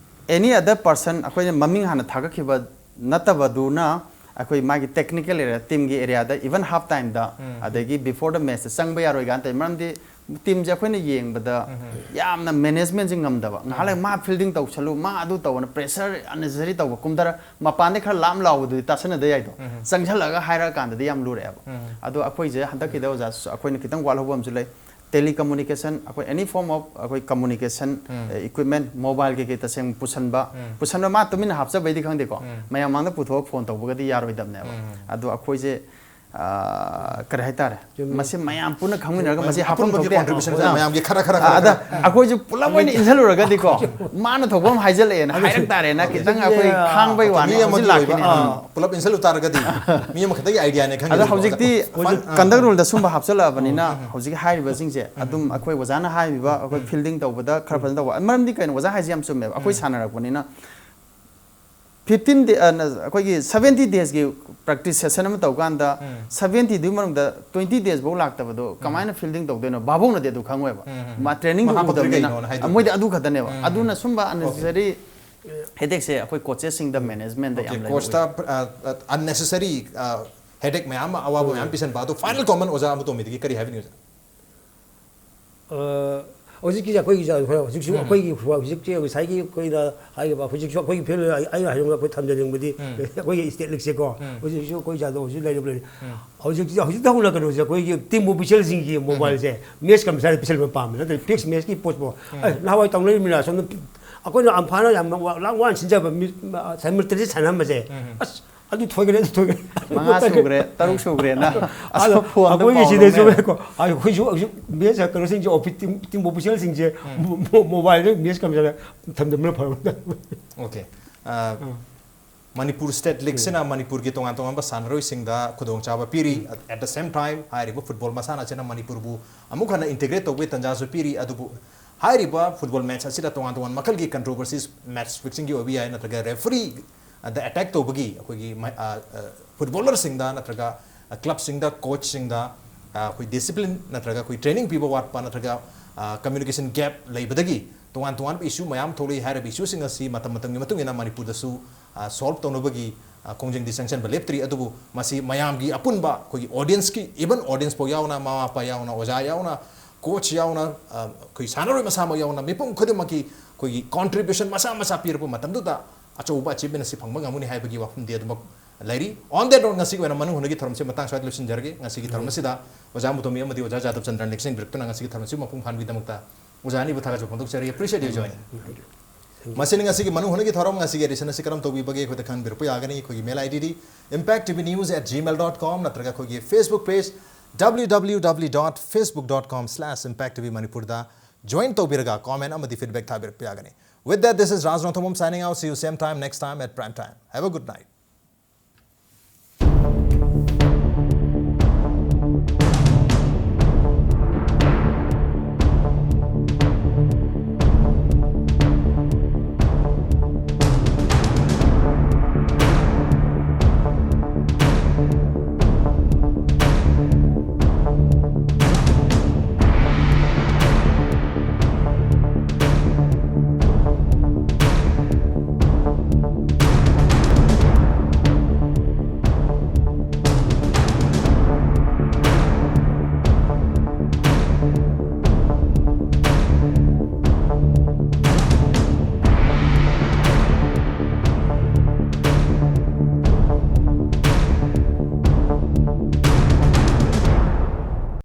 Any other person, ꯑꯩꯈꯣꯏꯅ ꯃꯃꯤꯡ ꯍꯥꯟꯅ ꯊꯥꯒꯠꯈꯤꯕ ꯅꯠꯇꯕꯗꯨꯅ, ꯑꯩꯈꯣꯏ ꯃꯥꯒꯤ technical area, teamꯒꯤ areaꯗ, even half timeꯗ, ꯎꯝ꯫ ꯑꯗꯒꯤ before the matchꯇ ꯆꯪꯕ ꯌꯥꯔꯣꯏ ꯀꯥꯏꯅ ꯇꯧꯋꯤ꯫ ꯃꯔꯝꯗꯤ teamꯁꯦ ꯑꯩꯈꯣꯏꯅ ꯌꯦꯡꯕꯗ ꯎꯝ꯫ ꯌꯥꯝꯅ managementꯁꯦ ꯉꯝꯗꯕ꯫ ꯉꯥꯏꯍꯥꯛ ꯂꯩ ꯎꯝ꯫ "ꯃꯥ fielding ꯇꯧꯁꯜꯂꯨ, ꯃꯥ ꯑꯗꯨ ꯇꯧꯕꯅ", pressure unnecessary ꯇꯧꯕ, ꯀꯨꯝꯊꯔ ꯃꯄꯥꯟꯗꯩ ꯈꯔ ꯂꯥꯝ ꯂꯥꯎꯕꯗꯨꯗꯤ ꯇꯥꯁꯟꯅꯗ ꯌꯥꯏꯗꯣ꯫ ꯎꯝ꯫ ꯆꯪꯁꯜꯂꯒ ꯍꯥꯏꯔꯛꯑꯀꯥꯟꯗꯗꯤ ꯌꯥꯝ ꯂꯨꯔꯛꯑꯦꯕ꯫ ꯎꯝ꯫ ꯑꯗꯣ ꯑꯩꯈꯣꯏꯁꯦ ꯍꯟꯗꯛꯀꯤꯗ ꯑꯣꯖꯥ, ꯑꯩꯈꯣꯏꯅ ꯈꯤꯇꯪ ꯋꯥꯠꯍꯧꯕ ꯑꯃꯁꯨ ꯂꯩ꯫ Telecommunication, ꯑꯩꯈꯣꯏ any form of ꯑꯩꯈꯣꯏ communication, ꯎꯝ꯫ ꯑꯦ, equipment, mobile ꯀꯩꯀꯩ ꯇꯁꯦꯡꯅ ꯄꯨꯁꯟꯕ, ꯎꯝ꯫ ꯄꯨꯁꯟꯕ ꯃꯥ ꯇꯨꯃꯤꯟꯅ ꯍꯥꯞꯆꯕꯩꯗꯤ ꯈꯪꯗꯦꯀꯣ, ꯎꯝ꯫ ꯃꯌꯥꯝ ꯃꯥꯡꯗ ꯄꯨꯊꯣꯛꯑꯒ phone ꯇꯧꯕꯒꯗꯤ ꯌꯥꯔꯣꯏꯗꯕꯅꯦꯕ꯫ ꯎꯝ꯫ ꯑꯗꯣ ꯑꯩꯈꯣꯏꯁꯦ, ꯑ, ꯀꯔꯤ ꯍꯥꯏꯇꯥꯔꯦ, ꯆꯨꯝꯃꯤ꯫ ꯃꯁꯤ ꯃꯌꯥꯝ ꯄꯨꯟꯅ ꯈꯪꯃꯤꯟꯅꯔꯒ ꯃꯁꯤ ꯃꯌꯥꯝ ꯍꯥꯞꯐꯝ ꯑꯄꯨꯟꯕꯒꯤ ꯊꯣꯛꯇꯦ꯫ Contribution ꯑ, ꯃꯌꯥꯝꯒꯤ ꯈꯔ, ꯈꯔ, ꯑ, ꯈꯔ, ꯑꯗ ꯈꯔ꯫ ꯑꯩꯈꯣꯏꯁꯨ ꯄꯨꯂꯞ ꯑꯣꯏꯅ ꯏꯟꯁꯤꯜꯂꯨꯔꯒꯗꯤꯀꯣ, ꯃꯥꯅ ꯊꯣꯛꯄ ꯑꯃ ꯍꯥꯏꯖꯜꯂꯛꯑꯦꯅ ꯑꯗꯨ ꯍꯥꯏꯔꯛ ꯇꯥꯔꯦꯅ, ꯈꯤꯇꯪ ꯑꯩꯈꯣꯏ ꯌꯥ꯫ ꯈꯥꯡꯕꯩ ꯋꯥꯅꯤ, ꯃꯤ ꯍꯧꯖꯤꯛ ꯑꯃꯒꯤ ꯑꯣꯏꯕ, ꯂꯥꯛꯈꯤꯅꯤ꯫ ꯑ, ꯄꯨꯂꯞ ꯏꯟꯁꯤꯜꯂꯨ ꯇꯥꯔꯒꯗꯤ ꯃꯤ ꯑꯃꯈꯛꯇꯒꯤ ideaꯅꯦ ꯑꯗꯣ ꯈꯪꯉꯤꯗꯅꯀꯣ꯫ ꯍꯧꯖꯤꯛꯇꯤ ꯑꯗ fun, ꯑ, conduct ruleꯗ ꯁꯨꯝꯕ ꯍꯥꯞꯆꯜꯂꯛꯑꯕꯅꯤꯅ, ꯎꯝ, ꯎꯝ꯫ ꯍꯧꯖꯤꯛ ꯍꯥꯏꯔꯤꯕꯁꯤꯡꯁꯦ ꯎꯝ꯫ ꯑꯗꯨꯝ ꯑꯩꯈꯣꯏ ꯑꯣꯖꯥꯅ ꯍꯥꯏꯔꯤꯕ, ꯑꯩꯈꯣꯏ ꯎꯝ꯫ Fielding ꯇꯧꯕꯗ ꯈꯔ ꯎꯝ꯫ ꯐꯖꯅ ꯇꯧꯕ꯫ ꯃꯔꯝꯗꯤ ꯀꯩꯅꯣ, ꯑꯣꯖꯥ ꯍꯥꯏꯁꯦ ꯌꯥꯝ ꯆꯨꯝꯃꯦꯕ꯫ ꯑꯩꯈꯣꯏ ꯎꯝ꯫ ꯁꯥꯟꯅꯔꯛꯄꯅꯤꯅ fifteen day, ꯑ, ꯅ-, ꯑꯩꯈꯣꯏꯒꯤ seventy daysꯀꯤ ꯄ꯭ꯔꯦꯛꯇꯤꯁ ꯁꯦꯁꯟ ꯑꯃ ꯇꯧꯀꯥꯟꯗ ꯁꯚꯦꯟꯇꯤꯗꯨꯒꯤ ꯃꯅꯨꯡꯗ ꯇ꯭ꯋꯦꯟꯇꯤ ꯗꯦꯖꯐꯧ ꯂꯥꯛꯇꯕꯗꯣ ꯀꯃꯥꯏꯅ ꯐꯤꯜꯗꯤꯡ ꯇꯧꯗꯣꯏꯅꯣ? ꯚꯥꯕꯣꯛꯅꯗꯤ ꯑꯗꯨ ꯈꯪꯉꯣꯏꯕ꯫ ꯃꯥ ꯇ꯭ꯔꯦꯅꯤꯡꯗꯨ ꯃꯍꯥꯛ ꯎꯗꯕꯅꯤꯅ ꯀꯩꯅꯣꯅ ꯍꯥꯏꯗꯣꯛꯇꯣꯏꯅꯦ꯫ ꯃꯣꯏꯗꯤ ꯑꯗꯨ ꯈꯛꯇꯅꯦꯕ꯫ ꯑꯗꯨꯅ ꯁꯨꯝꯕ ꯑꯟꯅꯦꯁꯦꯁꯔꯤ ꯍꯦꯗꯦꯛꯁꯦ ꯑꯩꯈꯣꯏ ꯀꯣꯆꯦꯁꯁꯤꯡꯗ, ꯃꯦꯅꯦꯖꯃꯦꯟꯗ ꯌꯥꯝ ꯂꯩꯕ ꯀꯣꯆꯇ ꯑꯣꯏ꯫ ꯑꯟꯅꯦꯁꯦꯁꯔꯤ ꯍꯦꯗꯦꯛ ꯃꯌꯥꯝ ꯑꯃ, ꯑꯋꯥꯕ ꯃꯌꯥꯝ ꯄꯤꯁꯟꯕ꯫ ꯑꯗꯣ ꯐꯥꯏꯅꯦꯜ ꯀꯣꯃꯦꯟ ꯑꯣꯖꯥ ꯑꯃꯇꯣꯝꯕꯤꯗꯒꯤ ꯀꯔꯤ ꯍꯥꯏꯕꯤꯅꯤꯡꯉꯤ ꯑꯣꯖꯥ? ꯑ, ꯍꯧꯖꯤꯛꯀꯤꯁꯦ ꯑꯩꯈꯣꯏꯒꯤꯁꯦ ꯍꯧꯖꯤꯛꯁꯨ ꯑꯩꯈꯣꯏꯒꯤ ꯍꯧꯖꯤꯛꯁꯦ ꯉꯁꯥꯏꯒꯤ ꯑꯩꯈꯣꯏꯅ ꯍꯥꯏꯔꯤꯕ ꯍꯧꯖꯤꯛꯁꯨ ꯑꯩꯈꯣꯏꯒꯤ ꯐꯤꯜ ꯑꯩꯅ ꯍꯥꯏꯅꯤꯡꯕ ꯑꯩꯈꯣꯏ ꯊꯝꯖꯅꯤꯡꯕꯗꯤ ꯑꯩꯈꯣꯏꯒꯤ ꯁ꯭ꯇꯦꯠ ꯂꯤꯛꯁꯦꯀꯣ꯫ ꯍꯧꯖꯤꯛꯁꯨ ꯑꯩꯈꯣꯏ ꯖꯥꯗꯣ ꯍꯧꯖꯤꯛ ꯂꯩꯔꯤꯕ ꯂꯩꯔꯤ꯫ ꯍꯧꯖꯤꯛ ꯍꯧꯖꯤꯛ ꯍꯧꯅ ꯀꯩꯅꯣꯁꯦ ꯑꯩꯈꯣꯏꯒꯤ ꯇꯤꯝ ꯑꯣꯐꯤꯁꯤꯌꯦꯜꯁꯤꯡꯒꯤ ꯃꯣꯕꯥꯏꯜꯁꯦ ꯃꯦꯠꯁ ꯀꯝꯁꯥꯏꯗ ꯄꯤꯁꯜꯕ ꯄꯥꯝꯃꯦ, ꯅꯠꯇ꯭ꯔꯗꯤ ꯐꯤꯛꯁ ꯃꯦꯠꯁꯀꯤ ꯄꯣꯁꯄꯣ꯫ ꯑꯦ, ꯅꯍꯥꯟꯋꯥꯏ ꯇꯧꯅꯔꯤꯕꯅꯤꯅ ꯁꯣꯝꯗ ꯑꯩꯈꯣꯏꯅ ꯑꯝꯐꯥꯅ ꯌꯥꯝ ꯋꯥ-, ꯂꯥꯡ ꯋꯥꯅ ꯁꯤꯟꯖꯕ ꯃꯤ-, ꯃ-, ꯁꯥꯏꯃꯜꯇꯦꯅꯤꯌꯁ ꯁꯥꯟꯅꯔꯝꯕꯁꯦ꯫ ꯑꯁ, ꯑꯗꯨ ꯊꯣꯏꯈ꯭ꯔꯦ, ꯑꯗꯨ ꯊꯣꯏꯈ꯭ꯔꯦ꯫ ꯃꯉꯥ ꯁꯨꯈ꯭ꯔꯦ, ꯇꯔꯨꯛ ꯁꯨꯈ꯭ꯔꯦꯅ ꯑꯗꯣ ꯑꯁꯣꯛ ꯐꯣꯟꯗ ꯑꯩꯈꯣꯏꯒꯤ ꯄꯥꯎ ꯁꯤꯗꯁꯨ ꯂꯧꯅꯩ꯫ ꯀꯣ, ꯍꯧꯖꯤꯛ ꯍꯧꯖꯤꯛ ꯃꯦꯠꯁ ꯀꯩꯅꯣꯁꯤꯡꯁꯦ ꯑꯣꯐꯤ-, ꯇꯤꯝ, ꯇꯤꯝ ꯑꯣꯐꯤꯁꯤꯌꯦꯜꯁꯤꯡꯁꯦ ꯃꯣ-, ꯃꯣ-, ꯃꯣꯕꯥꯏꯜꯗ ꯃꯦꯠꯁ ꯀꯝꯁꯥꯏꯗ ꯊꯝꯖꯟꯕꯅ ꯐꯔꯕ꯫ ꯑꯣꯀꯦ꯫ ꯑ, ꯃꯅꯤꯄꯨꯔ ꯁ꯭ꯇꯦꯠ ꯂꯤꯒꯁꯤꯅ ꯃꯅꯤꯄꯨꯔꯒꯤ ꯇꯣꯉꯥꯟ ꯇꯣꯉꯥꯟꯕ ꯁꯥꯟꯅꯔꯣꯏꯁꯤꯡꯗ ꯈꯨꯗꯣꯡꯆꯥꯕ ꯄꯤꯔꯤ꯫ At the same time, ꯍꯥꯏꯔꯤꯕ ꯐꯨꯠꯕꯣꯜ ꯃꯁꯥꯟꯅ ꯑꯁꯤꯅ ꯃꯅꯤꯄꯨꯔꯕꯨ ꯑꯃꯨꯛ ꯍꯟꯅ ꯏꯟꯇꯤꯒ꯭ꯔꯦꯠ ꯇꯧꯕꯒꯤ ꯇꯥꯟꯖꯥꯁꯨ ꯄꯤꯔꯤ꯫ ꯑꯗꯨꯕꯨ ꯍꯥꯏꯔꯤꯕ ꯐꯨꯠꯕꯣꯜ ꯃꯦꯠꯁ ꯑꯁꯤꯗ ꯇꯣꯉꯥꯟ ꯇꯣꯉꯥꯟꯕ ꯃꯈꯜꯒꯤ ꯀꯟꯇ꯭ꯔꯣꯚꯔꯁꯤꯁ, ꯃꯦꯠꯆ ꯐꯤꯛꯁꯤꯡꯒꯤ ꯑꯣꯏꯕ ꯌꯥꯏ, ꯅꯠꯇ꯭ꯔꯒ ꯔꯦꯐꯔꯤ ꯗ ꯑꯦꯇꯦꯛ ꯇꯧꯕꯒꯤ ꯑꯩꯈꯣꯏꯒꯤ ꯃ-, ꯑ, ꯑ, ꯐꯨꯠꯕꯣꯂꯔꯁꯤꯡꯗ ꯅꯠꯇ꯭ꯔꯒ, ꯑ, ꯀ꯭ꯂꯕꯁꯤꯡꯗ, ꯀꯣꯆꯁꯤꯡꯗ, ꯑ, ꯑꯩꯈꯣꯏ ꯗꯤꯁꯤꯄ꯭ꯂꯤꯟ ꯅꯠꯇ꯭ꯔꯒ ꯑꯩꯈꯣꯏ ꯇ꯭ꯔꯦꯅꯤꯡ ꯄꯤꯕ ꯋꯥꯠꯄ ꯅꯠꯇ꯭ꯔꯒ, ꯑ, ꯀꯝꯃ꯭ꯌꯨꯅꯤꯀꯦꯁꯟ ꯒꯦꯞ ꯂꯩꯕꯗꯒꯤ ꯇꯣꯉꯥꯟ ꯇꯣꯉꯥꯟꯕ ꯏꯁꯨ ꯃꯌꯥꯝ ꯊꯣꯛꯂꯛꯏ꯫ ꯍꯥꯏꯔꯤꯕ ꯏꯁꯨꯁꯤꯡ ꯑꯁꯤ ꯃꯇꯝ ꯃꯇꯝꯒꯤ ꯃꯇꯨꯡ ꯏꯟꯅ ꯃꯅꯤꯄꯨꯔꯗꯁꯨ, ꯑ, ꯁꯣꯜꯕ ꯇꯧꯅꯕꯒꯤ, ꯑ, ꯈꯣꯡꯖꯪꯗꯤ ꯆꯪꯁꯤꯟꯕ ꯂꯦꯞꯇ꯭ꯔꯤ꯫ ꯑꯗꯨꯕꯨ ꯃꯁꯤ ꯃꯌꯥꯝꯒꯤ ꯑꯄꯨꯟꯕ ꯑꯩꯈꯣꯏꯒꯤ ꯑꯣꯗꯤꯌꯦꯟꯁꯀꯤ, ꯏꯚꯟ ꯑꯣꯗꯤꯌꯦꯟꯁ ꯐꯥꯎ ꯌꯥꯎꯅ, ꯃꯃꯥ ꯃꯄꯥ ꯌꯥꯎꯅ, ꯑꯣꯖꯥ ꯌꯥꯎꯅ, ꯀꯣꯆ ꯌꯥꯎꯅ, ꯑ, ꯑꯩꯈꯣꯏ ꯁꯥꯟꯅꯔꯣꯏ ꯃꯁꯥꯃꯛ ꯌꯥꯎꯅ ꯃꯤꯄꯨꯝ ꯈꯨꯗꯤꯡꯃꯛꯀꯤ ꯑꯩꯈꯣꯏꯒꯤ ꯀꯣꯟꯇ꯭ꯔꯤꯕ꯭ꯌꯨꯁꯟ ꯃꯆꯥ ꯃꯆꯥ ꯄꯤꯔꯛꯄ ꯃꯇꯝꯗꯨꯗ ꯑꯆꯧꯕ ꯑꯆꯤꯞꯃꯦꯟ ꯑꯁꯤ ꯐꯪꯕ ꯉꯝꯒꯅꯤ ꯍꯥꯏꯕꯒꯤ ꯋꯥꯐꯝꯗꯤ ꯑꯗꯨꯃꯛ ꯂꯩꯔꯤ꯫ On that note, ꯉꯁꯤꯒꯤ ꯑꯣꯏꯅ ꯃꯅꯨꯡ ꯍꯨꯠꯅꯒꯤ ꯊꯧꯔꯝꯁꯤ ꯃꯇꯥꯡ ꯁ꯭ꯋꯥꯏꯗ ꯂꯣꯏꯁꯤꯟꯖꯔꯒꯦ꯫ ꯉꯁꯤꯒꯤ ꯊꯧꯔꯝ ꯑꯁꯤꯗ ꯑꯣꯖꯥ ꯃꯨꯇꯣꯃꯤ ꯑꯃꯗꯤ ꯑꯣꯖꯥ ꯖꯥꯗꯕ ꯆꯟꯗ꯭ꯔꯅ ꯂꯦꯡꯁꯤꯟꯕꯤꯔꯛꯇꯨꯅ ꯉꯁꯤꯒꯤ ꯊꯧꯔꯝ ꯑꯁꯤ ꯃꯄꯨꯡ ꯐꯥꯍꯟꯕꯤꯗꯃꯛꯇ ꯑꯣꯖꯥ ꯑꯅꯤꯕꯨ ꯊꯥꯒꯠꯆꯕ ꯐꯣꯡꯗꯣꯛꯆꯔꯤ꯫ Appreciate you joining. ꯃꯁꯤꯅꯤ ꯉꯁꯤꯒꯤ ꯃꯅꯨꯡ ꯍꯨꯠꯅꯒꯤ ꯊꯧꯔꯝ꯫ ꯉꯁꯤꯒꯤ ꯑꯦꯗꯤꯁꯟ ꯑꯁꯤ ꯀꯔꯝ ꯇꯧꯕꯤꯕꯒꯦ ꯑꯩꯈꯣꯏꯗ ꯈꯪꯍꯟꯕꯤꯔꯛꯄ ꯌꯥꯒꯅꯤ꯫ ꯑꯩꯈꯣꯏꯒꯤ ꯃꯦꯜ ꯑꯥꯏ ꯗꯤꯗꯤ impact T V news at gmail dot com ꯅꯠꯇ꯭ꯔꯒ ꯑꯩꯈꯣꯏꯒꯤ Facebook page W W W dot facebook dot com slash impact T V Manipurꯗ join ꯇꯧꯕꯤꯔꯒ comment ꯑꯃꯗꯤ feedback ꯊꯥꯕꯤꯔꯛꯄ ꯌꯥꯒꯅꯤ꯫ With that, this is Raj Rongthomam signing out. See you same time next time at prime time. Have a good night.